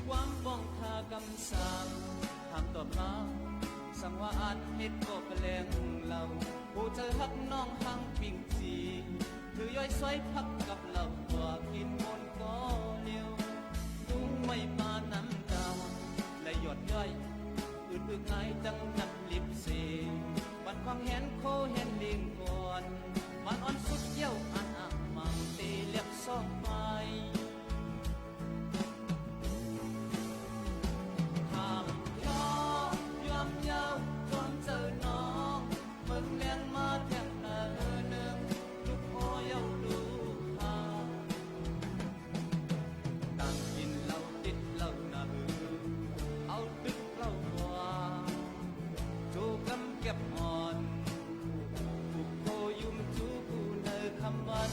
ความป้องพากำสาม ถามตอบมา สังว่าอันเฮ็ดก็กะแลงเหล้า ผู้ใจ๋ฮักน้องหังปิ่งจี ถือย้อยซอยพักกับเหล้า กั๋วกิ๋นม่วนก็เลียว ยุงไม่ปาน้ำดาว และหยอดย้อย อึดอึกอายจังนำลิบเส บัดความแหนโคแหนลิงก่อน มันอ่อนสุดเยี่ยวอันอ่างมังเตเล็บซอกไม้ ข้ามยอมยอมเย้าความเจอน้อง เมืองแลงมาเตียงเนินนึ่ง ลูกอ้อเย้าลูกข้า ต่างกิ๋นเหล้าติดเหล้าหน้าหือ เอาตึกเหล้ากว่า จู๋กำเก็บอ่อน ผูกโคยุมจู๋กู้เนินคำวัน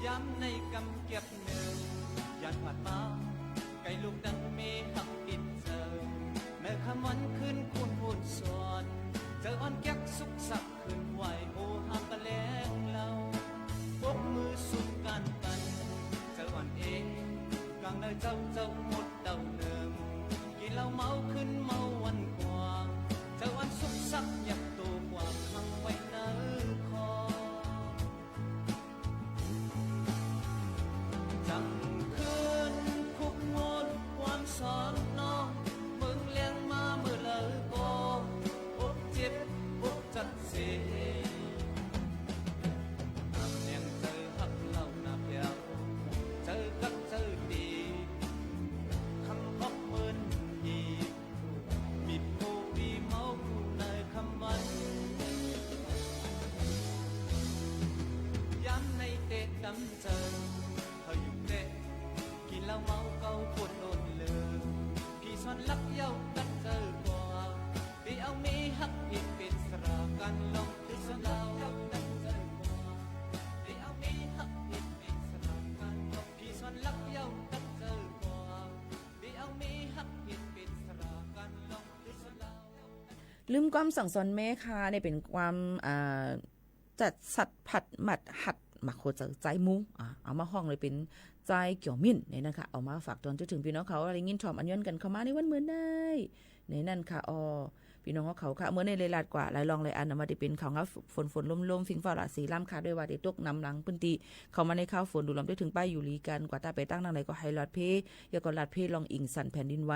ยามในกำเก็บนึ่ง ยานผ่านมา ใก้ลูกดังเมหักติดเจอ เนินคำวันคืนคูณพูนสอน เจออ่อนแก๊กสุกสัก ขึ้นไหวโอหักกะแลงเหล้า ปกมือสุมกั๋นปัน เจออ่อนเอง กลางเนินเจ้าเจ้าหมดเต้าเนิม กิ๋นเหล้าเมาขึ้นเมาวันกว่า เจออ่อนสุกสักยับโตกว่าขังไว้ในคอ จังคืนคุกโงนความสอนน้อง เมืองแลงมาเมื่อใดก็ อกเจ็บอกจัดเส น้ำแหนงเจอฮักเหล้าหน้าแผว ลืมความสั่งสอนแม่ค่ะ เนี่ยเป๋นความ อ่า จัดสัตว์ผัดหมัดหัดหมากโคเจอไจ้หมู อ่า เอามาฮ้องเลยเป๋นไจ้เกี่ยวมิ่นเนี่ยนะคะ เอามาฝากตอนจนเถิงพี่น้องเขา ได้ยินถ่อมอันย้อนกั๋นเข้ามาในวันมื้อนี้ ในนั้นค่ะ อ้อ พี่น้องเขาค่ะ เมื่อในรายลาดกว่าหลายรองหลายอันนะ ว่าจะเป๋นข่าวเหงาฝนฝนลมลม ฟิ้งฟ้าหลาสีล้ำค่ะ ด้วยว่าจะตกหนำหลายพื้นตี้ เข้ามาในข่าวฝน ดูลำด้วยเถิงป้ายอยู่หลีกั๋น กว่าต้าไปตั้งดังใดก็หื้อลาดเพ แล้วก็ลาดเพลองอิงสันแผ่นดินไหว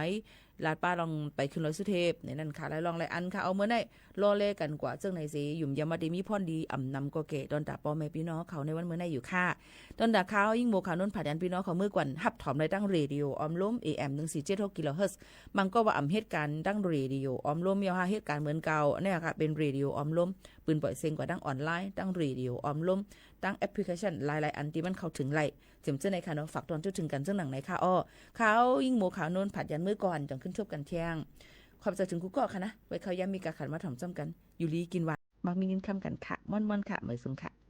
ลาดป้าลองไปขึ้นดอยสุเทพ ในนั้นค่ะ หลายรองหลายอันค่ะ เอาเมื่อในรอแลกั๋นกว่าเจิ่งไหนเส ยุ่มยามว่าจะมีพ่อนดีอ่ำนำก่อแก่ ต้อนต้าป้อแม่พี่น้องเขาในวันเมื่อในอยู่ค่ะ ต้อนต้าข่าว ยิ่งโมข่าวโน้นผัดยันพี่น้องเขาเมื่อก่อน ฮับถ่อมได้ตั้งเรดิโอออมลม เอ เอ็ม หนึ่งสี่เจ็ดหก กิโลเฮิรตซ์ บางก็ว่าอ่ำเหตุก๋ารณ์ตั้งเรดิโอออมลม เยาะหาเหตุก๋ารณ์เหมือนเก่า เนี่ยค่ะ เป๋นเรดิโอออมลม ปืนป่อยเสียงกว่าตั้งออนไลน์ ตั้งเรดิโอออมลม ตั้งแอปพลิเคชันหลายๆ อันตี้มันเข้าเถิงไหล เจ๋มเจ้าไหนค่ะเนาะ ฝากตอนจนเถิงกั๋นเจิ่งหนังไหนค่ะ อ้อ ข่าว ยิ่งโมข่าวโน้นผัดยันเมื่อก่อน จ่องขึ้นทบกั๋นเที่ยง ขอบใจ๋เถิงกู้ก่อค่ะนะ ไว้คราวยามมีก๋าขันมาถ่อมจ้ำกั๋น อยู่หลีกิ๋นหวาน มักมีเงินคำกั๋นค่ะ ม่วนๆ ค่ะ เมยสุงค่ะ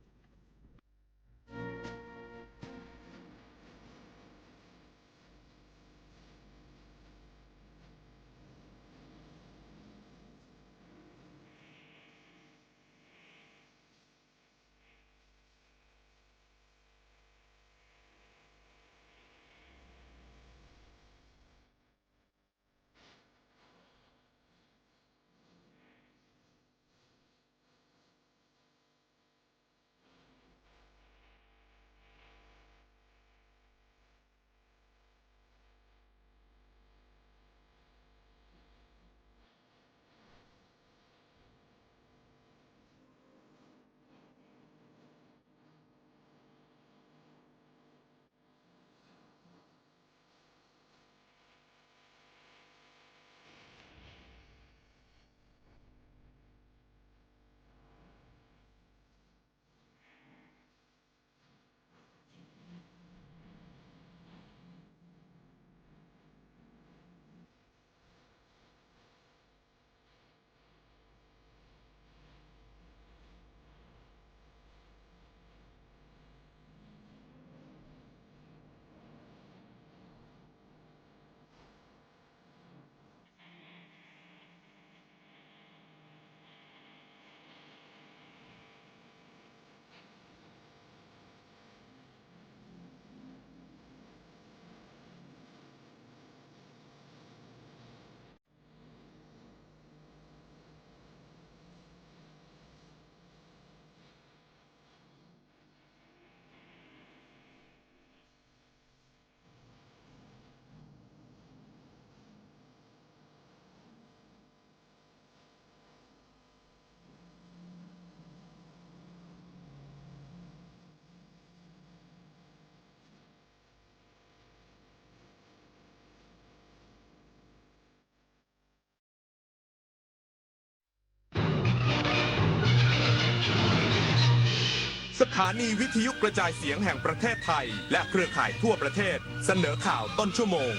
สถานีวิทยุกระจายเสียงแห่งประเทศไทย และเครือข่ายทั่วประเทศ เสนอข่าวต้นชั่วโมง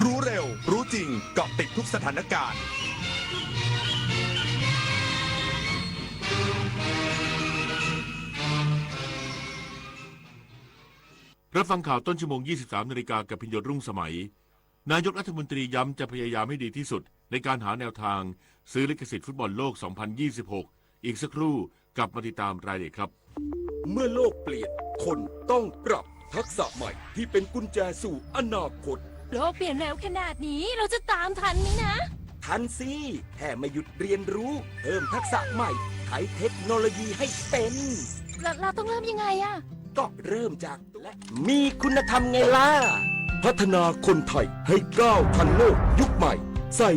รู้เร็ว รู้จริง เกาะติดทุกสถานการณ์ รับฟังข่าวต้นชั่วโมง ยี่สิบสามนาฬิกา กับพิญโยรุ่งสมัย นายกรัฐมนตรีย้ำจะพยายามให้ดีที่สุดในการหาแนวทางซื้อลิขสิทธิ์ฟุตบอลโลก สองพันยี่สิบหก อีกสักครู่กลับมาติดตามรายละเอียดครับ เมื่อโลกเปลี่ยน คนต้องปรับทักษะใหม่ที่เป็นกุญแจสู่อนาคต โลกเปลี่ยนเร็วขนาดนี้ เราจะตามทันไหมนะ ทันสิ แค่ไม่หยุดเรียนรู้ เพิ่มทักษะใหม่ ไขเทคโนโลยีให้เป็น เรา เราต้องเริ่มยังไงอะ ก็เริ่มจาก และมีคุณธรรมไงล่ะ พัฒนาคนไทยให้ก้าวทันโลกยุคใหม่ ใส่